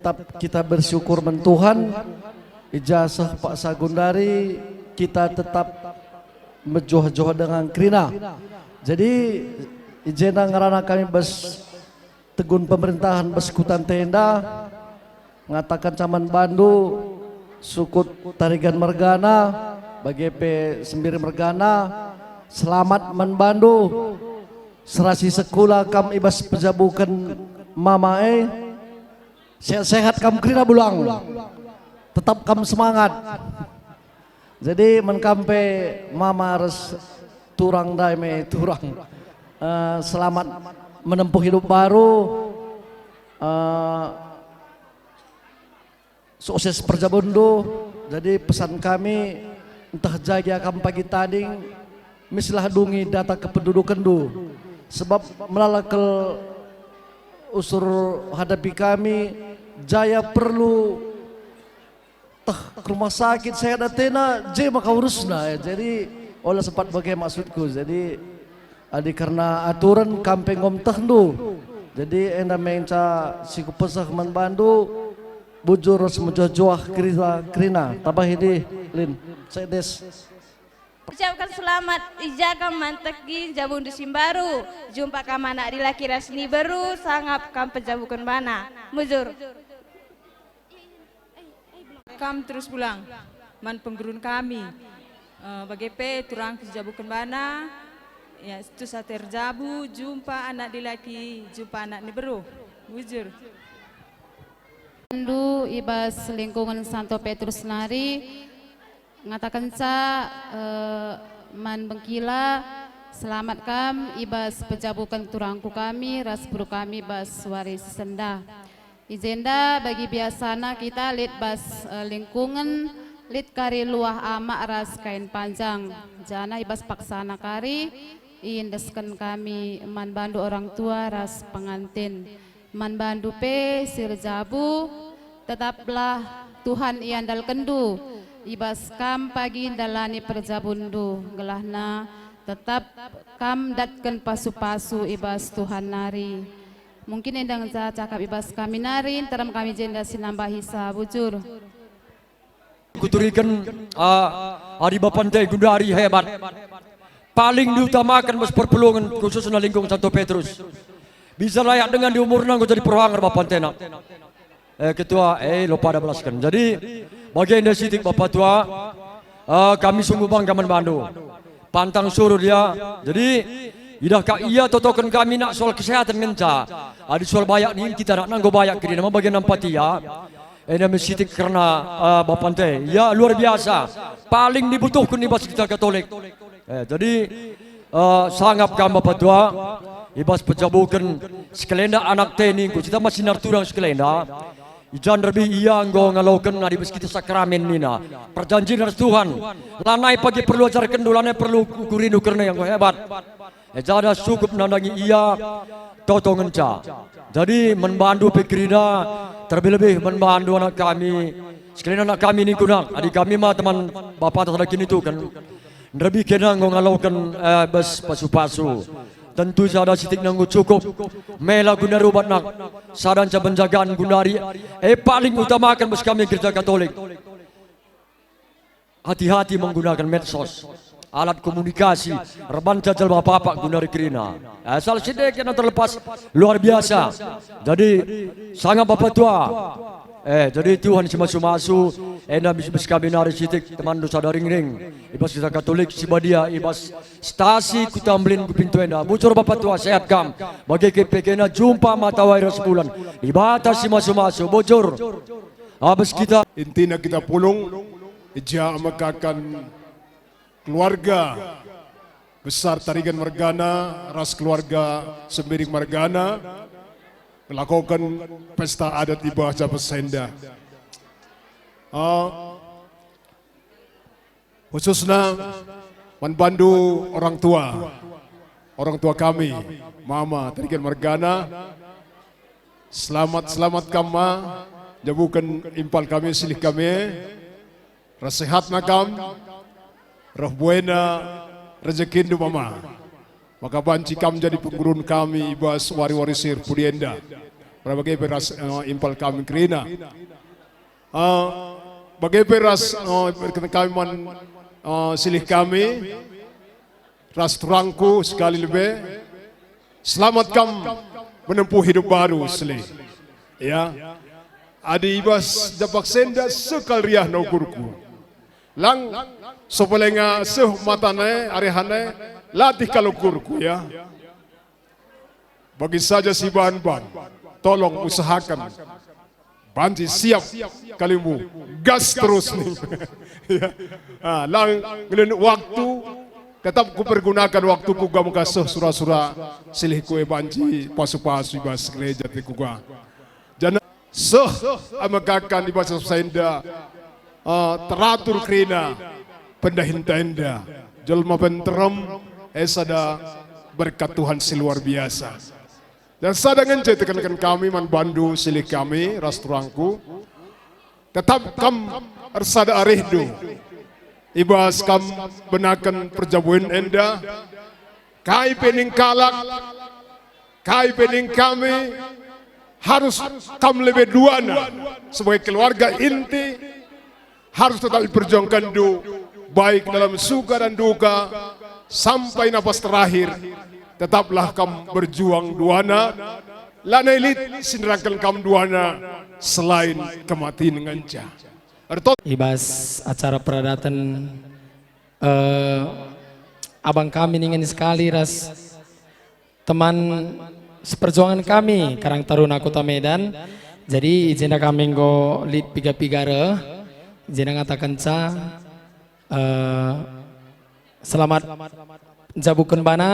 Tetap kita bersyukur man Tuhan, i ja seh paksa gundari kita tetap mejuah-juah dengan kerina. Jadi, i jenda ngerana kami bas tegun pemerintahan bas kuta enda, ngataken ca man bandu, Sukut Tarigan mergana, bage pe Sembiring mergana, selamat man bandu. Serasi sekula kam i bas pejabuken mama e. Sehat-sehat kam kerina bulang. Tetap kam semangat. Jadi man kam pe mama ras turang ndai me turang. Eh, selamat menempuh hidup baru. Eh, sukses perjabundu. Jadi pesan kami, ntah ja gia kam pagi tading, misilah dungi data kependudukenndu. Sebab melala kal usur hadapi kami, ja ia perlu teh ke rumah sakit sehat atena, je maka urusna. Jadi ola sempat bage maksudku. Jadi adi kerna aturen kam pe enggo metehndu. Jadi enda me ngenca si kupeseh man bandu, bujur ras mejuah-juah kerina, kerina. Tambahi dih, Lin. Sedes. Ucapken selamat, i ja kam manteki jabundu si mbaru. Jumpa kam anak dilaki ras niberu, sangap kam pejabuken bana. Mujur. Kam terus pulang man penggurun kami. Eh, bage pe turangku si jabuken bana, ya, terus ate erjabu, jumpa anak dilaki, jumpa anak niberu. Mujur. Ndu i bas lingkungen Santo Petrus nari ngatakenca, eh, man bengkila, selamat kam i bas pejabuken turangku kami ras beru kami bas wari si sendah. I jenda bagi biasana kita lit bas, eh, lingkungen, lit kari luah amak ras kain panjang, janah i bas paksana kari iendesken kami man bandu orang tua ras pengantin. Man bandu pe si erjabu, tetaplah Tuhan iandalkenndu, i bas kam pagi ndalani perjabunndu, gelahna tetap kam ndatken pasu-pasu i bas Tuhan nari. Mungkin enda ngenca cakap i bas kami nari, nterem kami jenda si nambahi sa bujur. Kuturiken, ah, adi bapante gundari hebat. Paling diutamaken bas perpulungen, khususna lingkung Santo Petrus. Bisa layak dengan di umurna enggo jadi perwanger bapantena. Eh, ketua, eh, lo pada belasken. Jadi, bagenda sitik Bapa Tua, eh, kami sungguh bangga man bandu. Pantang surut ia. Jadi, idah ka ia totoken kami nak soal kesehatan ngenca. Adi soal bayak nin kita nak nanggo bayak kerina, ma bagian nampat ia. Enda me sitik kerna, eh, bapante. Ia luar biasa. Paling dibutuhken i bas kita Katolik. Eh, jadi, eh, sangap kam Bapa Tua, i bas pejabuken sekelenda anak teningku, kita masih narturang sekelenda. I ja nderbih ia enggo ngaloken adi bas kita sakramen nina. Perjanjin ras Tuhan, lanai pagi perlu ajarkenndu, lanai perlu ku-, kurindu kerna ia enggo hebat. E jada sukup nandangi ia toto ngenca. Jadi man bandu pe kerina, terlebih-lebih man bandu anak kami. Sekalian anak kami ningku nak, adi kami ma teman bapanta sada kinituken. Nderbih kena enggo ngaloken, eh, bas pasu-pasu. Tentu sada sitik nanggo cukup. Mela guna rubat nak. Sada nca penjagaan gundari. Eh, paling utamaken bas kami gereja Katolik. Hati-hati menggunakan medsos, alat komunikasi, erban jajal bapak-bapak guna kerina. Asal sidek yang terlepas, luar biasa. Jadi, sangap Bapa Tua. Eh, jadi Tuhan si masu-masu, enda mis-mis kami nari sitik, teman dosa daring-ring. I bas kita Katolik si badia, i bas stasi Kuta Mbelin ku pintu enda. Bujur Bapa Tua, sehat kam. Bage ke pe kena jumpa matawari ras bulan. Dibata si masu-masu, bujur. Abis kita. Intina kita pulung, i ja mekaken keluarga besar Tarigan mergana ras keluarga Sembiring mergana ngelakoken pesta adat i bas Jabat Senda. Ah, khususna man bandu orang tua, orang tua kami, Mama Tarigan mergana, selamat, selamat kam, Ma, jabuken impal kami, silih kami, ras sehatna kam, reh buena rejekindu, Mama. Maka banci kam jadi penggurun kami i bas wari-wari si erpudi enda. Pada bage pe ras, eh, impal kami kerina. Eh, bage pe ras, eh, kami man, eh, silih kami, ras turangku sekali lebe. Selamat kam menempuh hidup baru, silih. Ya. Adi i bas dampak si enda seh kal riahna ukurku. Lang, sopalenga seh matana e, arehana e, latih kal ukurku, ya. Bagi saja si ban-ban, tolong usahaken. Banci siap kalimbu, gas terus nih. Ya. Ah, lang ngelinik waktu, tetap kupergunakan waktuku gam kaseh sura-sura silihku e banci pasu-pasu i bas gereja te kuga. Janah seh amegakan i bas si enda, eh, teratur kerina pendahinta enda. Jelma penterem, eh, sada berkat Tuhan si luar biasa. Dan sada ngenca itekenken kami man bandu silih kami ras turangku. Tetap kam ersada arehndu. I bas kam benaken perjabun enda, kai pe ning kalak, kai pe ning kami, harus kam lebe duana sebagai keluarga inti, harus tetap iperjuangkenndu, baik dalam suka dan duka, sampai napas terakhir, tetaplah kam berjuang duana, lanai lit si nerangken kam duana selain kematin ngenca. Ertot. I bas acara peradaten, eh, abang kami ningen sekali ras teman seperjuangan kami, Karang Taruna Kota Medan. Jadi, i jenda kami enggo lit piga-piga reh, i jenda ngatakenca, eh, selamat njabuken bana.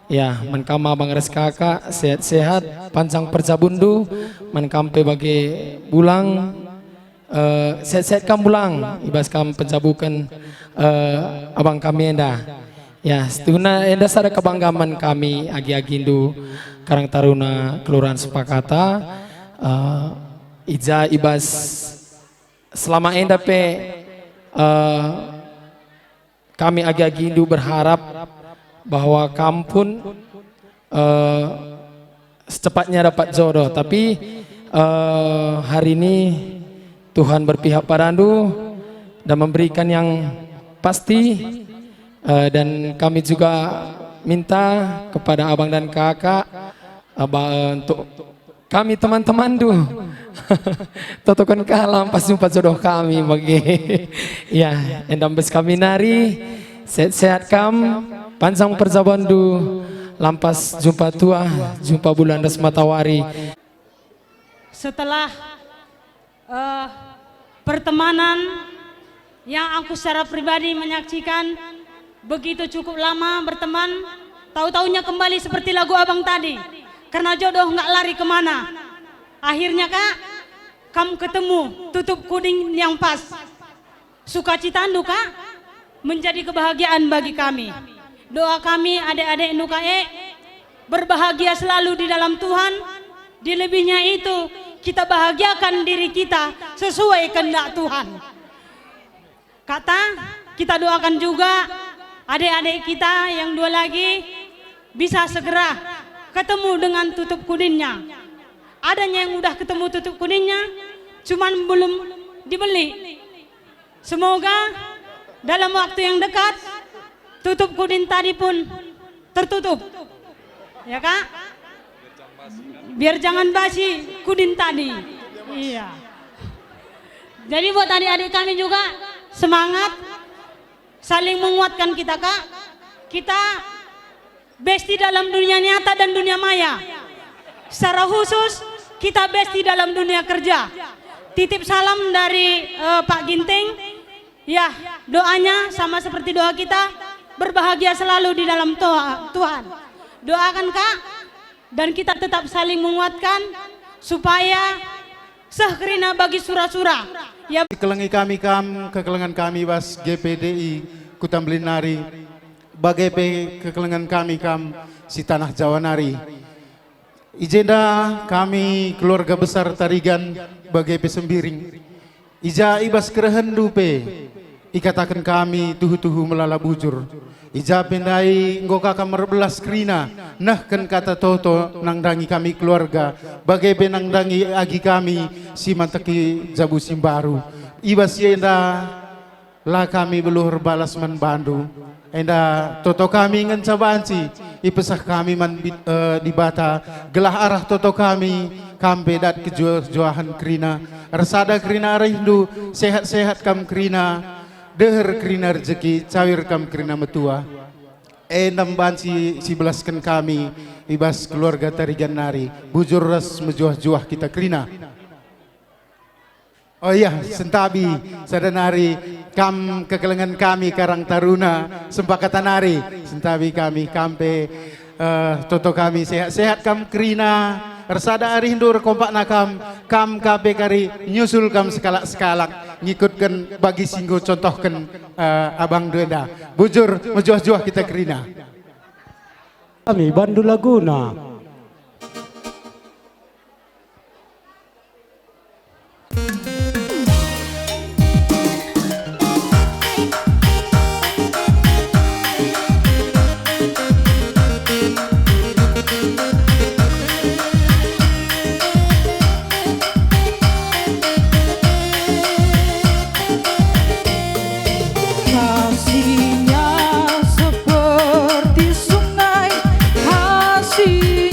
Ya, man kam abang ras kakak, sehat-sehat, panjang perjabunndu, man kam pe bage Bulang, eh, sehat-sehat kam Bulang, i bas kam penjabuken, eh, abang kami enda. Ya, situhuna enda sada kebanggaan kami agi-agindu Karang Taruna Kelurahan Sepakata, eh, i ja i bas selama enda pe, eh, kami agi-agindu berharap bahwa kam pun, eh, secepatnya dapat jodoh. Tapi, eh, hari ini Tuhan berpihak padandu dan memberikan yang pasti. Eh, dan kami juga minta kepada abang dan kakak, eh, ba-, eh, untuk kami teman-temanndu. Totoken ka lampas jumpa jodoh kami bage. Ya, enda bas kami nari, sehat-sehat kam, panjang perjabundu, lampas jumpa tuah, jumpa bulan ras matawari. Setelah, eh, pertemanan yang aku secara pribadi menyaksikan begitu cukup lama berteman, tahu-taunya kembali seperti lagu abang tadi, karena jodoh nggak lari kemana. Akhirnya, Kak, kam ketemu tutup kudin yang pas. Sukacitandu, Kak, menjadi kebahagiaan bagi kami. Doa kami, adik-adiknu, Kak, eh, berbahagia selalu di dalam Tuhan. Di lebihnya itu, kita bahagiakan diri kita sesuai kehendak Tuhan. Kata, kita doakan juga adik-adik kita yang dua lagi bisa segera ketemu dengan tutup kudinnya. Adanya yang udah ketemu tutup kudinnya, cuman belum dibeli. Semoga dalam waktu yang dekat tutup kudin tadi pun tertutup. Ya, Kak? Biar jangan basi kudin tadi. Iya. Jadi buat adik-adik kami juga, semangat, saling menguatkan kita, Kak. Kita besti dalam dunia nyata dan dunia maya. Secara khusus, kita besti dalam dunia kerja. Titip salam dari, eh, Pak Ginting. Ya, doanya sama seperti doa kita, berbahagia selalu di dalam toa-, Tuhan. Doakan, Kak, dan kita tetap saling menguatkan supaya seh kerina bagi sura-sura. Ya. Kekelengi kami kam, kekelengen kami bas G P D I Kuta Mbelin nari, bage pe kekelengen kami kam si tanah Jawa nari. I jenda kami keluarga besar Tarigan bage pe Sembiring. I ja i bas kerehenndu pe ikataken kami tuhu-tuhu melala bujur. I ja pe ndai enggo ka kam erbelas kerina nehken kata toto nandangi kami keluarga, bage pe nandangi agi kami si manteki jabu si mbaru. I bas si enda la kami beluh erbalas man bandu. Enda toto kami ngenca banci ipesah kami man Bit-, eh, Dibata, gelah arah toto kami Kam pe dat kejuah-juahen kerina, ersada kerina arihndu, sehat-sehat kam kerina, deher kerina rejeki, cawir kam kerina metua. Enda man banci sibelasken kami i bas keluarga Tarigan nari, bujur ras mejuah-juah kita kerina. Oh iya, sentabi sada nari kam kekelengen kami Karang Taruna Sempakatan nari, sentabi kami kam pe, eh, toto kami sehat-sehat kam kerina, ersada arihndu erkompakna kam, kam ka pe kari nyusul kam sekalak-sekalak ngikutken bagi si enggo contohken, eh, abangndu enda. Bujur mejuah-juah kita kerina. Kami bandu laguna. Kasihnya seperti sungai, kasih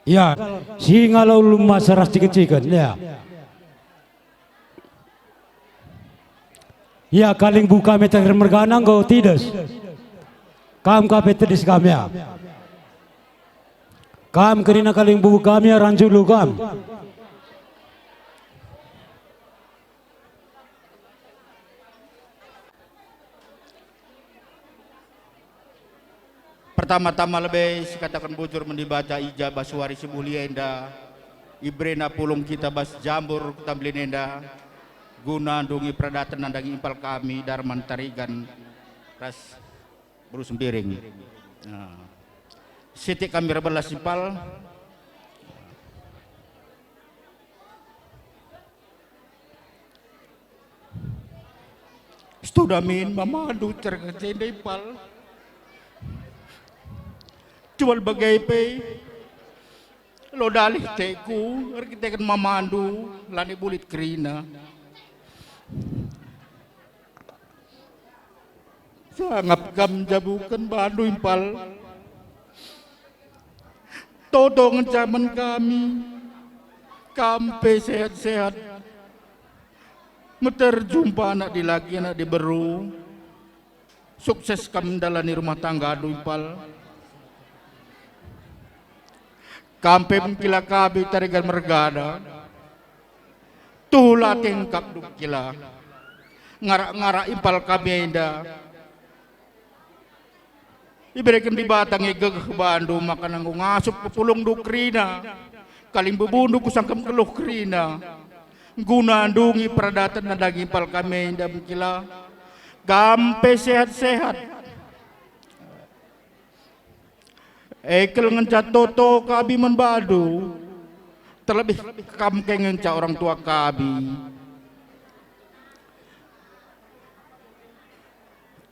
Ya, singa la ulum masa ras ciken-ciken, ya. Ya, kalimbubu kami terakhir mergana enggo tides. Kam ka pe tedis kami, ya. Kam kerina kalimbubu kami, ya, ranjulu kam. Pertama-tama lebe sikataken bujur man Dibata i ja bas wari si mulia enda, iberena pulung kita bas jambur kutambelin enda, guna ndungi peradaten nandangi impal kami Darman Tarigan ras Beru Sembiring. Nah, sitik kami erbelas impal. Setuda min mamandu cerga jenda impal. Cual bage pe, lo dalih teku erkiteken mamandu, lanai bulit kerina. Sangap kam jabuken bandu impal. Toto ngenca man kami, kam pe sehat-sehat. Meter jumpa anak dilaki, anak diberu. Sukses kam ndalani rumah tanggandu impal. Kam pe mengkila kami Tarigan mergana. Tuhu la tengkap dukila. Ngarak-ngarak impal kami enda. Ibereken Dibata nge gegeh bandu maka nanggo ngasup pepulungndu kerina, kalimbubundu kusangkep geluh kerina, guna ndungi peradaten nandangi impal kami enda mengkila. Kam pe sehat-sehat. Ekel ngenca toto kami man bandu, terlebih kam ke ngenca orang tua kami.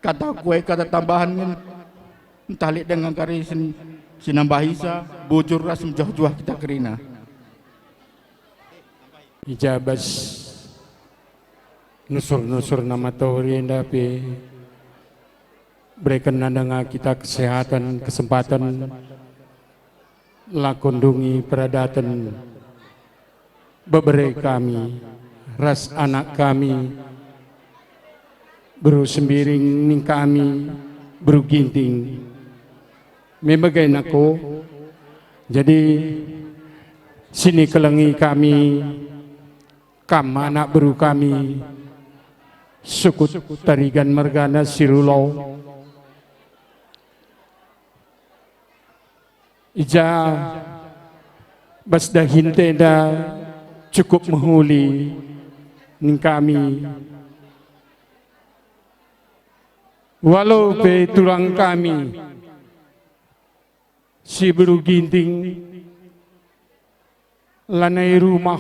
Kataku e kata tambahan ngen, ntah lit denga kari sen-, sinambahisa, bujur ras mejuah-juah kita kerina. I ja bas nusur-nusurna materi enda pe, bereken nandanga kita kesehatan, kesempatan, lako ndungi peradaten bebere kami ras anak kami, Beru Sembiring ning kami, Beru Ginting. Meme ge nako, jadi sini kelengi kami, kam anak beru kami, Sukut Tarigan mergana si Rulo. I ja bas dahinta enda cukup mehuli ning kami. Walau pe turang kami si Beru Ginting lanai rumah,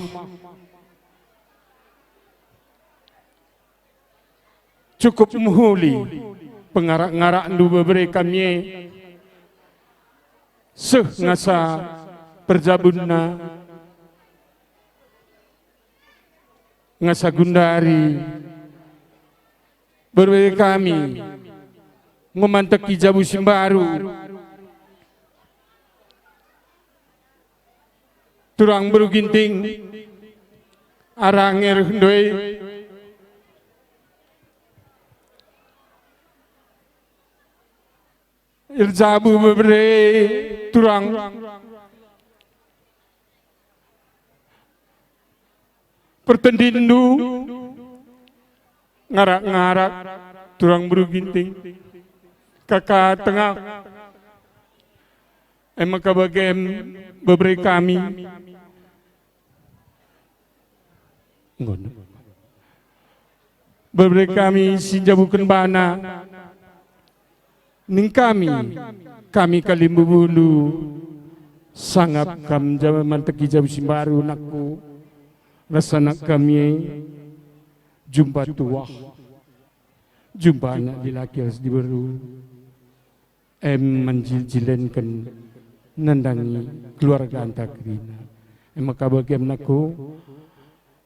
cukup mehuli pengarak-ngarakndu bebere kami e, seh ngasa perjabunna, ngasa gundari bebere kami ngemanteki jabu si mbaru. Turang Beru Ginting, arah nge reh ndoi. Erjabu bebere turang. Pertendinndu ngarak-ngarak turang Beru Ginting. Kaka tengah. E maka bagem bebere kami. Enggo. Bebere kami si njabuken bana. Ning kami, kami kalimbubundu, sangap kam ja manteki jabu si mbaru nakku, ras anak kami e, jumpa tuah, jumpa anak dilaki ras diberu. Em menjil-jilenken nandangi keluarganta kerina. E maka bagem nakku,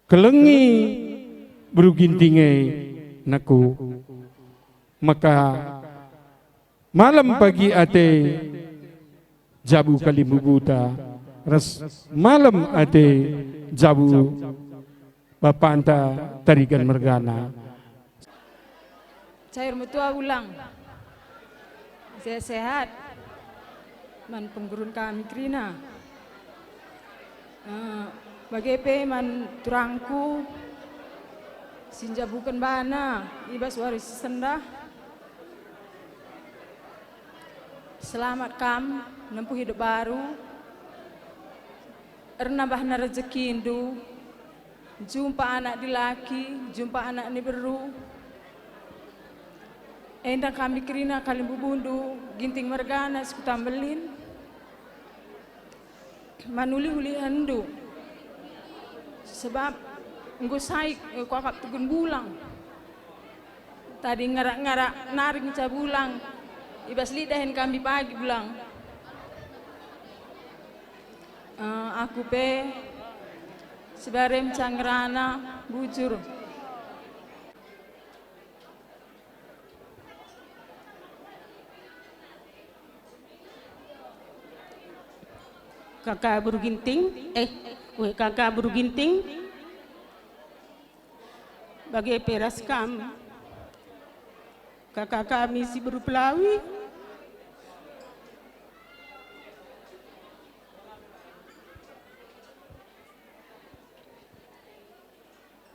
kelengi Beru Ginting e nakku, maka malem pagi ate jabu kalimbubuta ras malem ate jabu bapanta Tarigan mergana. Cair metua ulang. Sehat-sehat man penggurun kami kerina. Eh, bage pe man turangku si njabuken bana i bas wari si sendah. Selamat kam nempuh hidup baru. Ernambahna rejekindu. Jumpa anak dilaki, jumpa anak ni beru. Enda kami kerina kalimbubundu, Ginting mergana, Sekuta Mbelin. Man ulih-ulihenndu. Sebab enggo saik, eh, kuakap tugun bulang. Tadi ngarak-ngarak nari ngenca bulang. I bas lit dahin kami pagi bulang. Eh, aku pe si bage me ngerana bujur. Kaka Beru Ginting, eh, weh, Kaka Beru Ginting, bage pe ras kam, kaka kami si Beru Pelawi.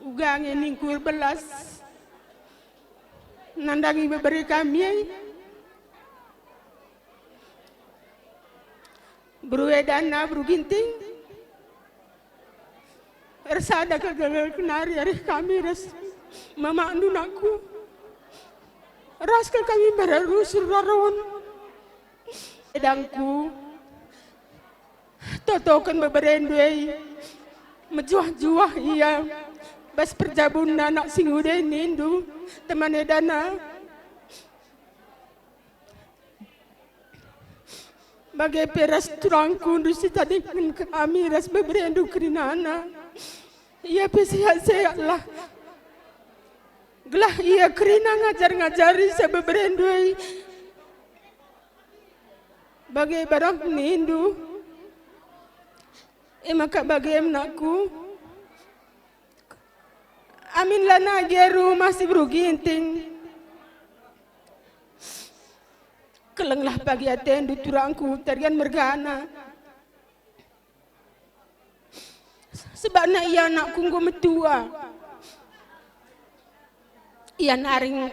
Uga nge ningku erbelas nandangi bebere kami e. Beru Edana, Beru Ginting, ersada kal kenari arih kami ras mamakndu nakku. Ras kal kami mbarang rusur raron. Edangku, totoken beberendu e, mejuah-juah ia bas perjabunna anak si nguda nindu, teman Edana. Bage pe ras turangkundu si tadingken kami ras beberendu kerinana. Ia pe sehat-sehatlah. Gelah ia kerina ngajar-ngajari si beberendu e. Bage barang nindu. E maka bage me nakku. Amin lanai gia rumah si Beru Ginting. Kelenglah bagi atendu turangku Tarigan mergana. Sebabna ia anakku enggo metua. Ia nari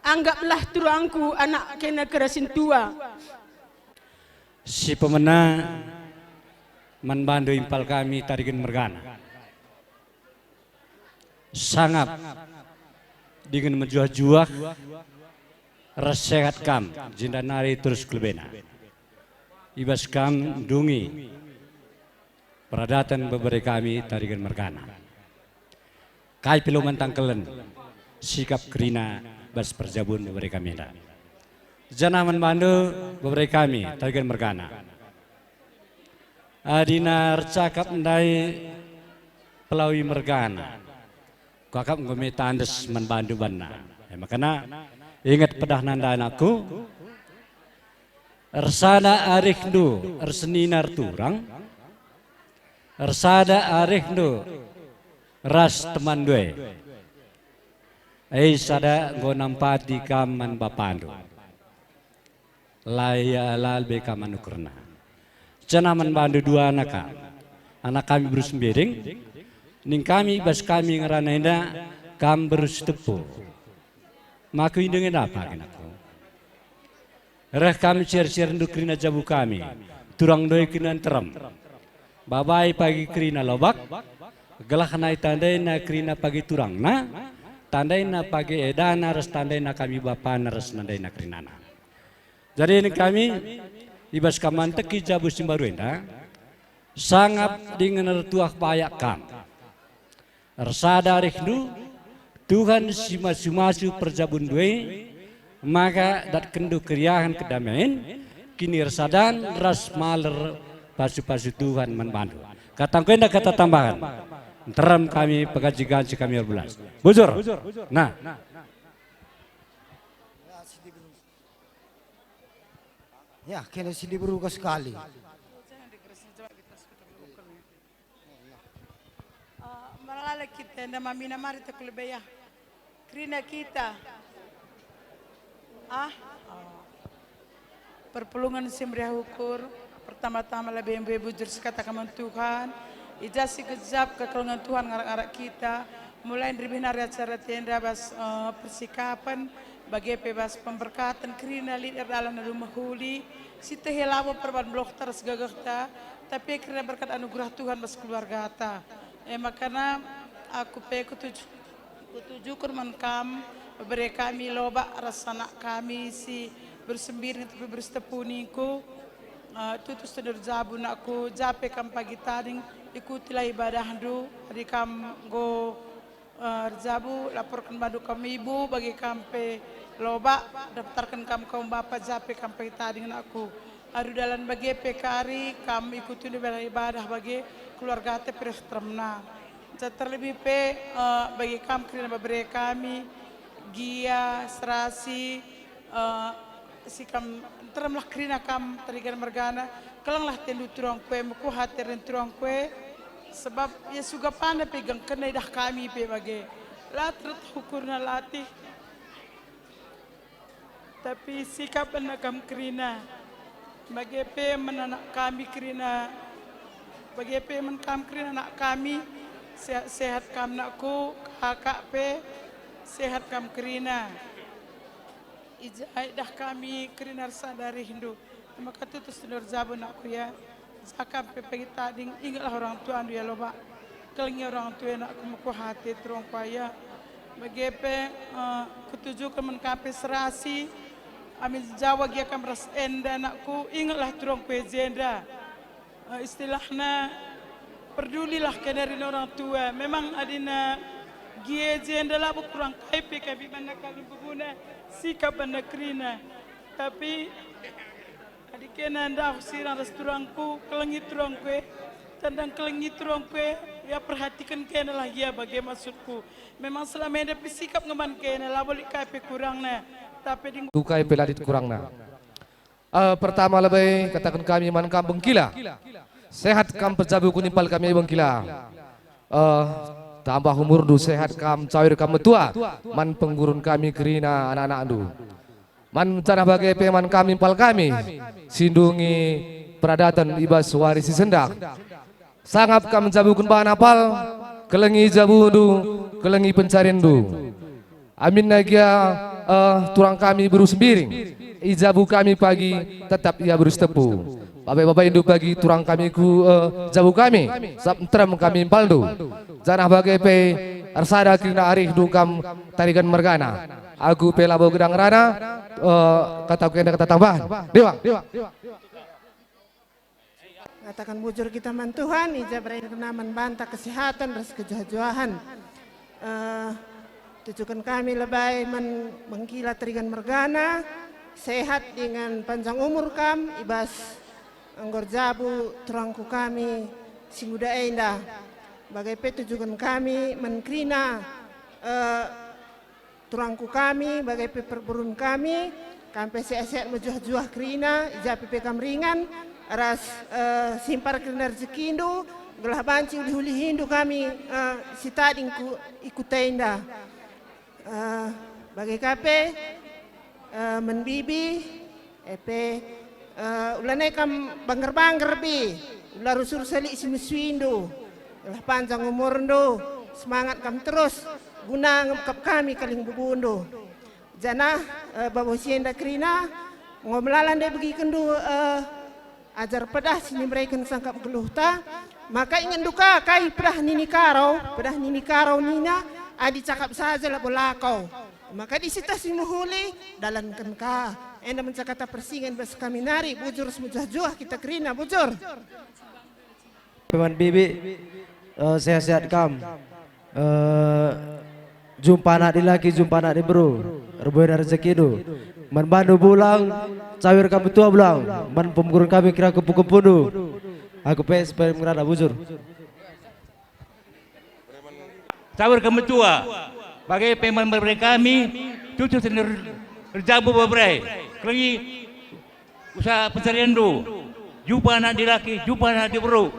anggaplah turangku anak kena kerasin tua. Si pemena man bandu impal kami Tarigan mergana. Sangap dingen mejuah-juah ras sehat kam, jenda nari terus kelebena. I bas kam ndungi peradaten bebere kami Tarigan mergana. Kai pe lo man tangkelen sikap kerina bas perjabun bebere kami enda. Janah man bandu bebere kami Tarigan mergana. Adina ercakap ndai Pelawi mergana, kuakap enggo me tandes man bandu banna. E makana, inget pedahna ndai anakku, ersada arihndu ersenina erturang, ersada arihndu ras temanndu e. E sada enggo nampati kam man bapandu. La ia lal be kam anukerna. Janah man bandu duana kam. Anak kami Beru Sembiring, ning kami bas kami ngerana enda kam Beru Sitepu. Maku indeng enda pagi nakku. Reh kami ciar-ciarndu kerina jabu kami, turang ndoi kerina nterem. Babai pagi kerina lobak, gelah nai tandaina kerina pagi turangna, tandaina pagi edana ras tandaina kami bapana ras nandaina kerinana. Jadi ning kami, i bas kam manteki jabu si mbaru enda, sangap dingen ertuah bayak kam. Ersada arihndu, Tuhan si masu-masu perjabunndu e, maka datkenndu keriahen kedamen, kinirsadan ras maler pasu-pasu Tuhan man bandu. Katangku enda kata tambahen. Nterem kami pegaji-gaji kami erbelas. Bujur. Nah. Ya, kena si diberu ka sekali. Malala kita enda mamina mari tekulebaya. Kerina kita. Ah, oh. Perpulungen si meriah ukur, pertama-tama lebe-lebe bujur sikataken man Tuhan, i ja si gejap kekelengen Tuhan ngarak-ngarak kita, mulai nderbih nari acara enda bas, eh, persikapen, bage pe bas pemberkaten kerina lit erdalan alu mehuli, si tehe labo perban beluhta ras gegehta, tapi kerina berkat anugerah Tuhan bas keluargata. E makana aku pe kutuju, kutujuken man kam, bebere kami Lobak ras anak kami si beru Sembiring tapi beru Sitepu ningku, eh, tutus tendu erjabu nakku, ja pe kam pagi tading, ikutilah ibadahndu, adi kam enggo, eh, erjabu, laporken bandu kam ibu, bagi kam pe Lobak, daftarken kam kaum bapa, ja pe kam pagi tading nakku. Alu dalan bage pe kari kam ikuti ibadah-ibadah bage keluargata pe ras teremna. Ja terlebih pe, eh, bagi kam kerina bebere kami, Gia, Serasi, eh, si kam nteremlah kerina kam Tarigan mergana, kelenglah atendu turangku e, mekuah ate ren turangku e, sebab ia suga pana pe gengkenna idah kami pe bage. La tertah ukurna latih. Tapi sikap enda kam kerina. Bage pe man anak kami kerina. Bage pe man kam kerina anak kami. Sehat-sehat kam nakku, kakak pe. Sehat kam kerina. I ja idah kami kerina ersada arihndu. Maka tutus tendu erjabu nakku ya. Ja kam pe pagi tading, ingetlah orang tuandu ya Lobak. Kelengi orang tua e nakku, mekuah ate turangku e. Bage pe, eh, kutujuken man kam pe Serasi, amin Jawa gia kam ras enda nakku, ingetlah turangku e jenda. Eh, istilahna, perdulilah kena rin orang tua. Memang adina gia jenda labo kurang kai pe kami banna kalimbubu, sikap banna kerina. Tapi adi kena ndauh sirang ras turangku, kelengi turangku e, tandang kelengi turangku e, ia perhatiken kenalah ia bage maksudku. Memang selama enda pe sikap nge man kena, labo lit kai pe kurangna, tapi ding- Tukai pe la lit kurangna. Eh, pertama lebe kataken kami man kam Bengkila. Sehat kam perjabu kunimpal kami Bengkila. Eh, tambah umurndu, sehat kam, cawir kam metua man penggurun kami kerina anak-anakndu. Man janah bage pe man kami impal kami, si ndungi peradaten i bas wari si sendah. Sangap kam njabuken bahan apal, kelengi jabundu, kelengi pencarinndu. Aminna gia, eh, turang kami beru Sembiring, i jabu kami pagi tetap ia beru Sitepu. Babai-babaindu pagi turang kami ku, eh, jabu kami, sabap nterem kami impalndu. Janah bage pe ersada kerina arihndu kam Tarigan mergana. Aku pe labo gedang rana, eh, kataku enda kata tambahan. Dewa. Kataken bujur kita man Tuhan, i ja bere kena man banta kesehatan ras kejuah-juahen. Eh, tujuken kami lebe man Bengkila Tarigan mergana, sehat dingen panjang umur kam i bas enggo erjabu turangku kami si nguda enda. Bage pe tujuken kami man kerina, eh, turangku kami, bage pe pergurun kami, kam pe sehat-sehat mejuah-juah kerina, i ja pe kam ringan, ras, eh, simpar kerina rejekindu, gelah banci ulih-ulihindu kami, eh, si tading ku, i kuta enda. Eh, bage ka pe, eh, man bibi, E pe, eh, ula nai kam bangger-bangger bi, ula rusur selik si mesuindu, gelah panjang umurndu, semangat kam terus, guna ngepkap kami kalimbubundu. Janah, eh, babo si enda kerina, enggo melala ndai begikenndu, eh, ajar pedah si nibereken sangkap geluhta, maka ingetndu ka kai pedah nini Karo, pedah nini Karo nina, adi cakap saja labo lakau. Maka adi sieteh si mehuli, dalanken ka. Enda me kata persingen bas kami nari, bujur semejuah-juah kita kerina, bujur. Peman bibi, eh, sehat-sehat kam. Eh, jumpa anak dilaki, jumpa anak diberu. Erbuena rejekindu. Man bandu Bulang, cawir kami tua Bulang. Man pemgurun kami kira kempu-kempundu. Aku pe seperti ngerana, bujur. Cawir kami tua, bage pe man bere kami, tutus er-, erjabu bebere, kelengi usaha pencarianndu, jumpa anak dilaki, jumpa anak diberu.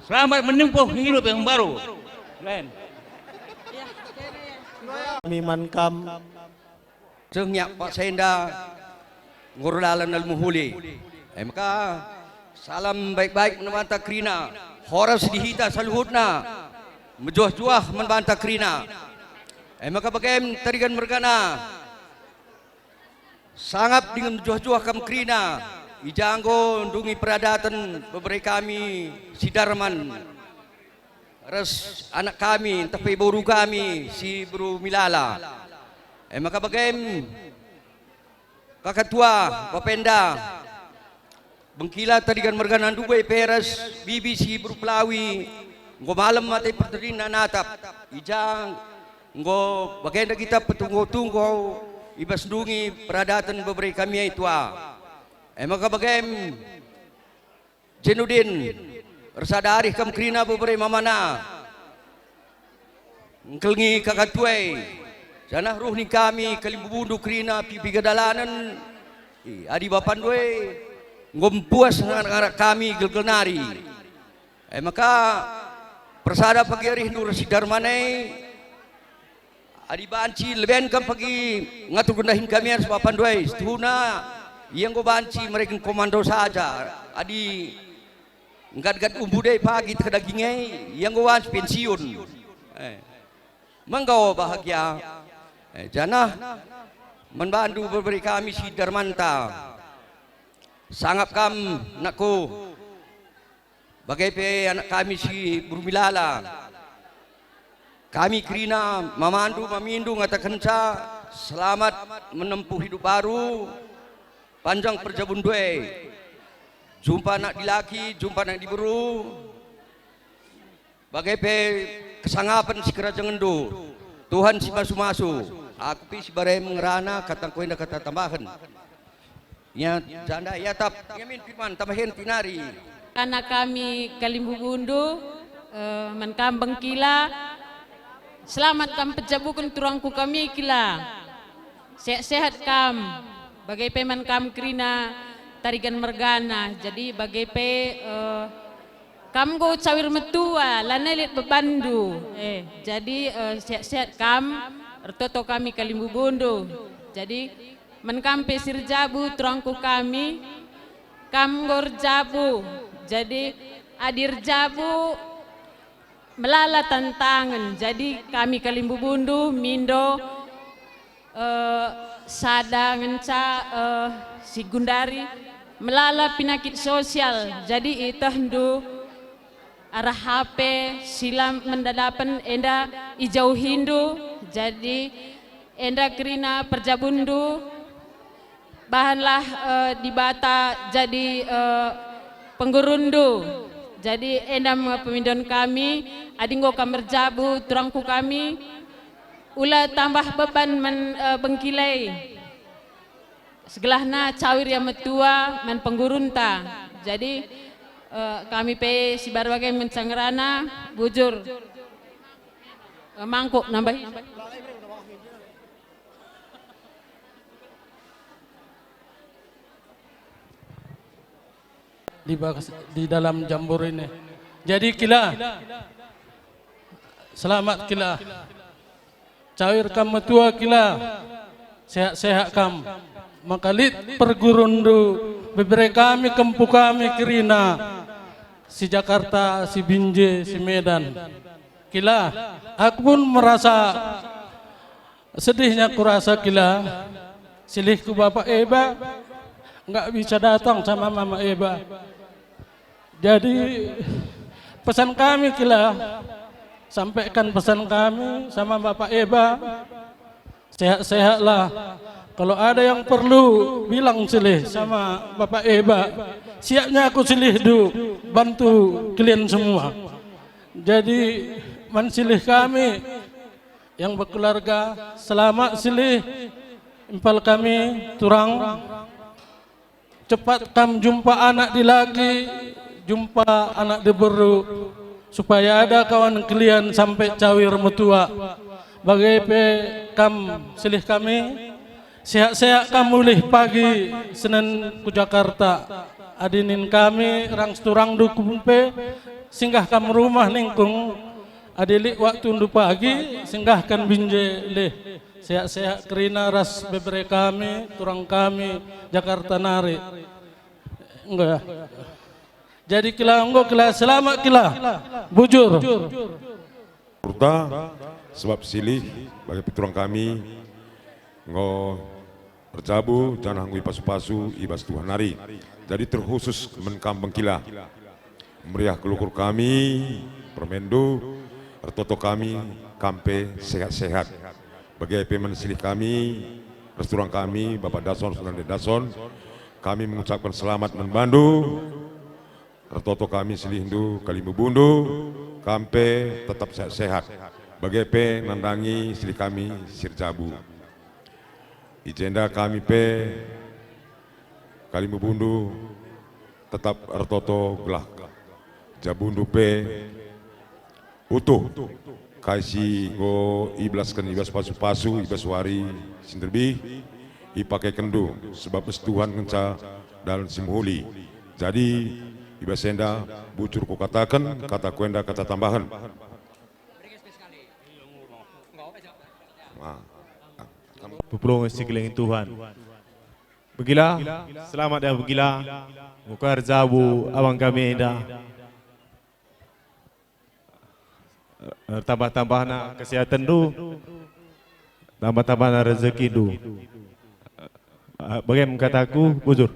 Selamat menempuh hidup yang baru. Len. Kami man kam. Seh ngiak paksa enda, nggo erdalan alu mehuli. E maka, salam baik-baik man banta kerina, horas di hita saluhutna, mejuah-juah man banta kerina. E maka bagem Tarigan mergana, sangap dingen mejuah-juah kam kerina, i ja enggo ndungi peradaten bebere kami si Darman ras anak kami ntah pe boru kami si beru Milala. E maka bagem, kaka tua, bapa enda, bengkila Tarigan mergana ndube pe ras bibi si beru Pelawi, enggo malem ate pertendinna natap, i ja enggo bagenda kita petunggu-tunggu i bas ndungi peradaten bebere kami e tua. E maka bagem, Jenudin, ersada arih kam kerina bebere mamana. Engkelngi kaka tuai, janah ruh ning kami kalimbubundu kerina piga-piga dalanen. I, adi bapandu e enggo mpuas ngarak-ngarak kami gelgel nari. E maka, persada pagi arihndu ras si Darman e. Adi banci leben kam pagi ngatur gendahin kami ras bapandu e, situhuna ia enggo banci mereken komando saja. Adi nggat-nggat umbu e pagi teh daging e, ia enggo banci pensiun. Eh, menggo bahagia. Eh, janah man bandu bebere kami si Darmanta. Sangap kam, nakku. Bage pe anak kami si beru Milala. Kami kerina mamandu, mamindu ngatakenca selamat menempuh hidup baru, panjang perjabundu e. Jumpa anak dilaki, jumpa anak diberu. Bage pe kesangapen sikerajengenndu, Tuhan si masu-masu. Aku pe si bare ngerana, katangku enda kata tambahen. Ia janda iatap, ia min Firman, tambahen tinari. Anak kami kalimbubundu, eh, man kam bengkila, selamat kam pejabuken turangku kami kila. Sehat-sehat kam, bage pe man kam kerina Tarigan mergana. Jadi bage pe, eh, kam enggo cawir metua, lanai lit bebanndu. Eh, jadi, eh, sehat-sehat kam, ertoto kami kalimbubundu. Jadi, man kam pe si erjabu turangku kami, kam enggo erjabu. Jadi, adi erjabu, melala tantangen. Jadi, kami kalimbubundu mindo, eh, sada ngenca, eh, si gundari melala pinakit sosial. Jadi, ietehndu arah H P, si la mendadapen enda ijauhindu. Jadi, enda kerina perjabundu, bahanlah, eh, Dibata jadi, eh, penggurundu. Jadi, enda me pemindon kami, adi enggo kam erjabu turangku kami, ula tambah beban man, eh, bengkila e. Segelahna cawir ia metua man penggurunta. Jadi, eh, kami pe si baru bage ngenca ngerana, bujur. Eh, mangkuk nambahi. Di bas, di dalam jambur ini. Jadi kila, selamat kila. Cawir kam metua kila, sehat-sehat kam. Maka lit pergurundu, bebere kami, kempu kami kerina, si Jakarta, si Binjai, si Medan. Kila, aku pun merasa sedihnya kurasa kila, silihku Bapak Eba nggak bisa datang sama Mama Eba. Jadi, pesan kami kila, sampaikan pesan kami sama Bapak Eba, sehat-sehatlah. Kalau ada yang perlu, bilang silih sama Bapak Eba. Siapnya aku silih du, bantu kalian semua. Jadi, man silih kami yang berkeluarga, selamat silih impal kami turang. Cepat kam jumpa anak dilaki, jumpa anak diberu, supaya ada kawan kelian sampai cawir metua. Bage pe kam silih kami, sehat-sehat kam ulih pagi senen ku Jakarta. Adi nin kami rang seturangndu ku Pempe, singgah kam rumah ningkung, Adi lit waktundu pagi, singgahken binje lih. Sehat-sehat kerina ras bebere kami, turang kami, Jakarta nari. Enggo ya. Jadi kila, enggo kila, selamat kila. Bujur. Purta, sebab silih bagi peturang kami enggo erjabu janah enggo ipasu-pasu i bas Tuhan nari. Jadi terkhusus man kam bengkila. Meriah kelukur kami, permendu, ertoto kami, kam pe sehat-sehat. Bage pe man silih kami, ras turang kami, Bapak Dason, Sunan Dason, kami mengucapkan selamat man bandu, ertoto kami silihndu, kalimbubundu, kam pe tetap sehat-sehat. Bage pe nandangi silih kami si erjabu. I jenda kami pe, kalimbubundu, tetap ertoto gelah jabundu pe utuh kai si enggo ibelasken i bas pasu-pasu i bas wari si nderbih ipakekenndu, sebab ras Tuhan ngenca dalan si mehuli. Jadi, i bas enda bujur kukataken, kataku enda kata tambahen. Ah. Pepulungen si kelengi Tuhan. Begila, selamat ya Begila. Muka erjabu abang kami enda. Tambah-tambahna kesehatenndu, tambah-tambahna rezekindu. Bage me kataku, bujur.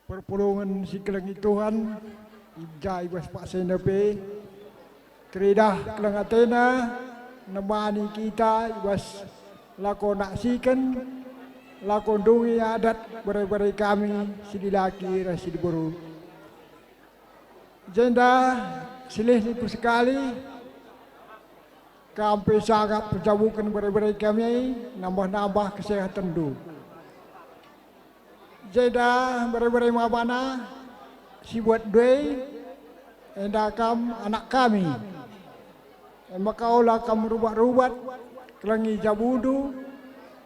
Perpulungen si kelengi Tuhan, i ja i bas paksenda pe, teridah keleng atena nemani kita i bas lako naksiken, lako ndungi adat bere-bere kami si dilaki ras si diberu. Jenda silih niku sekali, kam pe sangap pejabuken bere-bere kami, nambah-nambah kesehatenndu. Jenda bere-bere mabana si buat ndai, enda kam anak kami. E maka ola kam rubat-rubat, kelengi jabundu,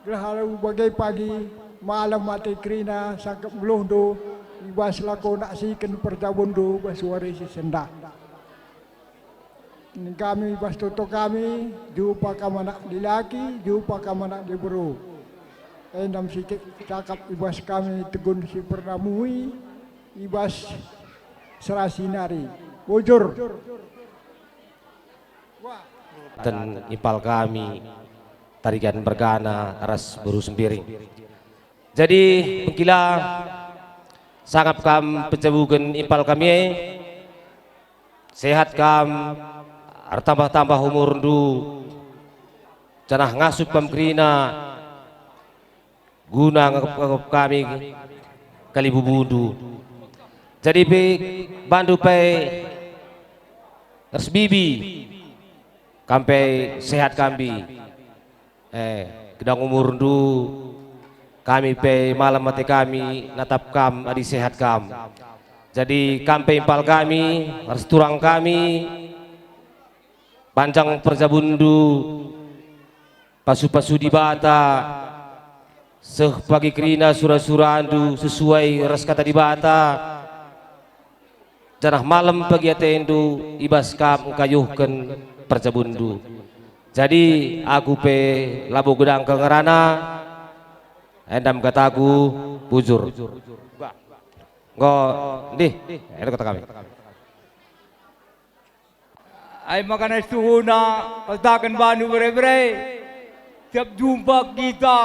gelah alu bage pagi malem ate kerina sangkep nggeluhndu i bas lako naksiken perjabunndu bas wari si sendah. Ning kami bas toto kami, jumpa kam anak dilaki, jumpa kam anak diberu. Enda me sitik cakap i bas kami tegun si pernah muih i bas serasi nari. Bujur. Ten impal kami, Tarigan Mergana ras Beru Sembiring. Jadi, bengkila, sangap kam pejabuken impal kami e, sehat kam, ertambah-tambah umurndu, janah ngasup kam kerina, guna ngakap-ngakap kami kalimbubundu. Jadi pe bandu pe ras bibi, kam pe sehat kam bi. Eh, gedang umurndu, kami pe malem ate kami natap kam adi sehat kam. Jadi kam pe impal kami ras turang kami, panjang perjabunndu, pasu-pasu Dibata, seh pagi kerina sura-surandu sesuai ras kata Dibata, janah malem pagi atendu i bas kam engkayuhken perjabunndu. Jadi aku pe labo gedang kal ngerana, enda me kataku, bujur. Enggo, ndih, enda kata kami. Ai maka na situhuna kataken bandu bere-bere, tiap jumpa kita,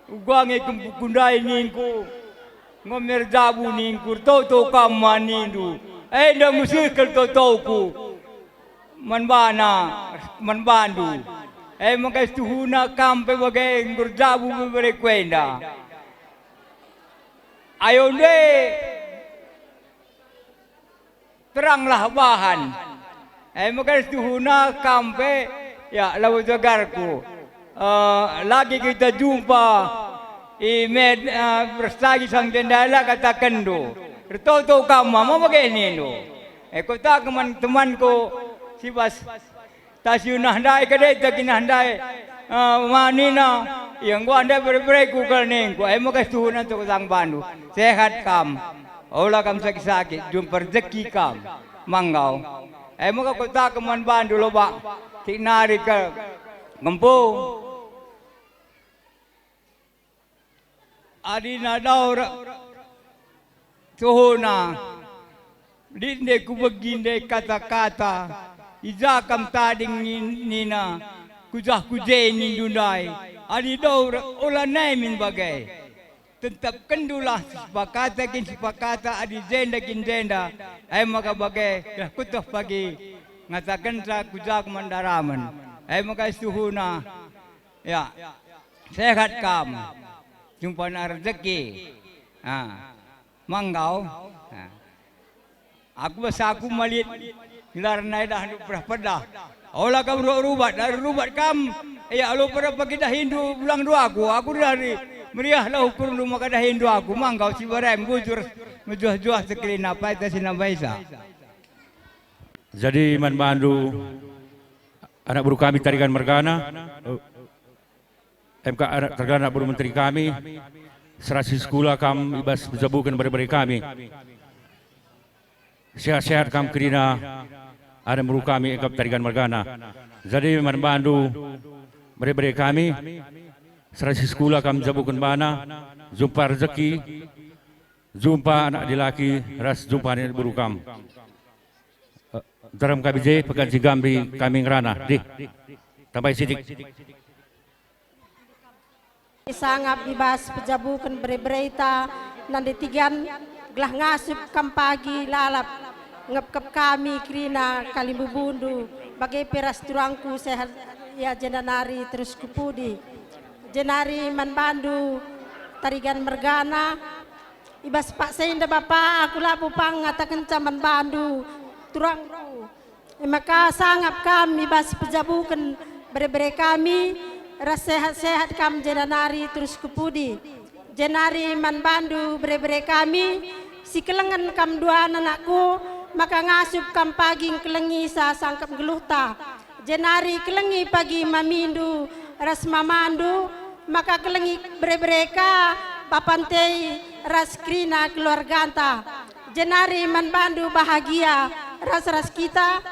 uga nge kempuku ndai ningku, enggo me erjabu ningku, ertoto kam ma nindu, enda meseh kal totoku man bana, man bandu. Ai maka situhuna kam pe bage enggo erjabu bebere ku enda. Ayo nde teranglah bahan. E maka situhuna kam pe, ya, labo jagarku. Eh, lagi kita jumpa i med, eh, berstagi sang jendela katakenndu. Ertoto kam ma, ma bage nindu. E kutaken man temanku si bas Tasi unah ndai kade, tagi unah ndai, eh, manina, ia enggo ndai bere-bereku kal ningku, e maka situhuna tukutang bandu. Sehat kam. Ola kam sakit-sakit, jumpa rejeki kam. Manggau. E maka kutaken man bandu lobak, tik nari ke kempu. Adi nadau ra-, tuhuna, lit nde kubegi nde kata-kata, i ja kam tading ni-, nina, ku jah ku je nindu ndai, adi dau ra-, ola nai min bage. Tetapkendulah sipakata kin sipakata adi jenda kin jenda, e maka bage gelah kutoh pagi ngatakenca ku ja ku man daramen, e maka situhuna, ya, sehat kam, jumpana rejeki. Ah, manggau. Ah. Aku bas aku malit, gelarna idahndu pedah-pedah. Ola kam rubat-rubat, dari rubat kam, ia alu pedah pagi dahindu bulangndu aku, aku dari meriahlah ukurndu maka dahindu aku, manggau si barem bujur mejuah-juah sekelina paita si nambaisa. Jadi man bandu anak beru kami Tarigan mergana, M K anak tergana beru menteri kami, serasi sekula kam i bas pejabuken bere-bere kami. Sehat-sehat kam kerina anak beru kami engkap Tarigan mergana. Jadi man bandu bere-bere kami, serasi sekula kam jabuken bana, jumpa rejeki, jumpa anak dilaki ras jumpa anak beru kam. Eh, nterem kami je, pekan si gambi kami ngerana. Dih. Tambai sitik. Sangap i bas pejabuken bere-bereta nande Tigan, gelah ngasup kam pagi lalap ngepkep kami kerina kalimbubundu, bage pe ras turangku sehat ia jenda nari terus ku pudi. Jenari man bandu Tarigan mergana, i bas paksa enda bapa aku labo pang ngatakenca man bandu turangku. E maka sangap kam i bas pejabuken bere-bere kami, ras sehat-sehat kam jenda nari terus ku pudi. Jenari man bandu bere-bere kami, si kelengen kam duana anakku, maka ngasup kam pagi ngkelengi sa sangkep nggeluhta. Jenari kelengi pagi mamindu ras mamandu, maka kelengi bere-bere ka bapantei ras kerina keluarganta. Jenari man bandu bahagia ras-ras kita,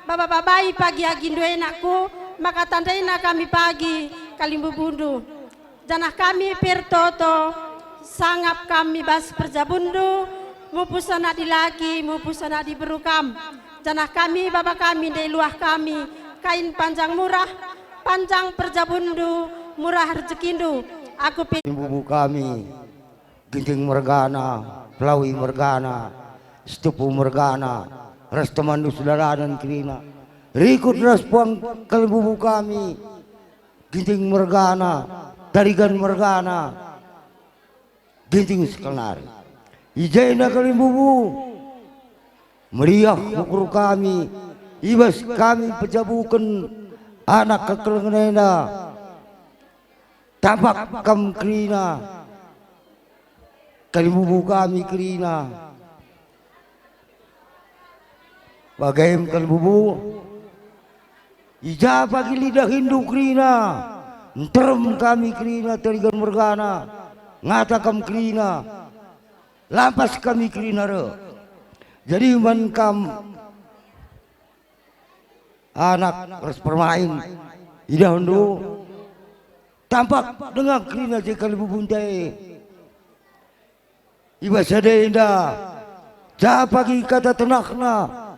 baba-babai pagi agindu e anakku, maka tandaina kami pagi kalimbubundu. Janah kami pe ertoto, sangap kami bas perjabunndu, mupus anak dilaki, mupus anak diberu kam. Janah kami, baba kami, ndai luah kami, kain panjang murah, panjang perjabunndu, murah rejekindu. Aku pe Imbubu kami, Ginting mergana, Pelawi mergana, Setupu mergana, ras temanndu sedalanen kerina. Rikut ras puang kalimbubu kami, Ginting mergana, Tarigan mergana, Ginting sekelnari. I jenda kalimbubu, meriah ukur kami, i bas kami pejabuken anak kekelengen enda. Tampak kam kerina, kalimbubu kami kerina. Bagem kalimbubu, i ja pagi lidahindu kerina, nterem kami kerina Tarigan mergana, ngata kam kerina, lampas kami kerina reh. Jadi man kam anak ras permain, idahndu, tampak denga kerina je kalimbubunta e. I bas sada enda, ja pagi kata tenahna,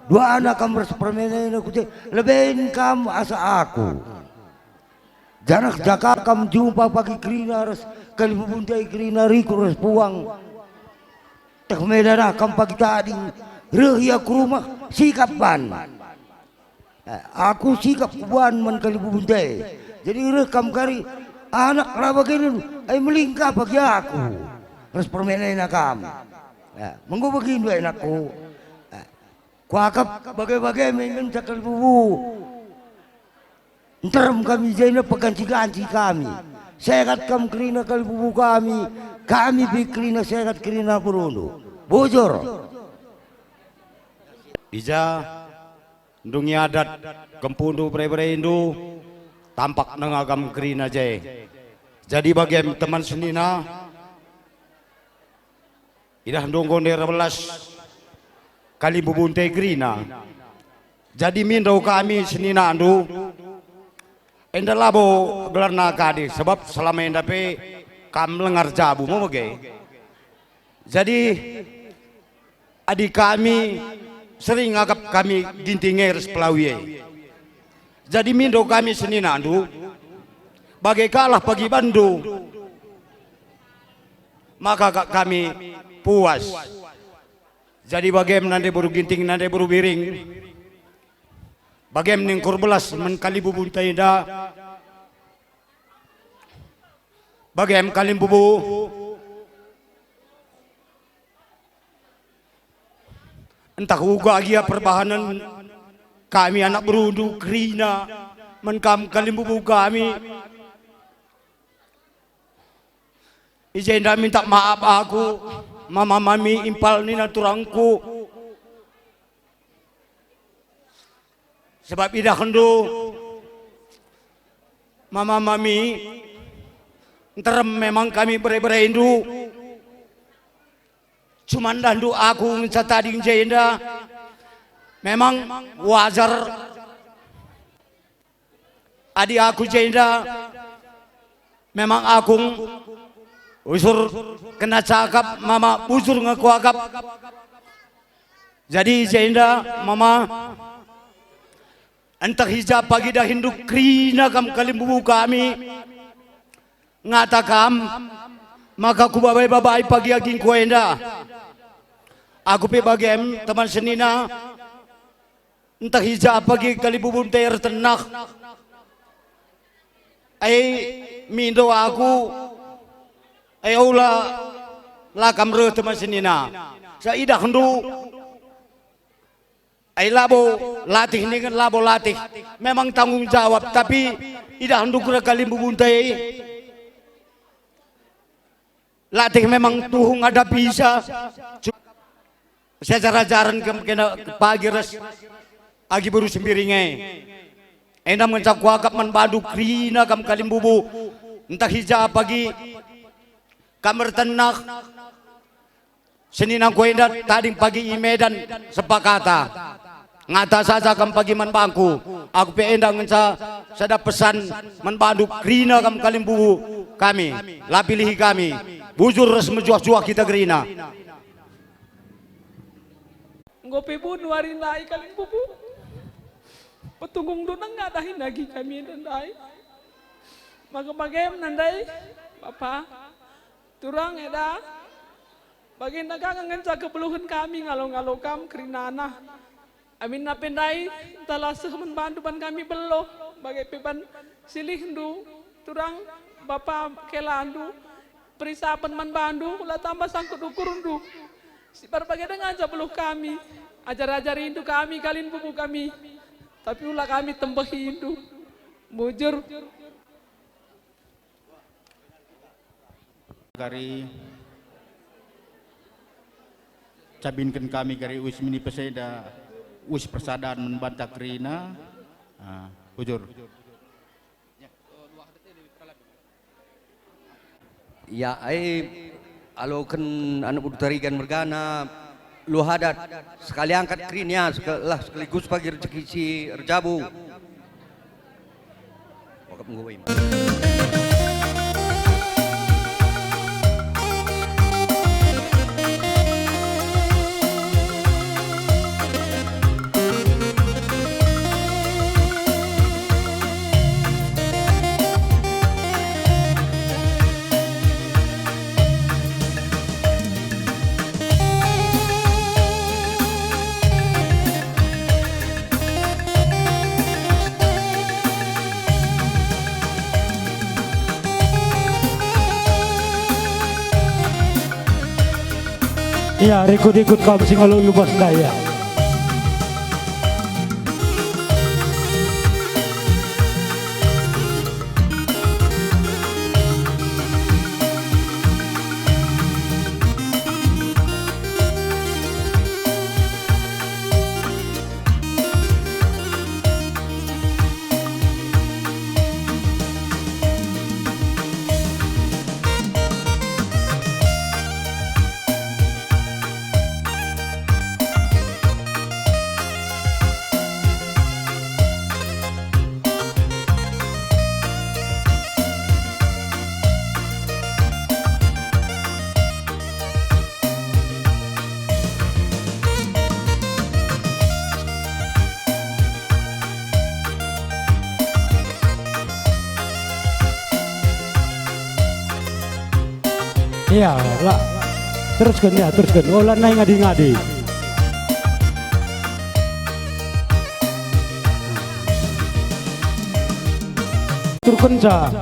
duana kam ras permainna ku je, leben kam asa aku. Janah jaka kam jumpa pagi kerina ras kalimbubunta e kerina rikut ras puang. Teh me danah kam pagi tading, reh ia ku rumah, sikap ban. Eh, aku sikap kuban man kalimbubu ndai. Jadi reh kam kari anak raba genen, ai melingka bagi aku ras permenena kam. Eh, menggo begindu anakku. Eh, kuakap bage-bage me ngenca kalimbubu. Nterem kami jenda peganci-ganci kami. Sehat kam kerina kalimbubu kami, kami pe kerina sehat kerina berundu. Bujur. I ja ndungi adat kempundu bere-berendu, tampak nengagam kerina je. Jadi bagem teman senina, Idahndu enggo ndai erbelas kalimbubunta kerina. Jadi mindo kami seninandu, enda labo gelarna kade, sebab selama enda pe kam lengar jabu me bage. Jadi, adi kami sering akap kami Ginting e ras Pelawi e. Jadi mindo kami seninandu, bage kalah pagi bandu, maka ka-, kami puas. Jadi bagem nande boru Ginting, nande boru Biring, bagem ningkur belas man kalimbubunta enda, bagem kalimbubu. Ntah uga gia perbahanen kami anak berundu kerina man kam kalimbubu kami. I jenda minta maap aku, mama mami impal nina turangku. Sebab idahndu, mama mami, nterem memang kami bere-berendu. Cuman dahndu aku ngenca tading jenda, memang wajar. Adi aku jenda, memang aku usur kena cakap, mama bujur nge kuakap. Jadi jenda, mama, ntah i ja pagi dahinndu kerina kam kalimbubu kami. Ngata kam, maka kubabai-babai pagi agingku enda. Aku pe bagem, teman senina, ntah i ja pagi kalimbubunta ertenah. Ai mindo aku, ai ula la kam reh teman senina. Seidahndu, ai labo latih ningen labo latih. Memang tanggung jawab, tapi idahndu kura kalimbubunta e. Latih memang tuhu ngadapisa. Sejar-ajaren kem kena pagi ras agi boru Sembiring e. Enda ngenca kuakap man bandu kerina kam kalimbubu. Ntah i ja pagi kam ertenah. Seninangku enda tading pagi i Medan sepakata. Ngata saja kam pagi man bangku, aku pe enda ngenca sada pesan man bandu kerina kam kalimbubu kami, la pilihi kami, bujur ras mejuah-juah kita kerina. Enggo pe bunuh ari ndai kalimbubu. Petunggungdu nengah dahin agi kami enda ndai. Maka bagem nandai, Bapa. Turang eda, bagenda ka ngenca kebeluhen kami ngalo-ngalo kam kerinana. Aminna pe ndai, ntah la seh man bandu ban kami beluh, bage pe ban silihndu, turang bapa kelandu, perisapen man bandu, la tambah sangkut ukurndu. Sibar bage denga ngenca beluh kami, ajar-ajarindu kami, kalimbubu kami, tapi ula kami tembehindu. Bujur. Kari cabinken kami kari uis mini peseda, uis persadan man banta kerina. Ah, bujur. Ya, ai aloken anak Budu Tarigan mergana Luh Hadat, sekali angkat kerina, seke-, lah sekaligus pagi rejeki si erjabu. Wakap enggo wai. Ya, rikut-ikut kam si ngalo lubas daya. Ya, la. Terusken, ya, terusken. Ola nai ngadi-ngadi. Turkenca.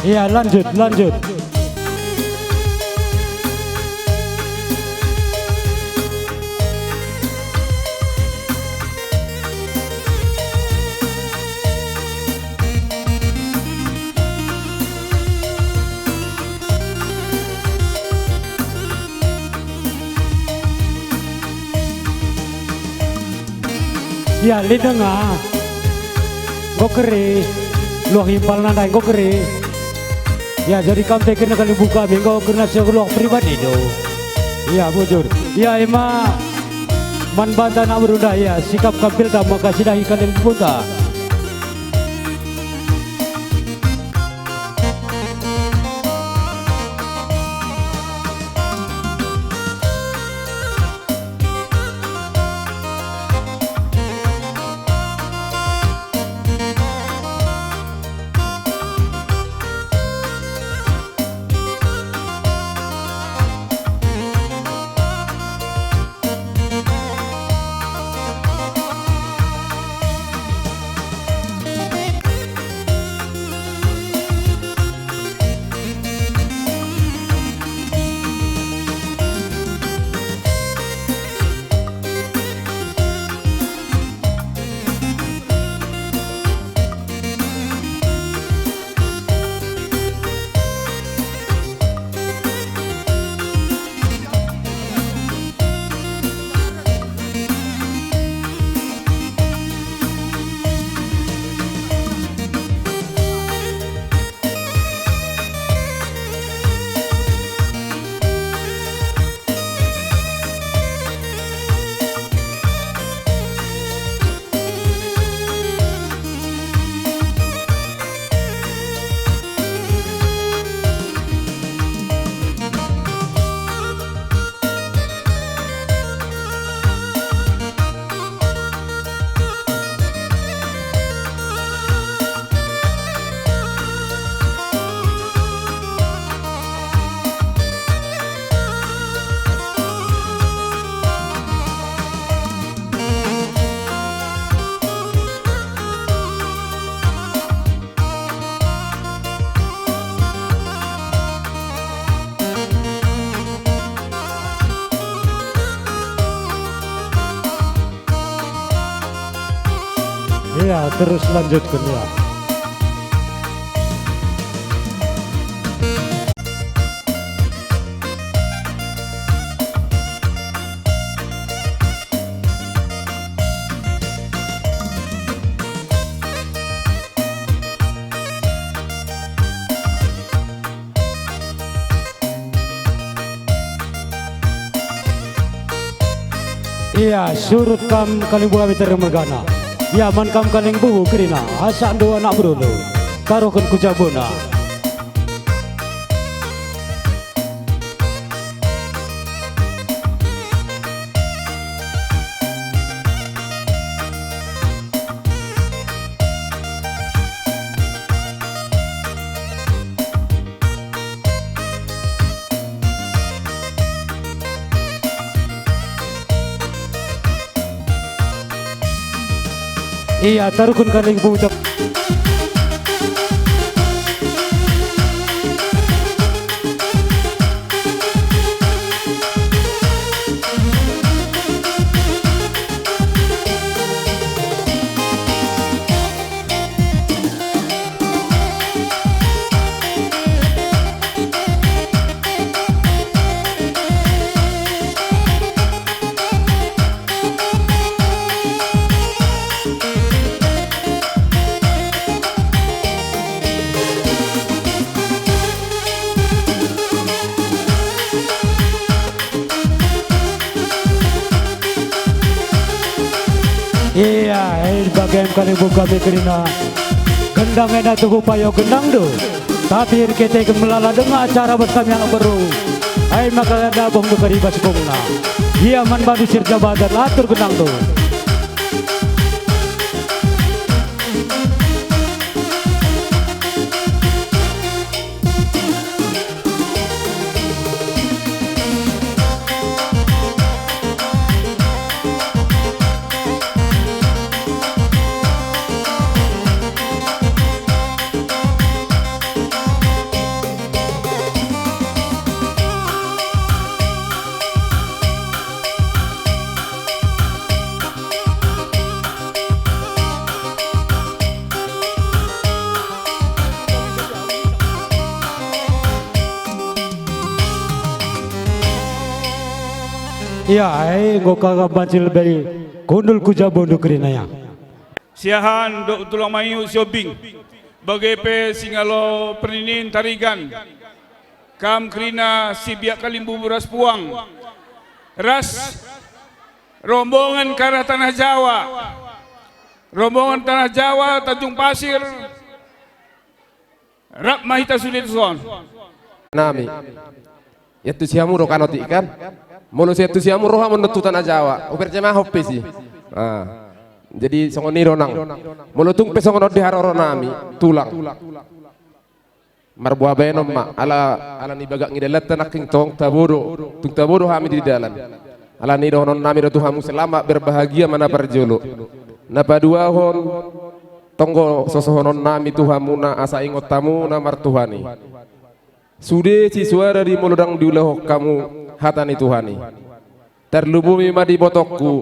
Iya, lanjut, lanjut. Ya, lit denga. Enggo keri. Luah impal nandai enggo keri. Ya, jadi kam teken kali buka mi enggo kerna seluah pribadi do. Ya, bujur. Ya, ema man banta anak berunda, ya, sikap kampilta maka sidahi kalian punta. Iya, terus lanjutken, ya. Ia surut kam kalimbubu kami terem mergana. Ia man kam kalimbubu kerina, asakndu anak berundu, taruhken ku jabuna. Ia, taruhken kalimbubu. Ia, e bage me kalimbubu kami kerina. Gendang enda tuhu payo gendang do. Tapi erkiteken melala denga acara bas kami anak beru. Ai maka dabuh ndu kari bas gongna. Ia man bandu sir jabadan atur gendang do. Ia, ai enggo kagam banci lebe kundul ku jabundu kerina, ia. Siahan, dok tulang mayu, siobing. Bage pe singalo perninin tarigan. Kam kerina si biak kalimbubu ras puang. Ras rombongan ke arah Tanah Jawa. Rombongan Tanah Jawa, Tanjung Pasir. Rap ma hita sude tuson. Nami. Iatusi hamu do kano ti kan? Molo siatusi hamu roh hamu netu Tanah Jawa. Upercaya mahop pe si. Ah. Jadi songon i do nang. Molo tung pe songon odi haroro nami, tulang. Marbuah benom ma, ala, ala ni bagak ngidalanta nangking tong tabodo, tung tabodo hami di dalan. Ala ni dohonon nami do tu hamu selamat berbahagia mana parjolo. Napaduahon, tonggo sosohonon nami tu hamuna asa ingot tamuna martuhani. Sude si suara di molo dang diulahok kamu hata ni Tuhani. Terlubumi ma di botokku,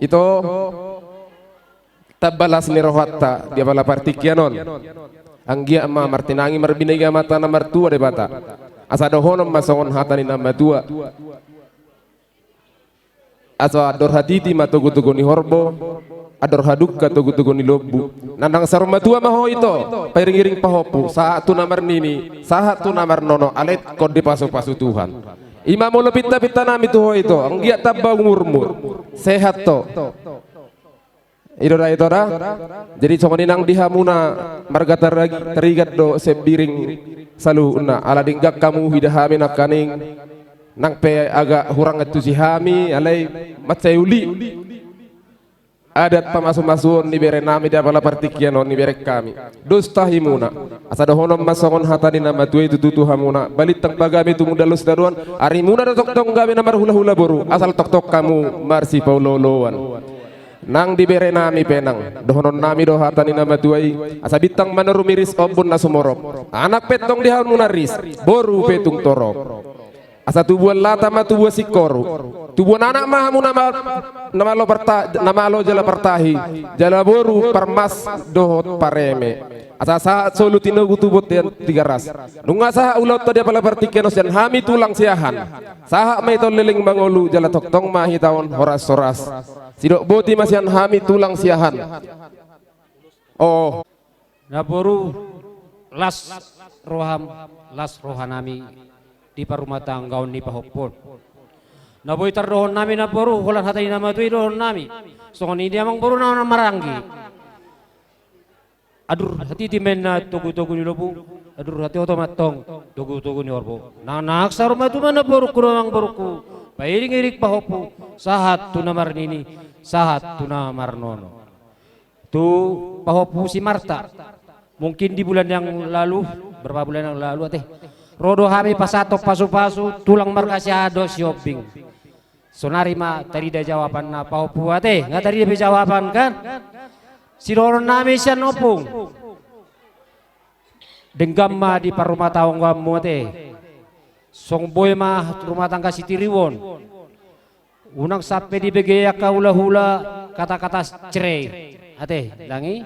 ito, tabalas ni rohanta di apala partikian on. Anggiat ma martinangi marbinega matana martua Debata. Asa dohonon ma songon hata ni namatua. Asa ador hatiti ma togu-togu ni horbo, ador hadukka togu-togu ni lombu. Nandang sarum matua ma ho ito, pairing-iring pahoppu, sahat tu na marnini, sahat tu na marnono, alet kon dipasu-pasu Tuhan. Ima molo pitta-pitta nami tu ho ito, anggiat tamba umurmu, sehat to. Ido da, ito da. Jadi songon inang di hamuna marga Taragi-, Tarigat do Sembiring saluhutna, ala dinggak kamu idah hami nakaning, nang pe agak hurang ngetusi hami, alai macai uli. Adat pamasu-masuon ni bere nami di apala partikian on ni bere kami. Dos tahimuna. Asa dohonon ma songon hata ni namatua i tutu-tutu hamuna, balitang bagami tumu dalos daruan, arimuna da tongtong gabe na marhula-hula boru, asal toktok kamu marsipauloloan. Nang di bere nami pe nang, dohonon nami do hata ni namatua i, asa bintang manurung miris ombun na sumorop. Anak pe tong dihamuna ris, boru pe tung torop. Asa tubuan lata ma tubuan sikoru. Tubuan anak ma hamu na ma-, na malo perta-, na malo jala pertahi, jala boru parmas dohot pareme. Asa sahat solu tinogu tubuan tiga ras. Nunga sahat ulatta di apala partikian on sian hami tulang siahan. Sahat ma ito leleng mangolu jala tongtong ma hitaon horas-horas. Sidok boti ma sian hami tulang siahan. Oh. Naboru, las roham, las rohanami di parumatanggaon ni pahoppon. Naboi tardohon nami naboru, holan hata ni namatua i dohon nami. Songon i dia mang boru na maranggi. Adur hatiti menna togu-togu ni lombu, adur hati oto matong togu-togu ni horbo. Nang naksa rumah tu mana boruku doang boruku, pairing-iring pahoppu, sahat tu na marnini, sahat tu na marnono. Tu pahoppu si Marta. Mungkin di bulan yang lalu, berapa bulan yang lalu, ateh. Rodo hami pasatok pasu-pasu, tulang marga si ado si obing. Sonari ma tarida jawabanna pahoppu ateh, nggak tarida pe jawaban kan? Si dohonon nami sian opung. Denggam ma di parrumah tanggamu ate. Song boe ma rumah tangga si tiriwon. Unang sampe dibege aka hula-hula kata-kata cerai. Ate, langi.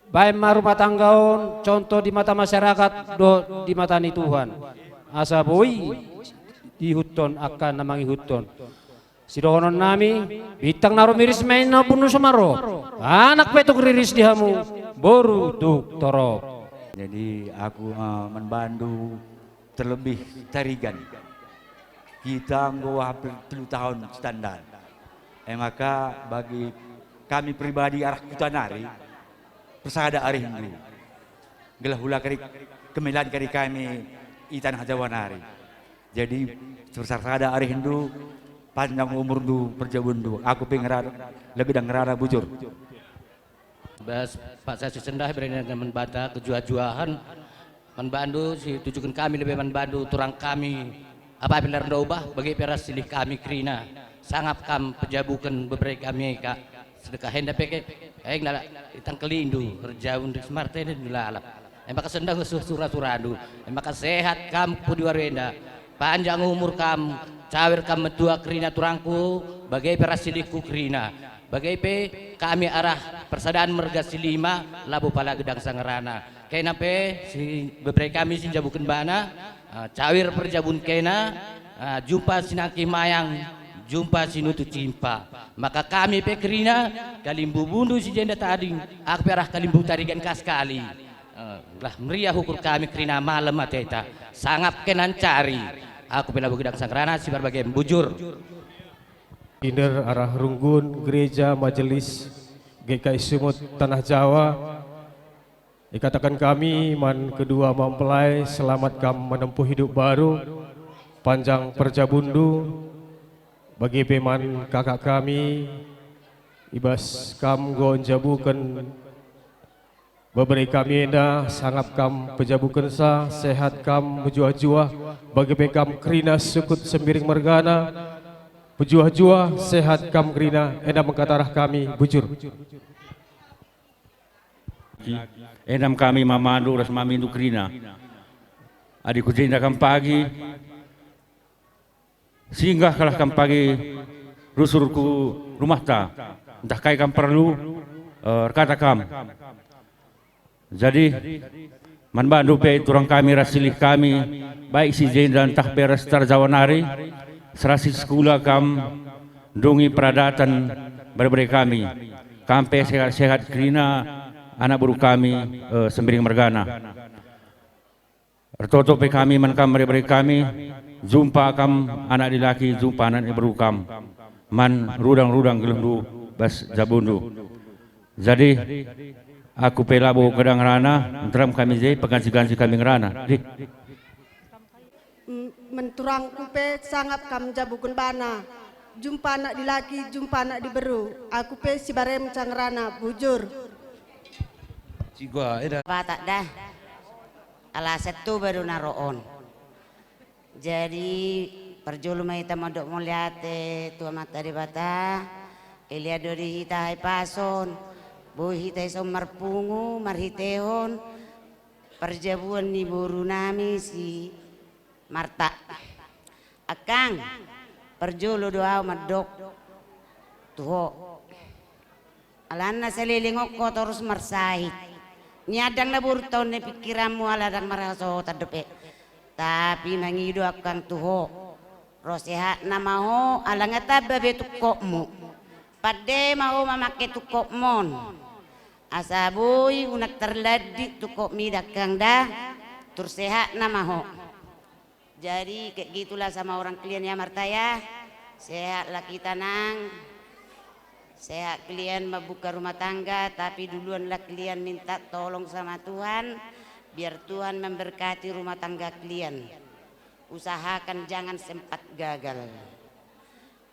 Baen ma rumah tangga on contoh di mata masyarakat dohot di mata ni Tuhan. Asa boi diihuthon aka na mangihuthon. Si dohonon nami, bintang naro miris main na bunuh sumaro. Anak petuk riris di hamu, boru tuk torop. Jadi aku, eh, man bandu terlebih Tarigan. Kita enggo hampir telu tahun standar. E maka bagi kami pribadi arah kuta nari, persada arihndu. Gelah ula kari kemelan kari kami i Tanah Jawa nari. Jadi, persada arihndu, panjang umurndu, perjabundu. Aku pe ngerana, lebe ngerana bujur. Bas paksa si sendah berena dengan man banta kejuah-juahen. Man bandu si tujuken kami lebe man bandu turang kami. Apa-apa la enda ubah, bage pe ras silih kami kerina. Sangap kam pejabuken bebere kami ka. Sedekah enda pe ke, kaeng lalap itangkelindu, erjabun ris martene lalap. E maka sendah ngesuh sura-surandu. E maka sehat kam pudi wari enda. Panjang umur kam, cawir kam metua kerina turangku, bage pe ras silihku kerina. Bage pe kami arah persadaan merga si lima, labo pala gedang sangerana. Kena pe si bebere kami si njabuken bana, ah, cawir perjabun kena, ah, jumpa si nangkih mayang, jumpa si nutu cimpa. Maka kami pe kerina, kalimbubundu si jenda tading, aku pe arah kalimbubu Tarigan ka sekali. Eh, lah meriah ukur kami kerina malem ateta. Sangap kenancari. Aku pe labo gedang sangerana si bage bujur. Inder arah runggun gereja majelis G K I Sumut Tanah Jawa. Ikataken kami man kedua mempelai, selamat kam menempuh hidup baru, panjang perjabundu, bage pe man kakak kami, ibas kam enggo njabuken bebere kami enda, sangap kam pejabukensa, sehat kam mejuah-juah, bage pe kam kerina sukut Sembiring mergana, pejuah-juah, sehat kam kerina, enda me kata arah kami, bujur. Enda me kami mamandu ras mamindu kerina. Adi ku jenda kam pagi, singgah kalah kam pagi rusur ku rumahta, ntah kai kam perlu, eh, erkata kam. Jadi, man bandu pe turang kami ras silih kami, baik si jenda ntah pe ras Tanah Jawa nari, serasi sekula kam ndungi peradaten bere-bere kami. Kam pe sehat-sehat kerina anak beru kami, eh, Sembiring mergana. Ertoto pe kami man kam bere-bere kami, jumpa kam anak dilaki, jumpa anak diberu kam, man rudang-rudang geluhndu bas jabundu. Jadi, aku pe labo gedang ngerana, nterem kami je, peganci-ganci kami ngerana. Dih. M-, menturangku pe sangap kam njabuken bana. Jumpa anak dilaki, jumpa anak diberu. Aku pe si barem ca ngerana, bujur. Cigua, eda. Batak dah. Alasan tu baru naroon. Jadi, perjolo mai ita modok muliate Tuhan Mata Dibata, elia dodi hita hai pason, boi hita isom marpungu, marhitehon, perjabun ni boru nami si Marta. Akang, perjolo do au madok tuho. Alanna saleleng okko torus marsahit. Niadang na burton ne pikiranmu ala dang maraso tadep e. Tapi mangido akang tuho. Ro sehatna maho ala nga taba be tukokmu. Pade maho mamake tukok mon. Asa boi unak terladit tukok mida akang dah. Tur sehatna maho. Jadi, kayak gitulah sama orang kalian ya, Marta ya. Sehatlah kita, Nang. Sehat kalian membuka rumah tangga, tapi duluanlah kalian minta tolong sama Tuhan, biar Tuhan memberkati rumah tangga kalian. Usahakan jangan sempat gagal.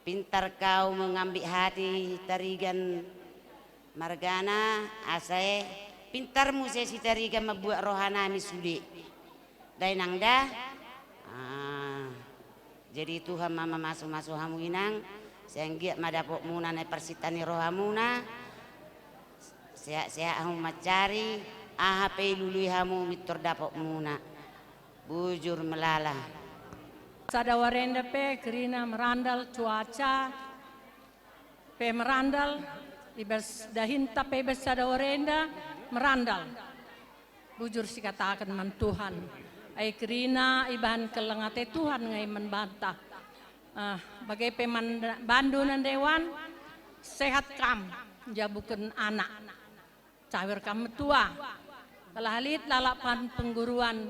Pintar kau mengambik hati Tarigan margana, asa e pintar muse si Tarigan mebuat rohanami sude. Dainang dah? Ah, jadi Tuhan mama masu-masu hamu inang, sehingga madapok muna nai persitani rohamuna, Sehat-sehat hamu macari, aha pe ilului hamu mintor dapot muna. Bujur melala. Sada warenda pe kerina merandal, cuaca pe merandal, i bas dahinta pe i bas sada warenda merandal. Bujur sikataken man Tuhan, ai kerina ibahan keleng ate Tuhan nge man banta. Ah, bage pe man bandu nandewan, sehat kam njabuken anak, cawir kam metua. Gelah lit lalap pan pengguruan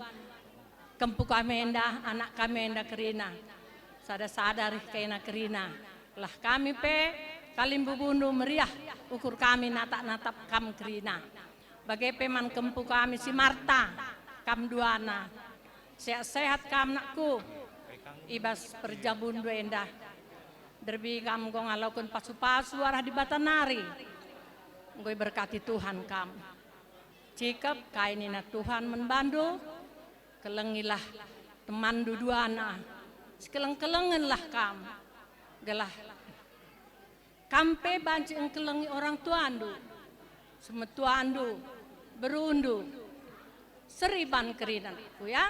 kempu kami enda, anak kami enda kerina. Sada-sada rih kena kerina. Gelah kami pe kalimbubundu meriah ukur kami natap-natap kam kerina. Bage pe man kempu kami si Marta, kam duana. Sehat-sehat kam, nakku, i bas perjabundu enda. Derbi kam enggo ngaloken pasu-pasu arah Dibata nari. Enggo iberkati Tuhan kam. Cikep kai nina Tuhan man bandu, kelengilah temanndu duana. Sikeleng-kelengenlah kam. Gelah kam pe banci engkelengi orang tuandu, semetuandu, berundu, seri ban kerinan, ku ya?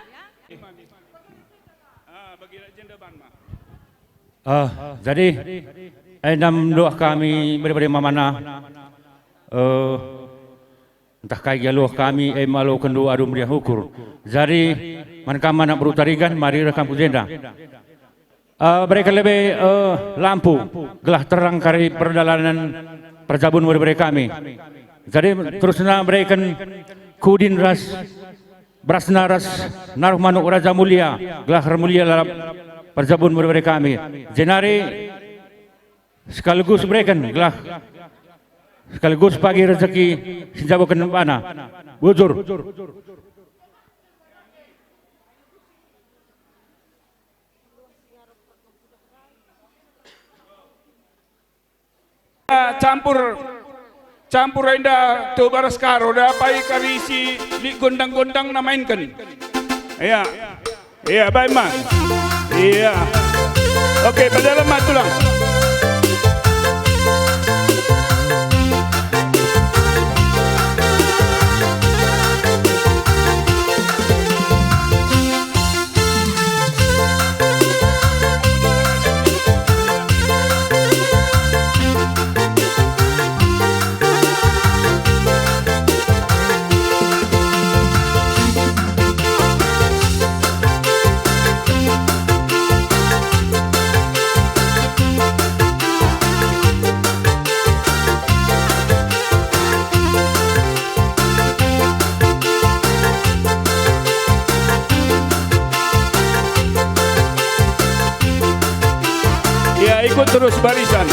Ah, bagi jenda ban, Ma. Ah, jadi, enda mendoa kami bere-bere mamana, eh, ntah kai gia luah kami, eh, malokenndu aduh meriah ukur. Jadi, man kam anak beru Tarigan, mari reh kam ku jenda. Eh, bereken lebe, eh, lampu, gelah terang kari perdalanen perjabun bere-bere kami. Jadi, terusna bereken kudin ras berasna ras naruh manuk Raja Mulia, gelah ermulia lalap perjabun bere-bere kami. Jenari sekaligus bereken, gelah sekaligus pagi rezeki si njabuken bana. Bujur. Campur, campur enda tuba ras karo, dapai kari si lit gondang-gondangna mainken. Iya. Iya, baik, Mas. Iya. Oke, pada lemah tulang. Ya, ikut terus barisan.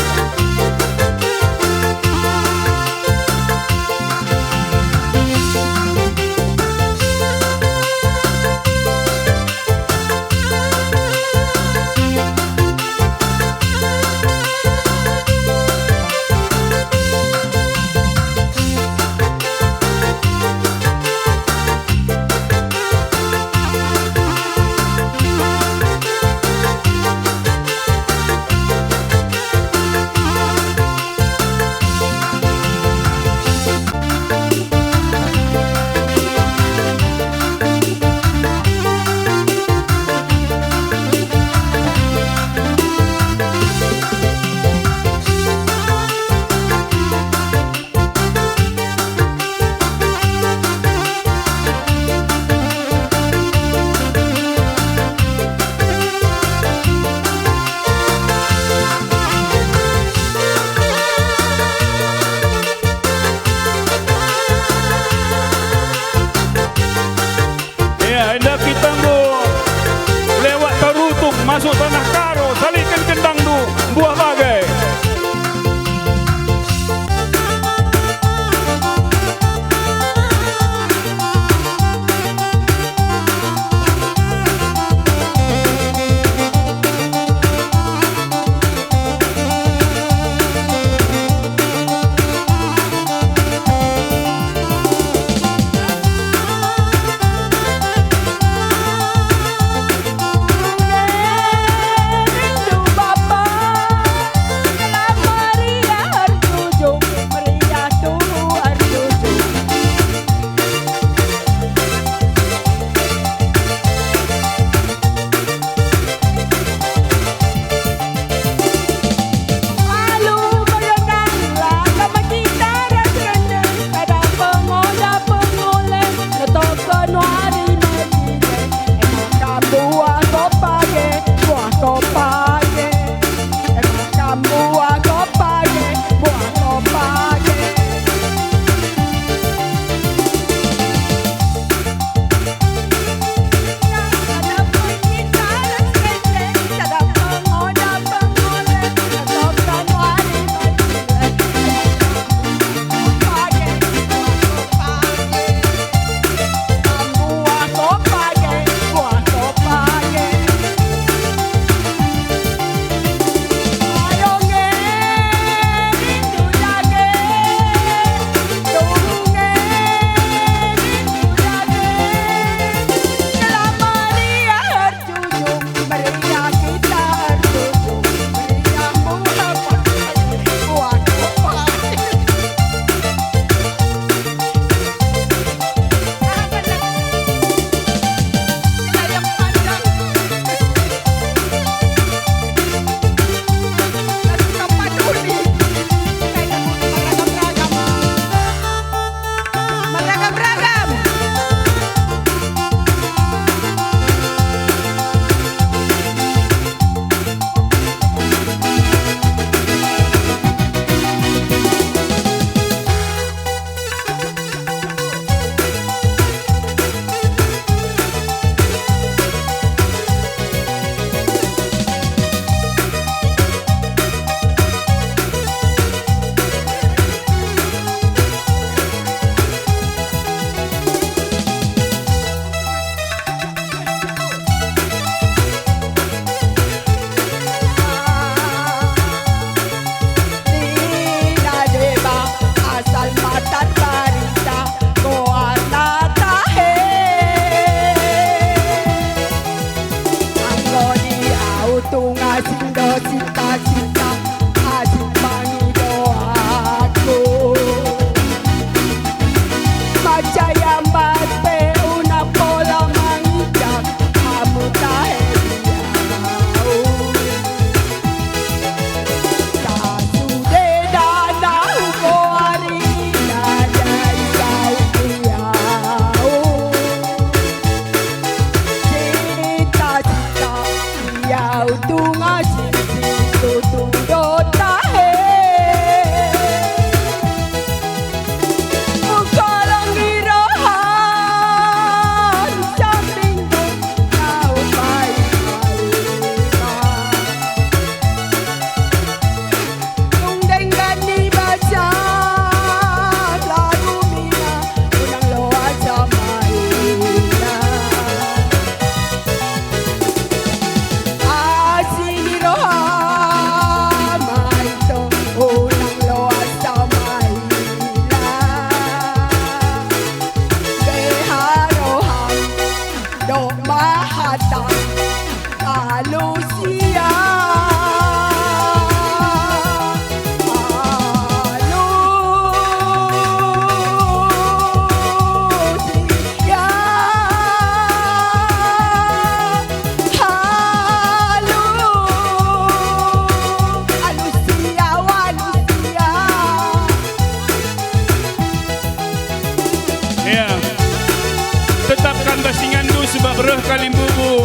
Sebab reh kalimbubu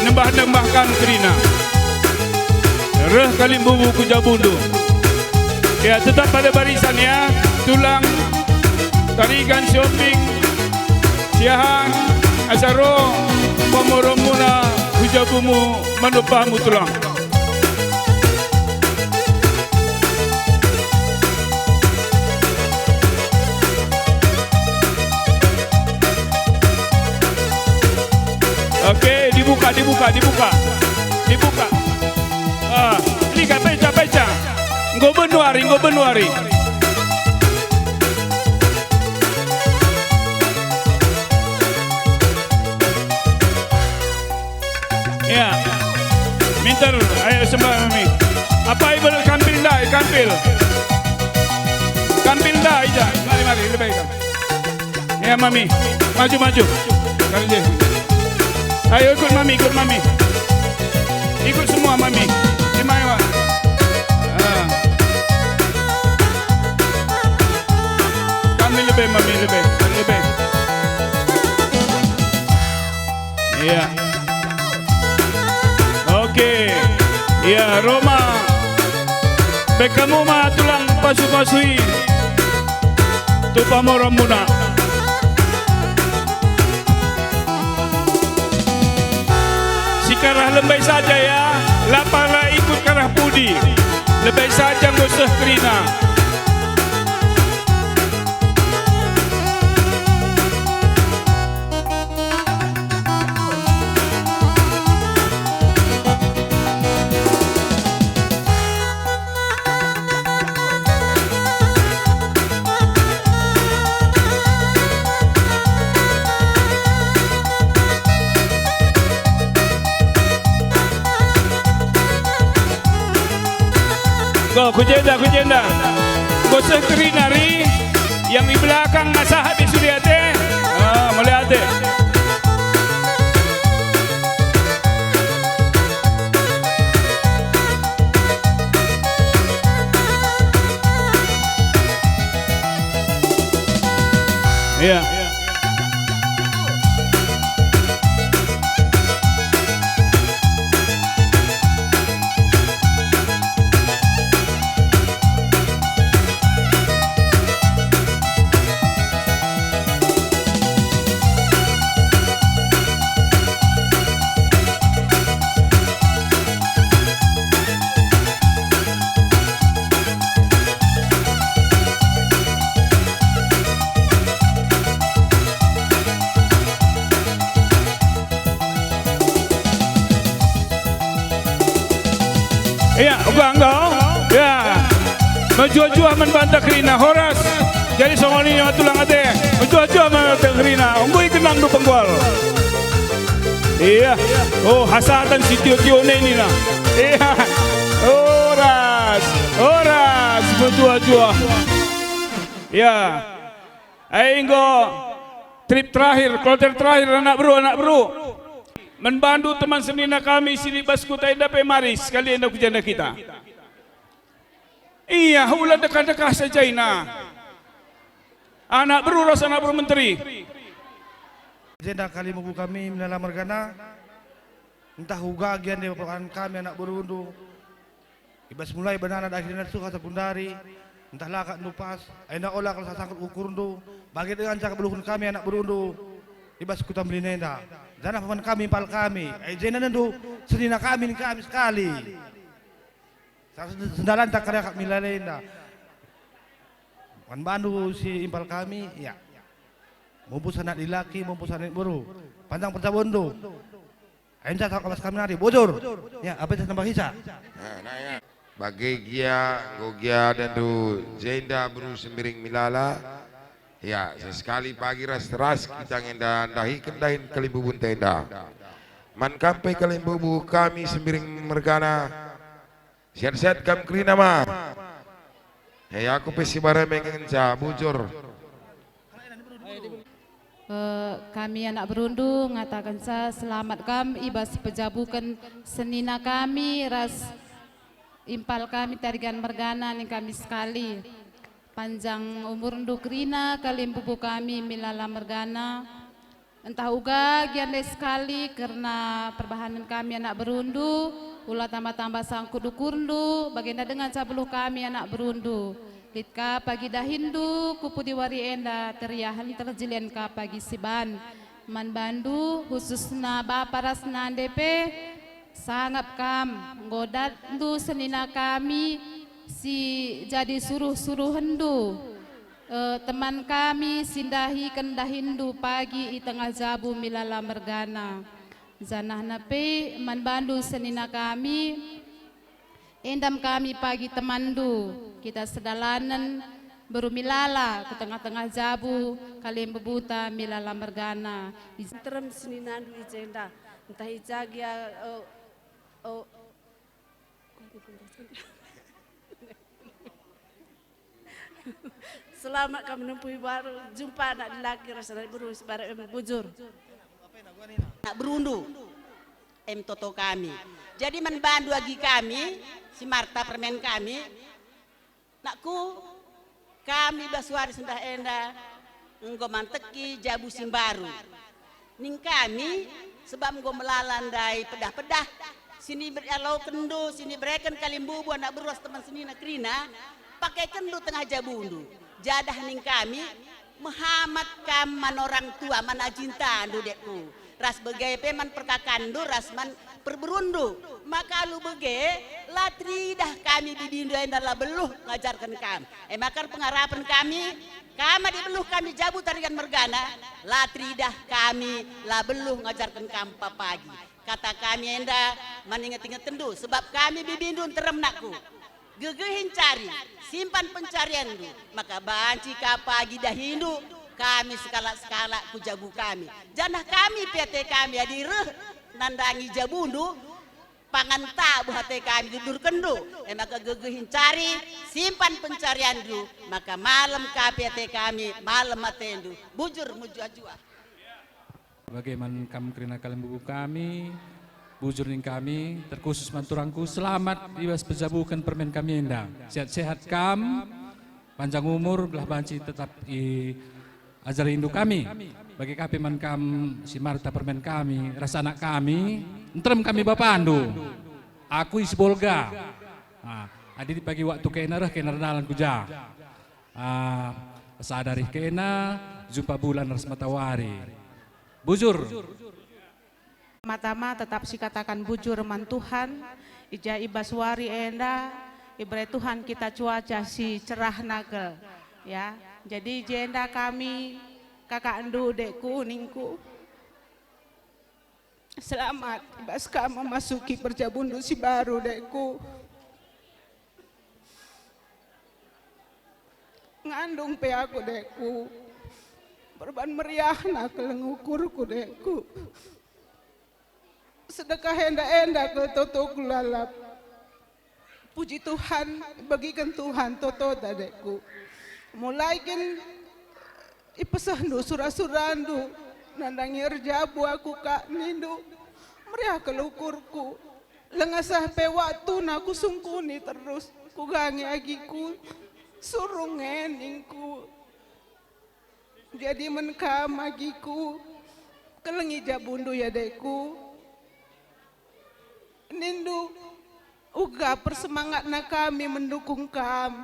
nembah-nembah kam kerina. Reh kalimbubu ku jabundu. Ya, tetap pada barisan ya, tulang, Tarigan, Siomping, Siahan, Asaro, pamoromuna ku jabumu, manupahmu tulang. Oke, dibuka, dibuka, dibuka. Dibuka. Ah, ini kan peca, peca. Enggo benu ari, enggo benu ari. Ya. Minter, ayo sembah mami. Apa ibu kampil ndai, kampil? Kampil ndai ja. Mari, mari, lebih kam. Ya, mami. Maju, maju. Kali je. Ayo ikut mami, ikut mami. Ikut semua mami. Terima kasih. Ah. Kami lebih, mami lebih, lebih. Iya. Oke. Iya, Roma. Bekamu ma tulang pasu-pasui. Tupa moromuna. Sikarah lembai saja ya, la pala ikut karah pudi. Lembai saja nggo seh kerina. Go, ku jenda, ku jenda. Go seh kerina ri. Yang di belakang nasa habis sudah ate. Ah, melihat ate. Iya. Iya, uga enggo. Ya. Mejuah-juah man banta kerina, horas. Jadi songon ini tulang ate. Mejuah-juah man banta kerina. Enggo ikenangndu penggol. Iya. Oh, hasatan si tio-tio nina. Iya. Horas. Horas. Mejuah-juah. Ya. Ai enggo trip terakhir, kloter terakhir, anak beru, anak beru. Man bandu teman senina kami si i bas kuta enda pe mari sekali enda ku jenda kita. Iya, ula dekah-dekah saja ina. Anak beru ras anak beru menteri. Jenda kalimbubu kami Milala mergana. Ntah uga gia ndebakan kami anak berundu. I bas mulai banana dahin enda suha sabundari, ntah la kap ndu pas, enda ola kal sasangkut ukurndu, bage denga nca kap beluhen kami anak berundu i bas kuta Meliana enda. Janah paman kami impal kami, ai jenda ndu senina kami ning kami sekali. Sa-, sendalanta kal kap Milala enda. Man bandu si impal kami, ya. Mumpus anak dilaki, mumpus anak beru. Panjang pertabonndu. Ain sa tawak bas kami nari, bujur. Ya, apa itu tambah isa? Nah, nah, ya. Bage gia, enggo gia dendu jenda beru Sembiring Milala. Ya, sesekali pagi ras-ras kita ngenda ndahiken dahin kalimbubunta enda. Man kam pe kalimbubu kami Sembiring mergana, siat-siat kam kerina ma. Hei, aku pe si bareme ngenca, bujur. Eh, kami anak berundu ngatakenca selamat kam i bas pejabuken senina kami ras impal kami Tarigan mergana ning kami sekali. Panjang umurndu kerina kalimbubu kami Milala mergana. Ntah uga gia ndai sekali kerna perbahanen kami anak berundu, ula tamba-tamba sangkut ukurndu, bagenda denga ncabuh kami anak berundu. Lit ka pagi dahinndu, ku pudi wari enda teriahen terjilian ka pagi siban. Man bandu, khususna bapa ras nande pe, sangap kam, enggo datndu senina kami si jadi suruh-suruhenndu. Eh, teman kami si ndahiken dahinndu pagi i tengah jabu Milala mergana. Janahna pe man bandu senina kami, endam kami pagi temanndu, kita sedalanen beru Milala ku tengah-tengah jabu Kalimbubuta Milala mergana. Nterem seninandu i jenda, ntah i ja gia, eh, oh, Selamat kam menempuh baru, jumpa anak dilaki ras anak beru si baru em bujur. Anak berundu em toto kami. Jadi man bandu agi kami, si Marta permen kami, nakku, kami bas wari sendah enda enggo manteki jabu si mbaru. Ning kami, sebab enggo melala ndai pedah-pedah, si niber-, ialokenndu, si nibereken kalimbubu anak beru ras teman senina kerina, pakeikenndu tengah jabundu. Jadah ning kami, mehamat kam man orang tua, man ajintandu, dekku, ras bage pe man perkakanndu ras man perberundu. Maka alu bage, la teridah kami bibindu enda la beluh ngajarken kam. E maka pengarapen kami, kam adi beluh kami jabu Tarigan mergana, la teridah kami la beluh ngajarken kam papagi. Kata kami enda man inget-ingetenndu, sebab kami bibindu nterem, nakku. Gegehi ncari, simpan pencarianndu, maka banci ka pagi dahindu kami sekalak-sekalak ku jabu kami. Janah kami pe ate kami adi reh nandangi jabundu, pangan tabuh ate kami dudurkenndu, e maka gegehi ncari, simpan pencarianndu, maka malem ka pe ate kami, malem atendu, bujur mejuah-juah. Bage man kam kerina kalimbubu kami, bujur ning kami, terkhusus man turangku, selamat i bas pejabuken permen kami enda. Sehat-sehat kam, panjang umur, gelah banci tetap i ajar indu kami. Bage ka pe man kam si Marta permen kami, ras anak kami, nterem kami bapandu. Aku i Sibolga. Ah, adi pagi waktu kena reh, kena erdalan ku ja. Ah, sada rih kena, jumpa bulan ras matawari. Bujur. Pertama-tama tetap sikatakan bujur man Tuhan, i ja i bas wari enda, ibere Tuhan kita cuaca si cerah nage, ya. Jadi i jenda kami, kakakndu, dekku, ningku. Selamat i bas kam memasuki perjabundu si baru, dekku. Ngandung pe aku, dekku. Perban meriahna keleng ukurku, dekku. Sedekah enda-enda kal totoku lalap. Puji Tuhan, ibagiken Tuhan totoda, dekku. Mulai kin ipesehndu sura-surandu, nandangi erjabu aku ka, nindu, meriah kal ukurku. Langa seh pe waktuna kusungkuni terus, kugangi agiku, surung nge ningku. Jadi man kam agiku, kelengi jabundu ya, dekku. Nindu, uga persemangatna kami mendukung kam.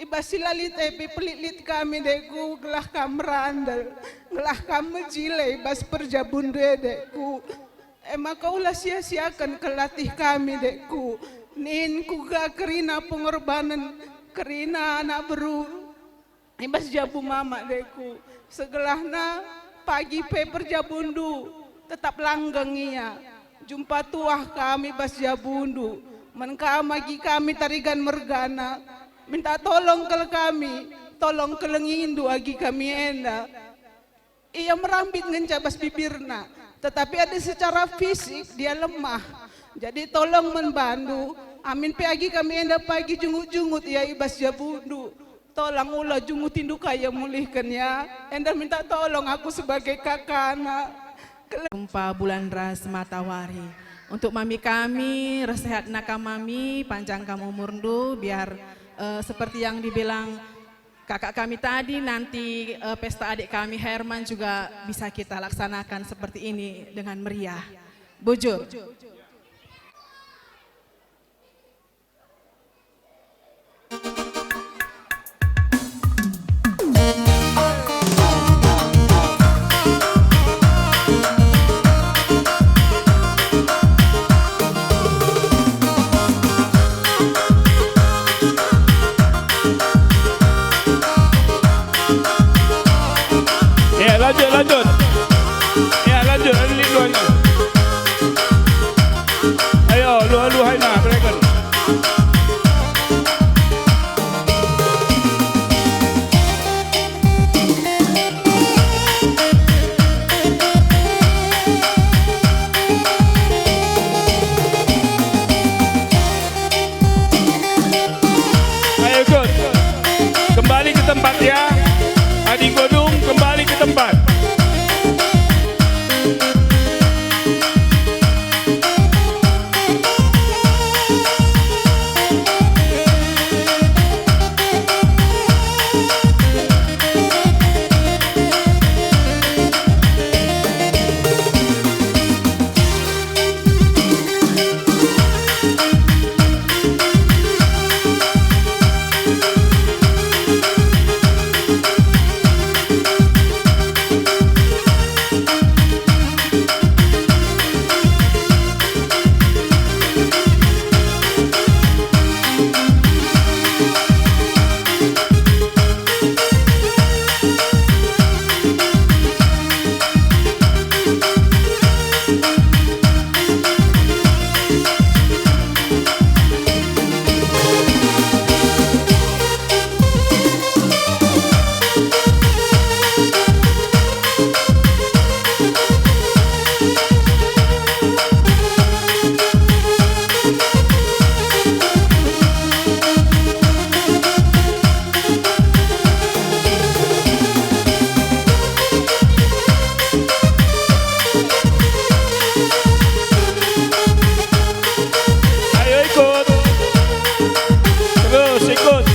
I bas si la lit e pe pelit-lit kami, dekku, gelah kam merandal, gelah kam mejile i bas perjabundu e, dekku. E maka ula sia-siaken kal latih kami, dekku. Nin kuga kerina pengorbanen, kerina anak beru. I bas jabu mama, dekku, segelahna pagi pe perjabundu tetap langgeng ia. Jumpa tuah kami bas jabundu, man kam agi kami Tarigan mergana. Minta tolong kal kami, tolong kelengindu agi kami enda. Ia merambit ngenca bas bibirna, tetapi ada secara fisik dia lemah. Jadi tolong man bandu, amin pe agi kami enda pagi jungut-jungut ia i bas jabundu. Tolong ula jungutindu ka ia mulihken ya. Enda minta tolong aku sebagai kakana. Jumpa bulan ras matawari. Untuk mami kami, reh sehat naka mami, panjang kam umurndu, biar, eh, seperti yang dibilang Kakak kami tadi, nanti, eh, pesta adik kami Herman juga bisa kita laksanakan seperti ini dengan meriah. Bujur. Ya, lanjut, lanjut. Ya, lanjut, ada lit luar. Ayo, luar-luar, Haina, bereken. Ayo ikut. Kembali ke tempat ya. Adi Godung, kembali ke tempat. Ayo ikut. Terus ikut.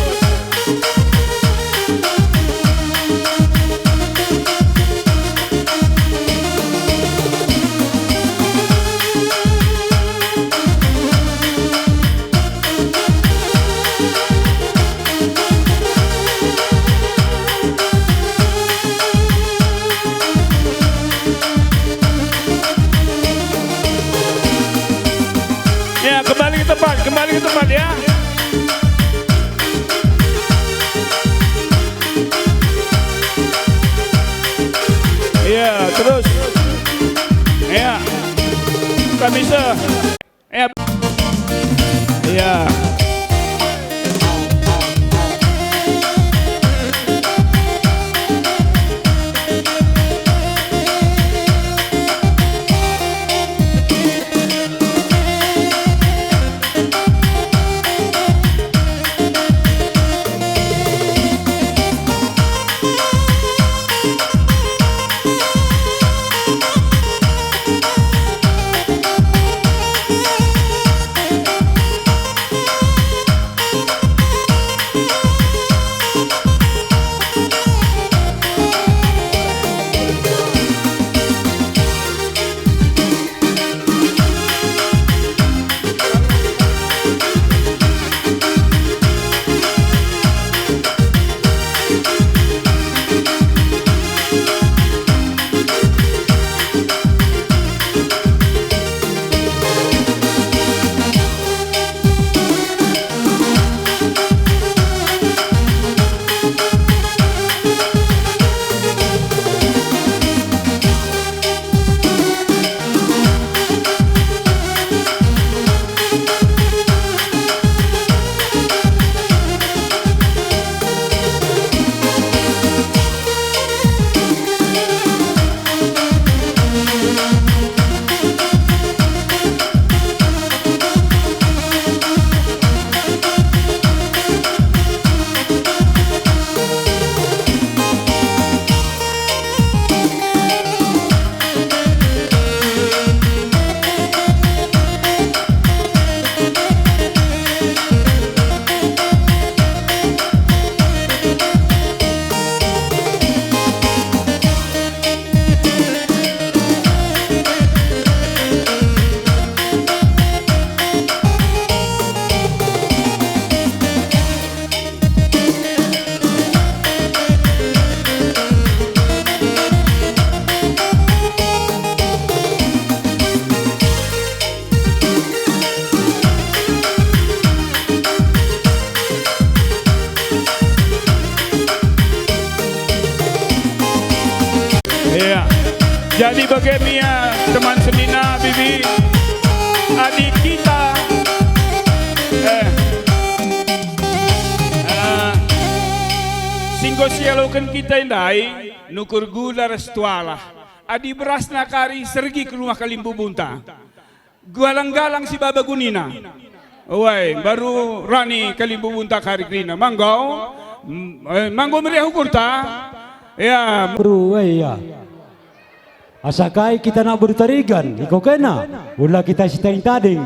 Ya, kembali ke tempat, kembali ke tempat ya. Ya, terus. Ya. Kamisa. Ya. Ya. Ya. Jadi bage me ia teman senina, bibi, adi kita, eh, eh, si enggo sialoken kita ndai nukur gula ras tualah. Adi berasna kari sergi ku rumah kalimbubunta. Galang-galang si baba gunina. Wai, mbaru rani kalimbubunta kari kerina. Manggo, m-, eh, manggo meriah ukurta. Ya. Beru, wai, ya. Asa kai kita anak beru Tarigan, iko kena, ula kita si tading-tading.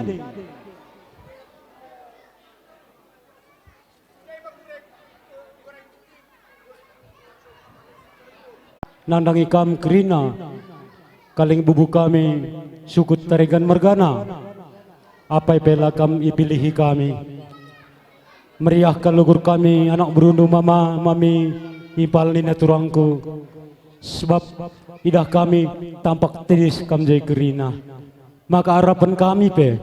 Nandangi kam kerina, kalimbubu kami, sukut Tarigan mergana. Apai pe la kam ipilihi kami. Meriah kal ukur kami, anak berundu mama, mami, impal nina turangku. Sebab idah kami tampak tedis kam je kerina. Maka arapen kami pe,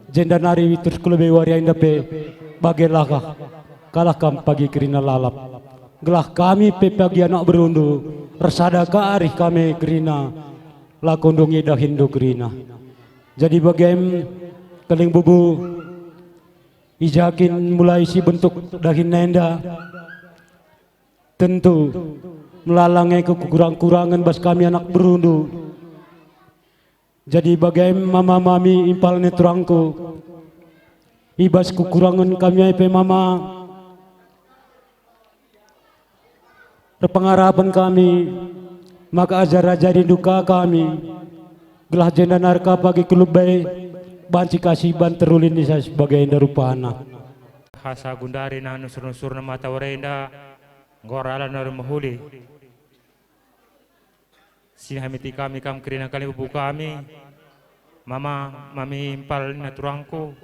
jenda nari terus ku lebe wari enda pe, bagelah kalah kam pagi kerina lalap. Gelah kami pe pagi anak berundu, ersada ka arih kami kerina, lako ndungi dahinndu kerina. Jadi bagem, kalimbubu, i ja kin mulai si bentuk dahinna enda, tentu melala nge kekurang-kurangen bas kami anak berundu. Jadi bagem mama mami impal nina turangku. I bas kekurangen kami ai pe mama, erpengarapen kami, maka ajar-ajarindu ka kami, gelah jenda nari ka pagi ku lebe, banci ka siban terulin i ja si bagenda rupana. Asa gundari nah nusur-nusurna mata wari enda, enggo erdalan wari mehuli. Si nahamiti kami kam kerina kalimbubu kami, mama, mami impal nina turangku.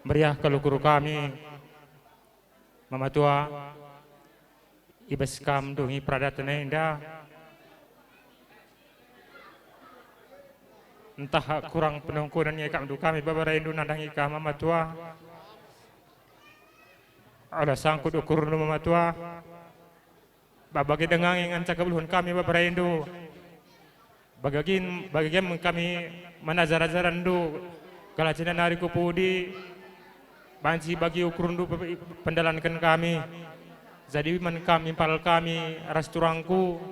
Meriah kal ukur kami, mama tua, i bas kam ndungi peradaten enda. Ntah kurang penungkunen nge kam ndu kami baba raindu nandangi kam mama tua. Ola sangkut ukurndu mama tua. Bage denga nge ngenca kebeluhen kami baba raindu. Bagagin, bagagem kami man ajar-ajarenndu, gelah jenda nari ku pudi, banci bagi ukurndu pe-, pendalanken kami. Jadi man kam impal kami ras turangku,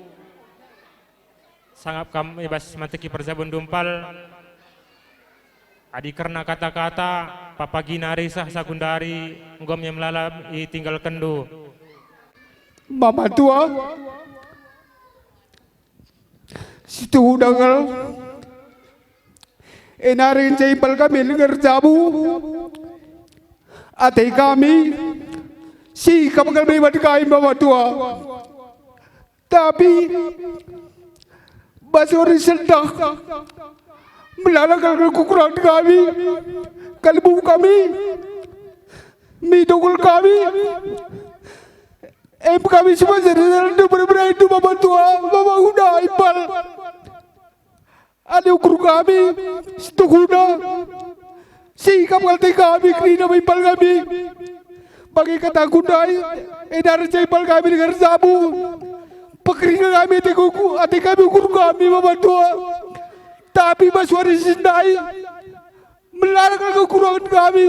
sangap kam i bas manteki perjabundu impal. Adi kerna kata-kata, papagina risah sagundari, enggo me melala itinggalkenndu. Mama tua, si tuhu dakal, e nari ngenca impal kami denga erjabu. Ate kami, sikap kal me iban kai mama tua. Tapi bas wari sendah, melala kal kekurangen kami, kalimbubu kami, mi dongkol kami, em kami si majar-majar ndu berberaindu mama tua, mama uda impal. Adi ukur kami, si tuhuna, sikap kal ate kami kerina impal kami. Bage kataku ndai, e nari ngenca impal kami denga erjabu. Pekeringa kami ate kuku, ate kami ukur kami mama tua. Tapi bas wari si ndai, melala kal kekurangen kami.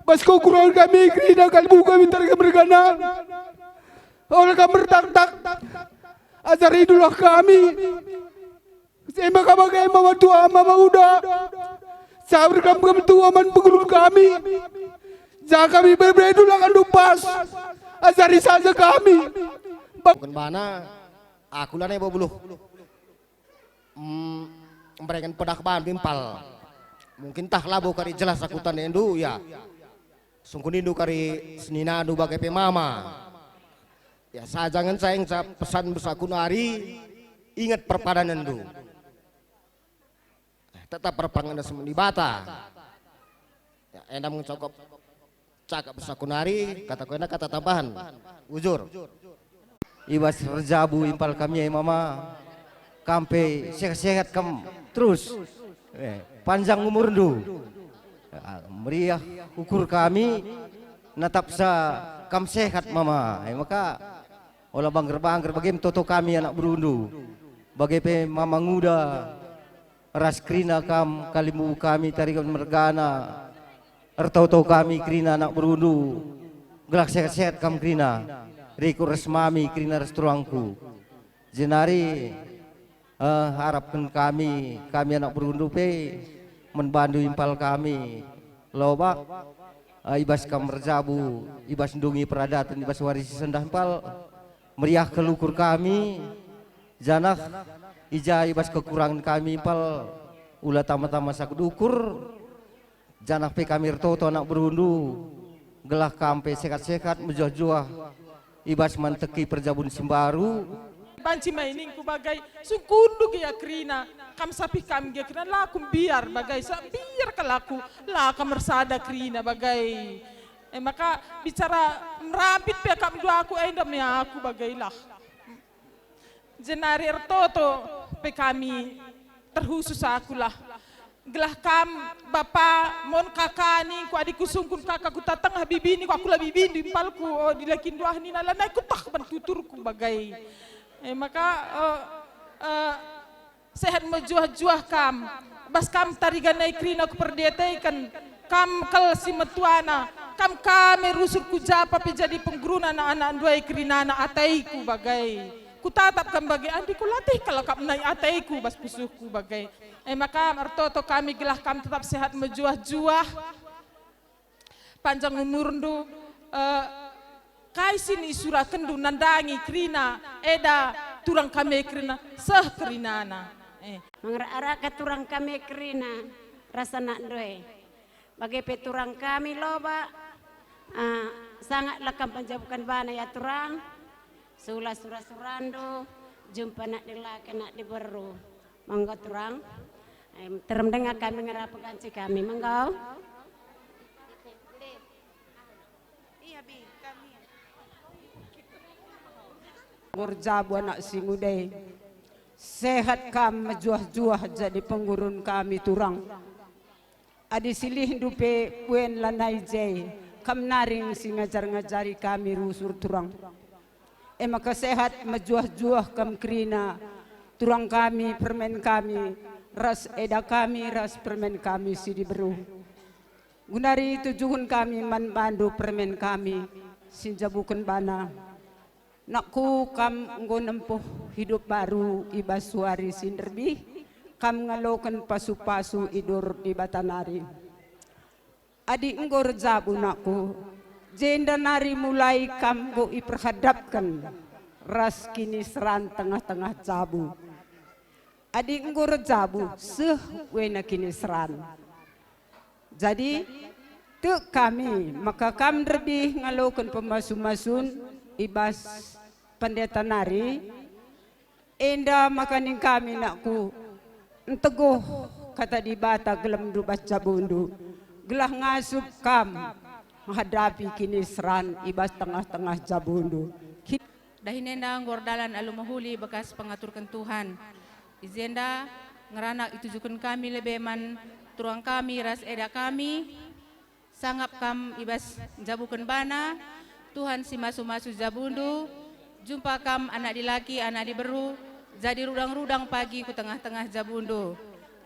Bas kekurangen kami kerina kalimbubu kami Tarigan mergana. Ola kam mertaktak, ajaridulah kami. E maka bage mama tua, mama uda, sabar kam, kam tua man pengulun kami. Ja kami berbeda la kan dumpas, ajari saja kami. Ba- Bukan bana, aku lanai bo beluh. Mm, mbereken pedah bandu impal. Mungkin tah labo kari jelas aku tandandu, ya. Sungkunindu kari seninandu bage pe mama. Ya, saja ngenca, ngenca pesan besaku nari, inget perpadanenndu. Tetap erpangana semen Dibata. Ya, enda mencokop cakap besaku nari, kataku enda kata tambahan. Ujur. I bas erjabu impal kami e mama, kam pe sehat-sehat kam terus. Eh, panjang umurndu. Ah, meriah ukur kami, natapsa kam sehat mama. Eh, maka Ola bangger-bangger bage me toto kami anak berundu, bage pe mama nguda ras kerina kam kalimbubu kami Tarigan mergana. Ertoto kami kerina anak berundu, gelah sehat-sehat kam kerina, rikut ras mami kerina ras turangku. Jenari, eh, arapken kami, kami anak berundu pe, man bandu impal kami, Lobak, eh, ibas kam erjabu, ibas ndungi peradaten, ibas wari si sendah impal, meriah kal ukur kami, janah i ja ibas kekurangen kami impal, ula tama-tama sakut ukur, janah pe kami ertoto anak berundu, gelah kam pe sehat-sehat, mejuah-juah, ibas manteki perjabun si mbaru. Banci mai ningku bagai, sungkundu gia kerina, kam sapih kam gia kerina, la aku mbiar bagai, sa mbiar kal aku, la kam ersada kerina bagai. E maka bicara merampit pe akapndu aku, enda me aku bagailah. Jenari ertoto pe kami, terkhusus akulah. Gelah kam, bapa, mon kaka ningku, adi kusungkun kaka kuta tengah bibini, ku aku la bibindu impalku, o, dilakindu ah nina, lanai kutah ban tuturku bagai. E maka, eh, eh, sehat mejuah-juah kam. Bas kam Tarigan nai kerina kuperdiateken, kam kal si metuana, kam kami rusur ku japa pe jadi penggeruna anak-anakndu ai kerinana ataiku bagai. Kutatap kam bage, andi kulatih kal akap nai ataiku bas pusuhku bage. E maka ertoto kami gelah kam tetap sehat mejuah-juah, panjang umurndu, eh, kai si isurakenndu nandangi kerina eda turang kami kerina seh kerinana. Eh. Mengera-eraka turang kami kerina ras anakndu e. Bage pe turang kami Lobak, ah, sangat lekam penjabuken bana ya turang, sula sura-surandu, jumpa anak dilaki, anak diberu. Monggo turang. Em, terem denga kami ngerape banci kami. Monggo. Enggo erjabu anak si nguda e. Sehat kam mejuah-juah jadi penggurun kami turang. Adi silihndu pe buen lanai je, kam nari si ngajar-ngajari kami rusur turang. E maka sehat mejuah-juah kam kerina, turang kami, permen kami, ras eda kami, ras permen kami si diberu. Guna itujuhken kami man bandu permen kami si njabuken bana. Nakku, kam enggo nempuh hidup baru i bas wari si nderbih, kam ngaloken pasu-pasu i dor Dibata nari. Adi enggo erjabu nakku, jenda nari mulai kam enggo iperhadapken ras kiniseran tengah-tengah jabu. Adi enggo erjabu, seh wena kiniseran. Jadi, tek kami maka kam nderbih ngaloken pemasu-masun i bas pendeta nari, enda maka ning kami nakku, nteguh kata Dibata gelemndu bas jabundu, gelah ngasup kam menghadapi kiniseran i bas tengah-tengah jabundu. Ki- Dahin enda enggo erdalan alu mehuli bekas pengaturken Tuhan. I jenda ngeranak itujuken kami lebe man turang kami ras eda kami, sangap kam i bas njabuken bana, Tuhan si masu-masu jabundu, jumpa kam anak dilaki, anak diberu, jadi rudang-rudang pagi ku tengah-tengah jabundu.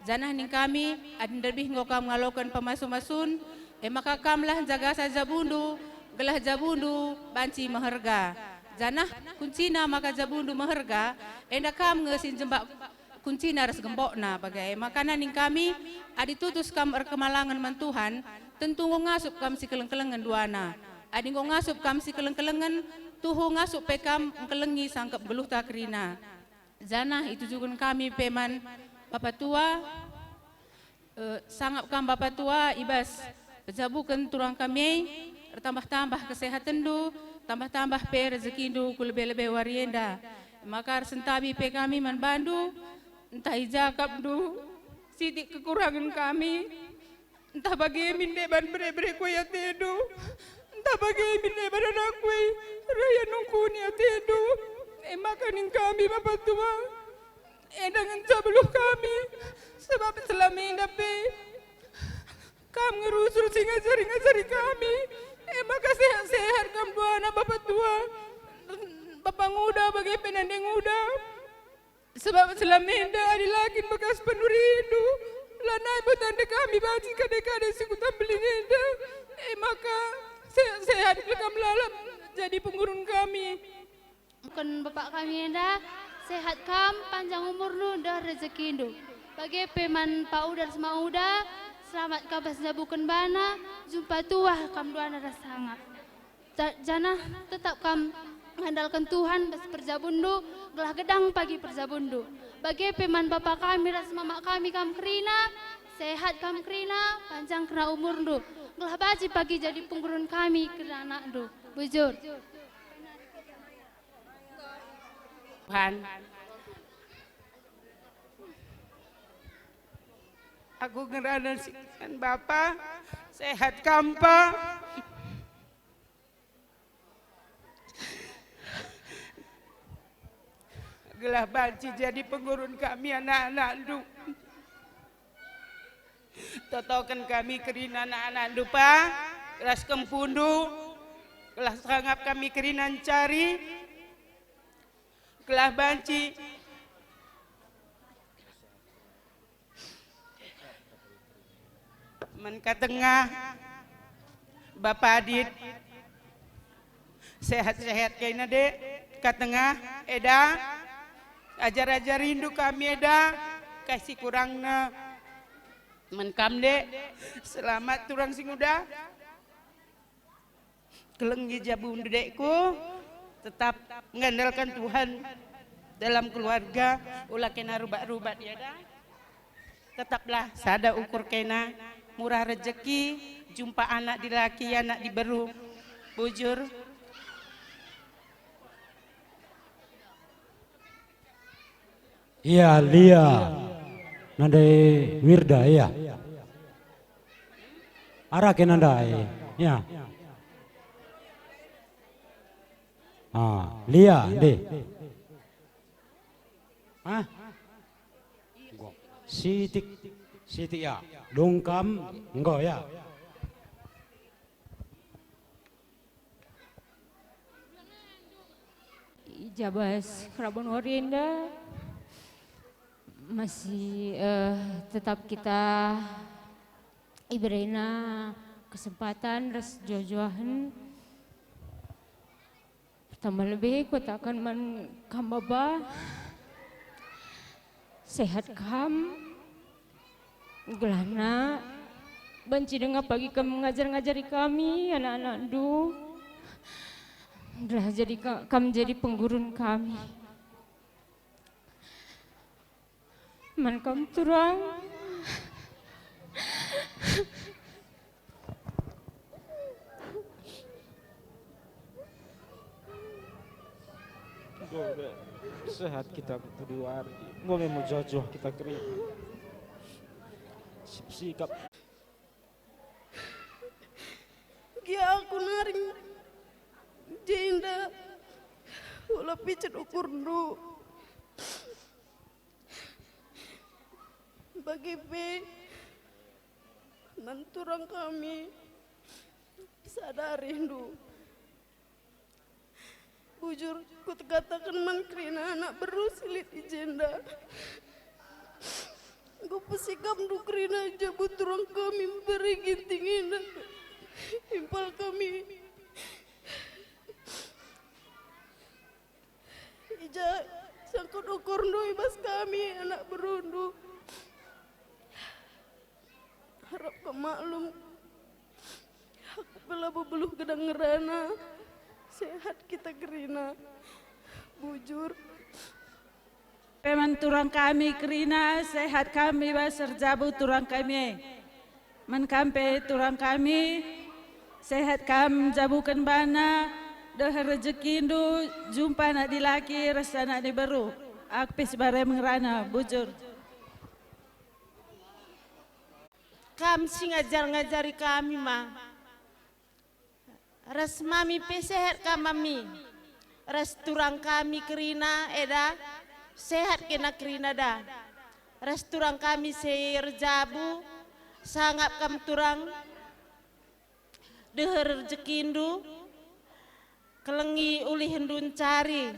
Janah ning kami, adi nderbih enggo kam ngaloken pemasu-masun, e maka kamlah njagasa jabundu, gelah jabundu banci meherga. Janah kuncina maka jabundu meherga, enda kam nge si njembak kuncina ras gembokna bage. E maka ning kami, adi tutus kam erkemalangen man Tuhan, tentu enggo ngasup kam si keleng-kelengen duana. Adi enggo ngasup kam si keleng-kelengen, tuhu ngasup pe kam engkelengi sangkep geluhta kerina. Janah itujuken kami pe man Bapa Tua, eh, sangap kam Bapa Tua i bas pejabuken turang kami e, ertambah-tambah kesehatenndu, tambah-tambah pe rejekindu ku lebe-lebe wari enda. Maka ersentabi pe kami man bandu, ntah i ja akapndu sitik kekurangen kami, ntah bage min deban bere-bere ku atendu, ntah bage min deban anakku e reh nungkuni atendu. E maka ning kami Bapa Tua, enda ngenca beluh kami, sebab selama enda pe kam nge rusur si ngajari-ngajari kami. E maka sehat-sehat kam duana Bapa Tua. Bapa Nguda bage pe nande nguda. Sebab selama enda adi la kin bekas penurindu, lanai bo tanda kami banci kade-kade si kutambeli enda. E maka, se-, sehat kal kam lalap jadi pengurun kami. Buken bapak kami enda, sehat kam, panjang umurndu, ndeh rejekindu. Bage pe man Pa Uda ras Ma Uda, selamat kam bas njabuken bana, jumpa tuah kam duana ras sangap. Ta-, janah tetap kam ngandalken Tuhan bas perjabunndu, gelah gedang pagi perjabunndu. Bage pe man bapa kami ras mama kami kam kerina, sehat kam kerina, panjang kerna umurndu, gelah banci pagi jadi pengurun kami kerna anakndu. Bujur. Tuhan. Aku ngerana si kan Bapa, sehat kam, Pa. Gelah banci jadi pengurun kami anak-anakndu. Totoken kami kerina anak-anakndu, Pa, ras kempundu, gelah sangap kami kerina ncari, gelah banci man Katengah, Bapa Adit, sehat-sehat kena, Dek, Katengah, eda, ajar-ajarindu kami eda, kai si kurangna. Man kam, Dek, selamat turang si nguda. Kelengi jabundu, Dekku, tetap mengandalkan Tuhan dalam keluarga, ula kena rubat-rubat, ya dah. Tetaplah sada ukur kena, murah rejeki, jumpa anak dilaki, anak diberu. Bujur. Ia, Lia. Nandai Wirda, ia. Arah ke nandai, ia. Ah, Lia, ndai. Ah? Sitik, sitik, ia. Dungkam, enggo, ia. I jabas kerabon wari enda masih, eh, tetap kita iberena kesempatan ras joh-johen. Pertama lebe kukataken man kam bapa, sehat kam, gelahna banci denga pagi kam ngajar-ngajari kami, anak-anakndu, gelah jadi ka-, kam jadi penggurun kami. Man kam turang. Enggo me sehat kita kedua ari. Enggo me mejojoh kita kerina. Sip-sikap. Gia aku nari jenda, ula picit ukurndu. Bage pe man turang kami, sadarindu. Bujur, kukataken man kerina anak beru si lit i jenda. Enggo pesikapndu kerina jabu turang kami mbere ginting enda. Impal kami. I ja sangkut ukurndu i bas kami, anak berundu. Arap kam maklum, aku pe labo beluh gedang ngerana, sehat kita kerina. Bujur. Pe man turang kami kerina, sehat kami bas erjabu turang kami e. Man kam pe turang kami, sehat kam njabuken bana, deher rejekindu, jumpa anak dilaki ras anak diberu. Aku pe si barem ngerana, bujur. Kam si ngajar-ngajari kami ma. Ras mami pe sehat kam mami. Ras turang kami kerina eda, sehat kena kerina da. Ras turang kami si erjabu, sangap kam turang, deher rejekindu, kelengi ulihndu ncari.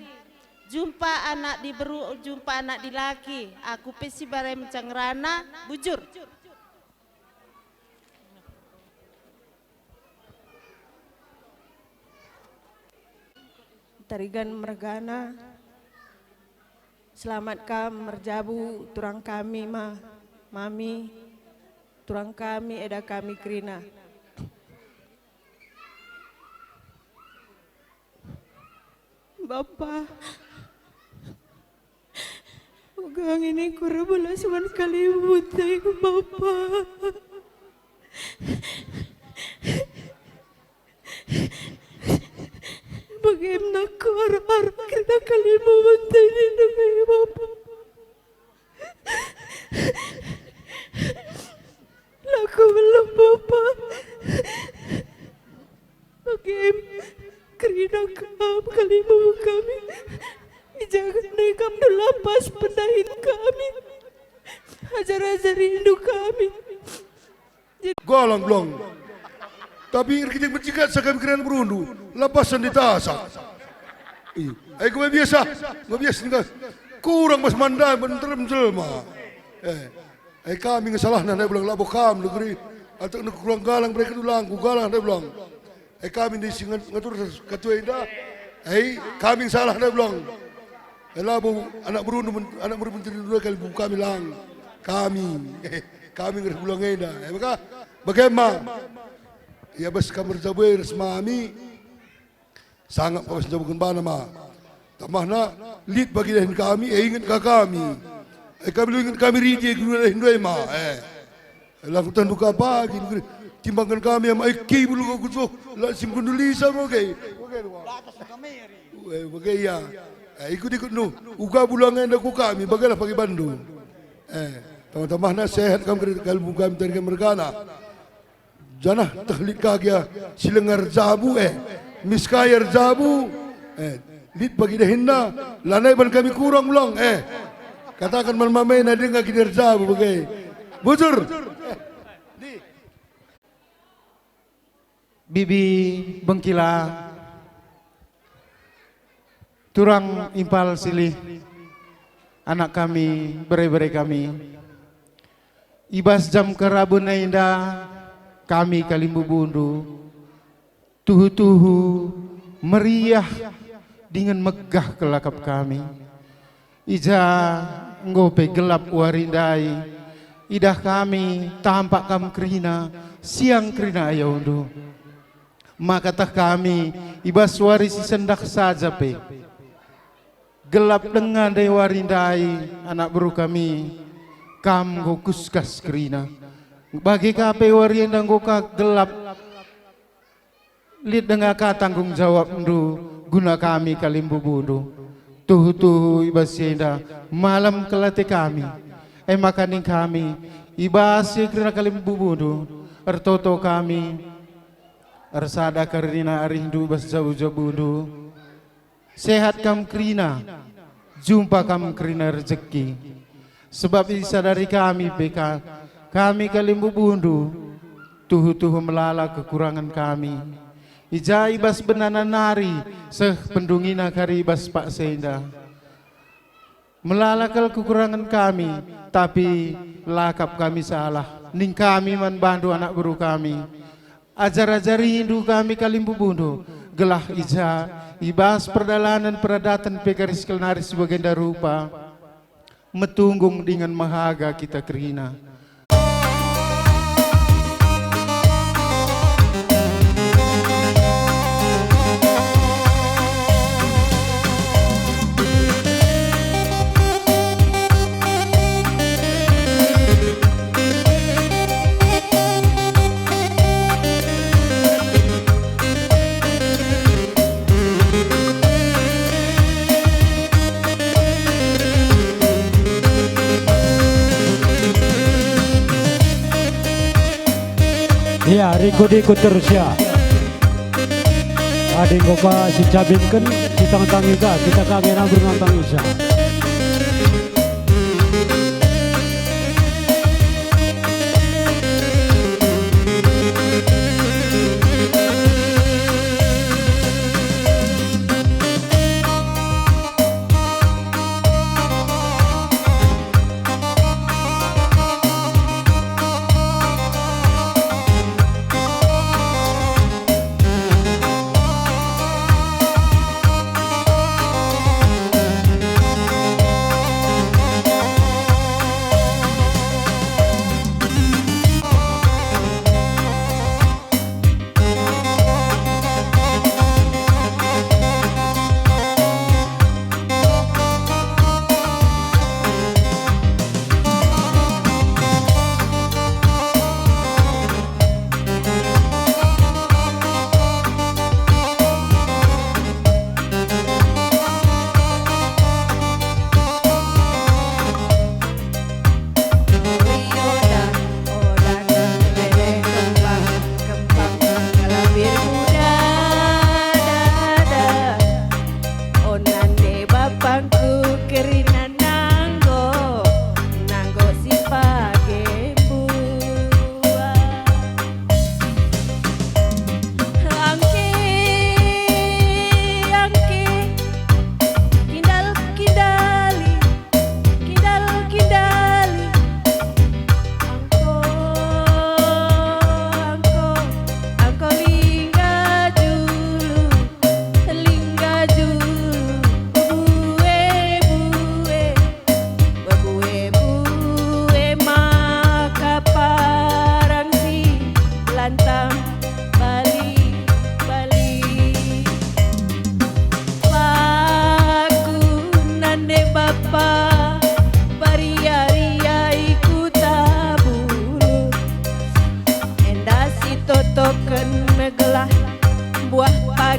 Jumpa anak diberu, jumpa anak dilaki, aku pe si bare mencang rana, bujur. Tarigan mergana, selamat kam merjabu turang kami, Ma, Mami, turang kami, eda kami kerina. Bapa, uga ngini ku erbelas man kalimbubu, Bapa. Bage mena ku arah-arah kerina kalimbubu ndai, Bapa. Lako belum, Bapa. Bage kerina kam kalimbubu kami. Ijaga ndai kam ndu la pas pendahin kami. Ajar-ajarindu kami. Galang belang. Tapi erkiteken mecikat sa kami kerina berundu, la pas ndai tasak. Ih, ai ku biasa, ku biasa nengkas. Kurang bas mandai, nterem jelma. Eh, ai kami nge salahna ndai belang, labo kam negeri. Atak kurang galang, mereka dulang, ku galang ndai belang. Eh, kami ndai si ngat-, ngatur katua enda. Eh, kami salah ndai belang. Eh, labo anak berundu men-, anak berundu menteri dua kali buku kami lang. Kami, kami ngereh belang enda. Eh, maka, bage ma. Ia bas kam erjabu e ras mami. Sangap kami senjabuken bana ma. Tambahna, lit bagi dahin kami, eh, inget ka kami. Eh, kami lu inget kami ridi, eh, guru dahin dua ma. Eh. Laku tandu ka pagi, timbangken kami ama iki bulu kau kucuh, la simkundulisa bage. Eh, bage ia. Eh, ikut-ikutndu, uga bulang enda ku kami, bagelah pagi bandu. Eh, tambah-tambahna sehat kam kal-, kalbu kami tarigan mergana. Janah teh lit ka gia si lenga erjabu, eh, mis kai erjabu, eh, lit bagi dahinna, lanai ban kami kurang ulang, eh. Kataken man mamena denga gini erjabu bage. Bujur. Bibi Bengkila, turang impal silih, anak kami, bere-bere kami. I bas jam keraben enda kami kalimbubundu, tuhu-tuhu meriah dingen megah kal akap kami. I ja enggo pe gelap wari ndai, idah kami tampak kam kerina, siang kerina ayaundu. Maka teh kami i bas wari si sendah saja pe. Gelap denga ndai wari ndai, anak beru kami, kam enggo kuskas kerina. Bage ka pe wari enda enggo ka gelap, lit denga ka tanggung jawabndu guna kami kalimbubundu. Tuhu-tuhu i bas si enda malem kal ate kami. E maka ning kami, i bas si kerina kalimbubundu, ertoto kami, ersada kerina arihndu i bas jabu-jabundu. Sehat kam kerina, jumpa kam kerina rejeki. Sebab isadari kami pe ka, kami kalimbubundu, tuhu-tuhu melala kekurangen kami. I ja i bas benana nari seh pendungina kari i bas paksa enda. Melala kal kekurangen kami, tapi la kap kami salah. Ning kami man bandu anak beru kami, ajar-ajarindu kami kalimbubundu, gelah i ja, i bas perdalanen peradaten pe garis kal nari si bagenda rupa, metunggung dingen mehaga kita kerina. Ya, rikut-ikut terus ya. Adi enggo ka si cabinken, si tangtangi ka, kita ka nge nambur nantang isa.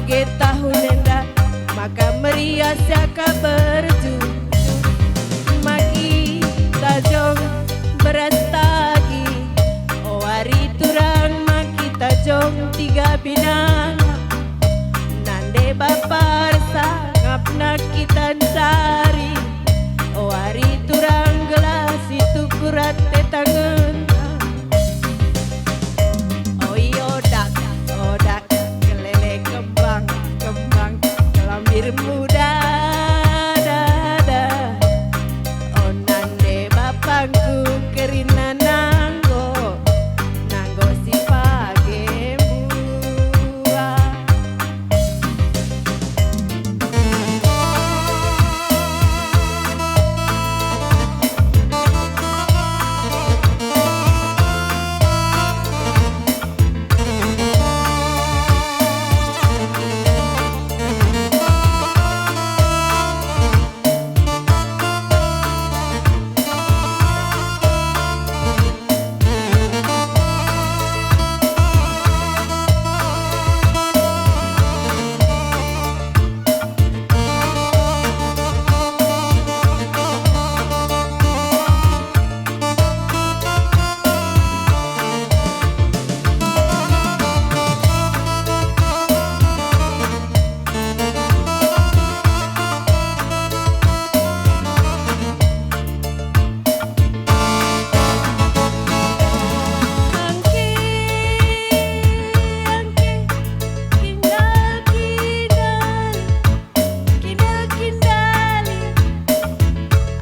Bage tahun enda maka meriah siaka berjujur. Maka kita jong beras tagi, o ari turang maka kita jong tiga binanga. Nande bapa ersangapna kita ncari, o ari turang gelah si tukur ate tangena. Oi odak, odak, kelele kembang, kembang, kelambir muda, dada. O nande bapangku kerina nanggo, nanggo si page mbuah. Angke, angke, kindal, kindal, kindal, kindali.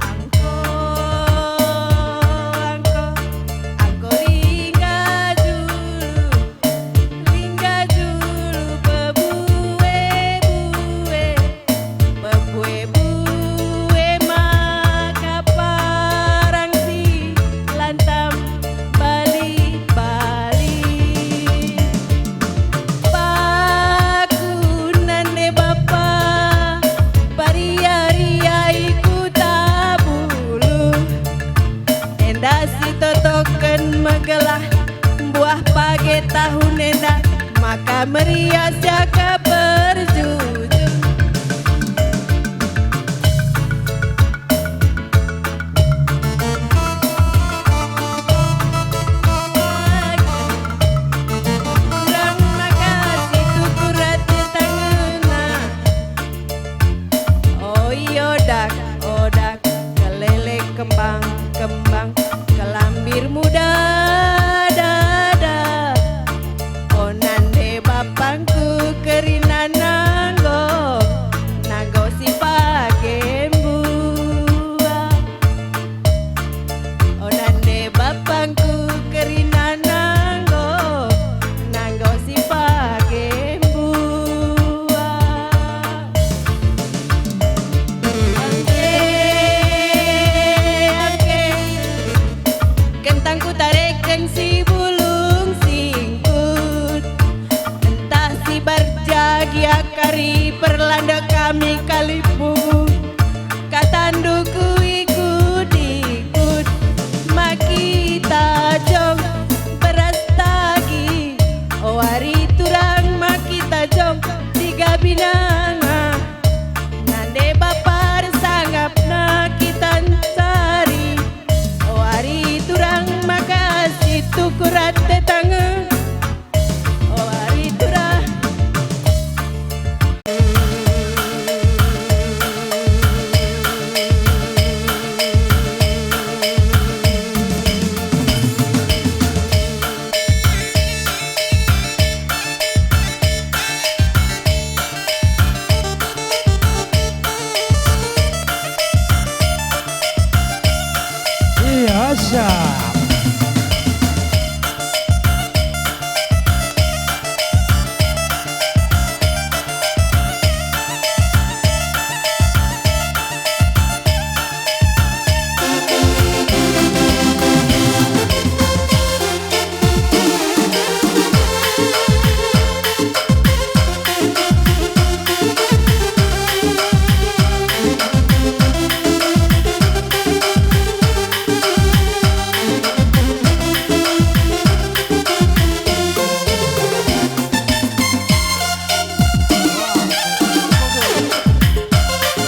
Angko, angko, angko lingga julu. Lingga julu pebue-bue, pebue-bue maka parang si lantam bali-bali. Paku nande bapa, paria-ria i Kuta Bulu. Enda si totoken megelah mbuah page tahun enda, maka meriah siaka berjujur. Kurang maka si tukur ate tangena. Oi odak, odak, kelele kembang-kembang, kelambir muda dada. O nande bapangku kerina nanggo, nanggo si page mbuah. O nande bapangku kerina nanggo, nanggo si page mbuah. Angke, angke, kentang kutareken si bulung singkut, ntah si barjagi akari perlanda kami kalipung. Katandu kuikut-ikut, ma kita jong beras tagi. O ari turang ma kita jong tiga binanga. Nande bapa ersangapna kita ncari. O ari turang maka si tukur ate tangen. O ari turang. Iya, siap.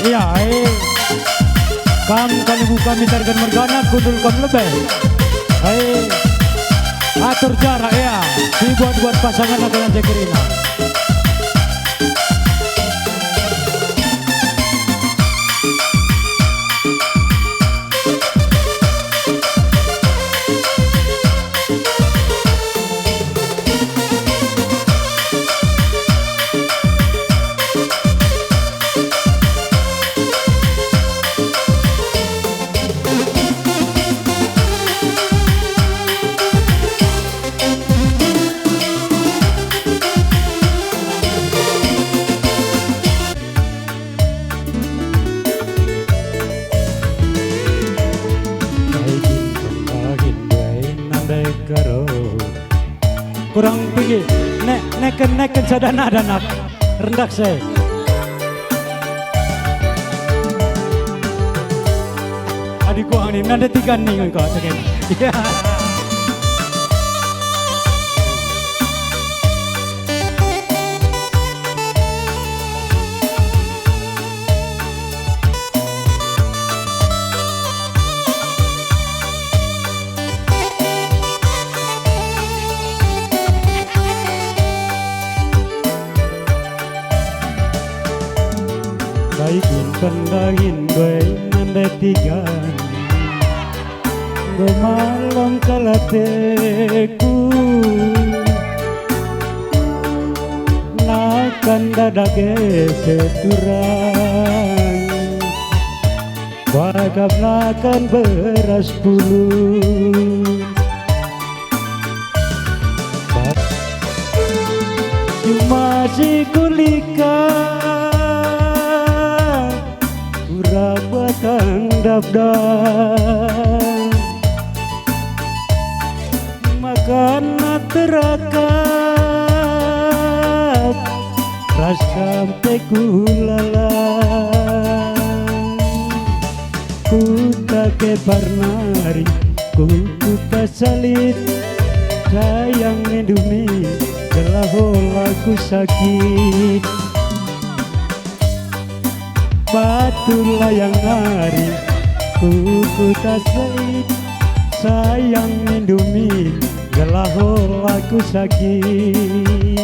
Ya, eh. Kam kalimbubu kami Targan mergana, kundul kam lebe. Eh. Atur jarak ya. Sibuat-buat pasangan akan aja kerina. Kurang tinggi. Nek, neken, neken sada nada nak. Rendah se. Adi kuang ni, nanda tiga ni engkau, oke. Ya. Baikin pendahin gue nande tiga. Enggo malem kal ateku, nakan dadak e pe turang, kuakap nakan beras pulung. Cuma si kulikat Kurang batang dapdap, makana terakap ras kam pe kulalang. Kutake parnari, ku kuta salit, sayang nindu min, gelah ola kusakit. Batu layang nari, ku kuta salit, sayang nindu min, gelah ola kusakit.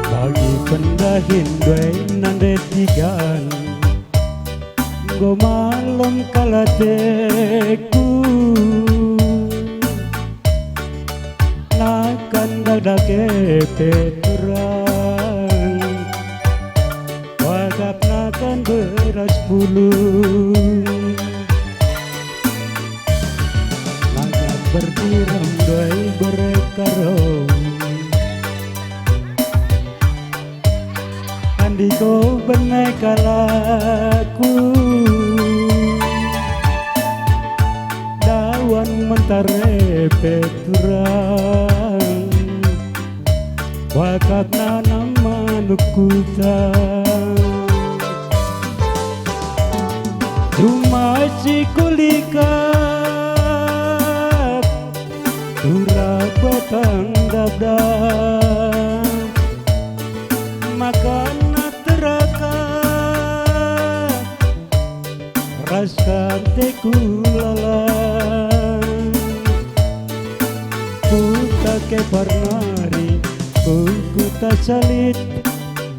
Bagi pendahin gue nande tigan, enggo malem kal ateku, nakan dadak e pe turang, kuakap nakan beras pulung. Langkah bertiram doi berekarong. Andiko bene kal aku, dawan mentar e pe turang, kuakap nanam manuk kuta. Cuma si kulikat, turap batang dapdap, makana terakap ras kante kulalang. Kutake parnari, ku kuta salit,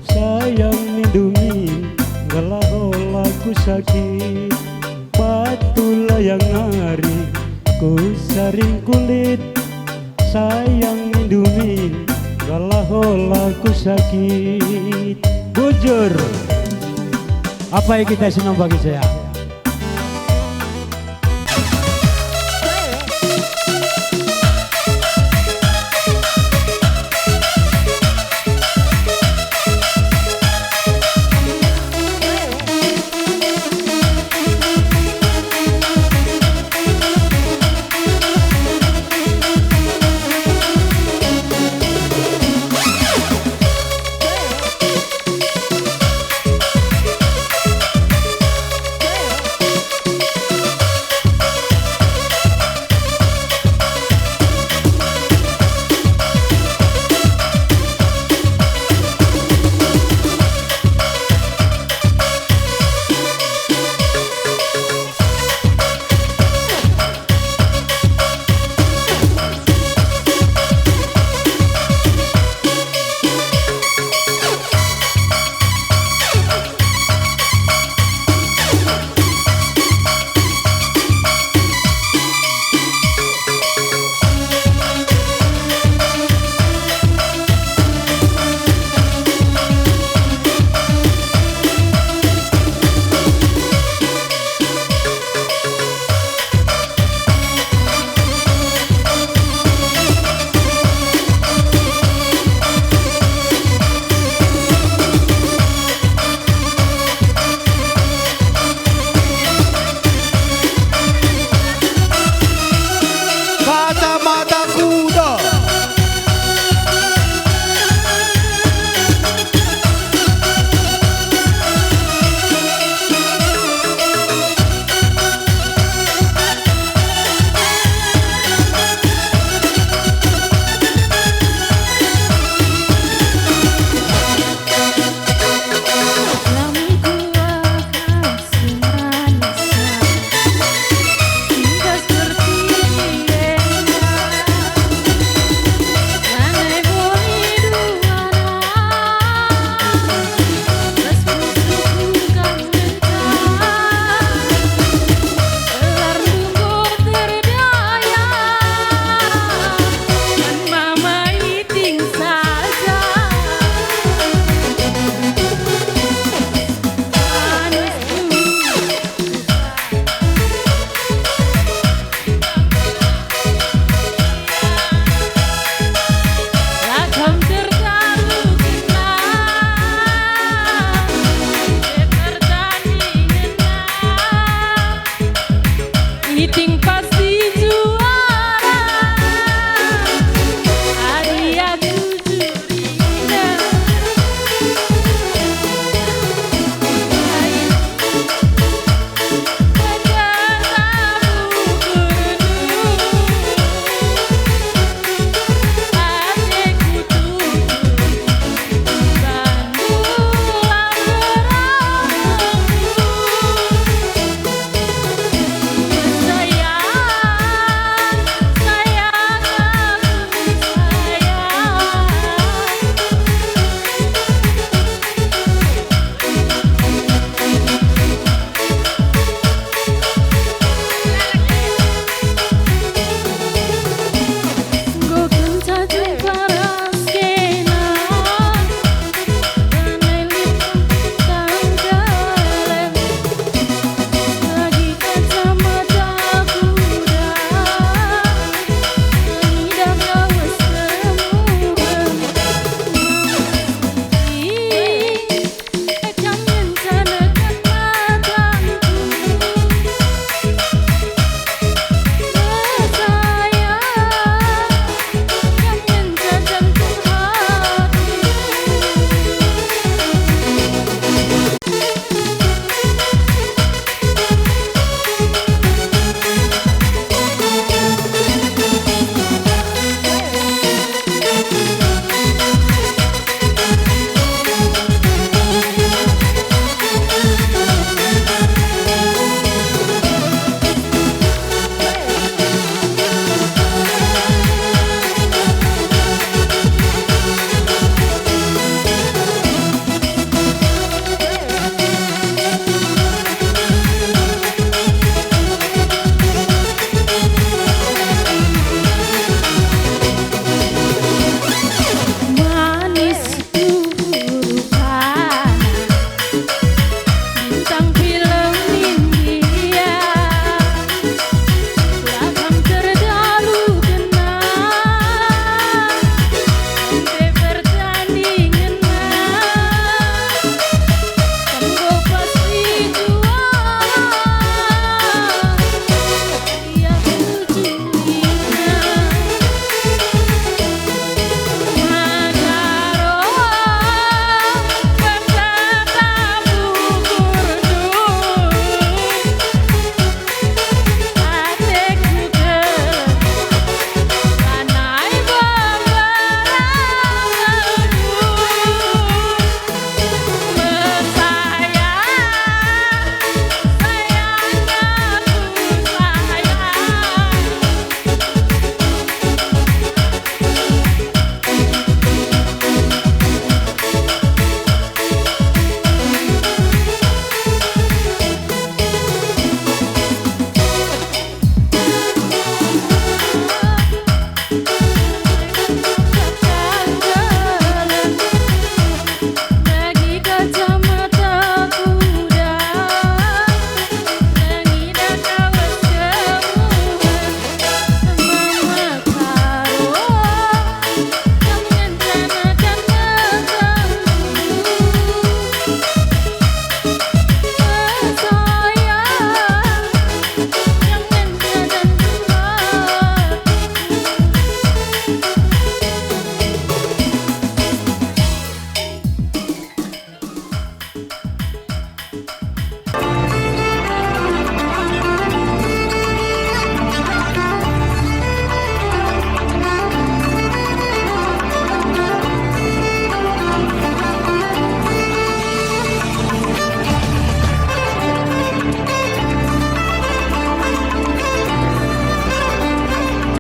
sayang nindu min, gelah ola kusakit. Batu layang nari, kusaring kulit, Sayang, ndumi, gelah ola ku sakit. Bujur. Apai kita senang bagi saya?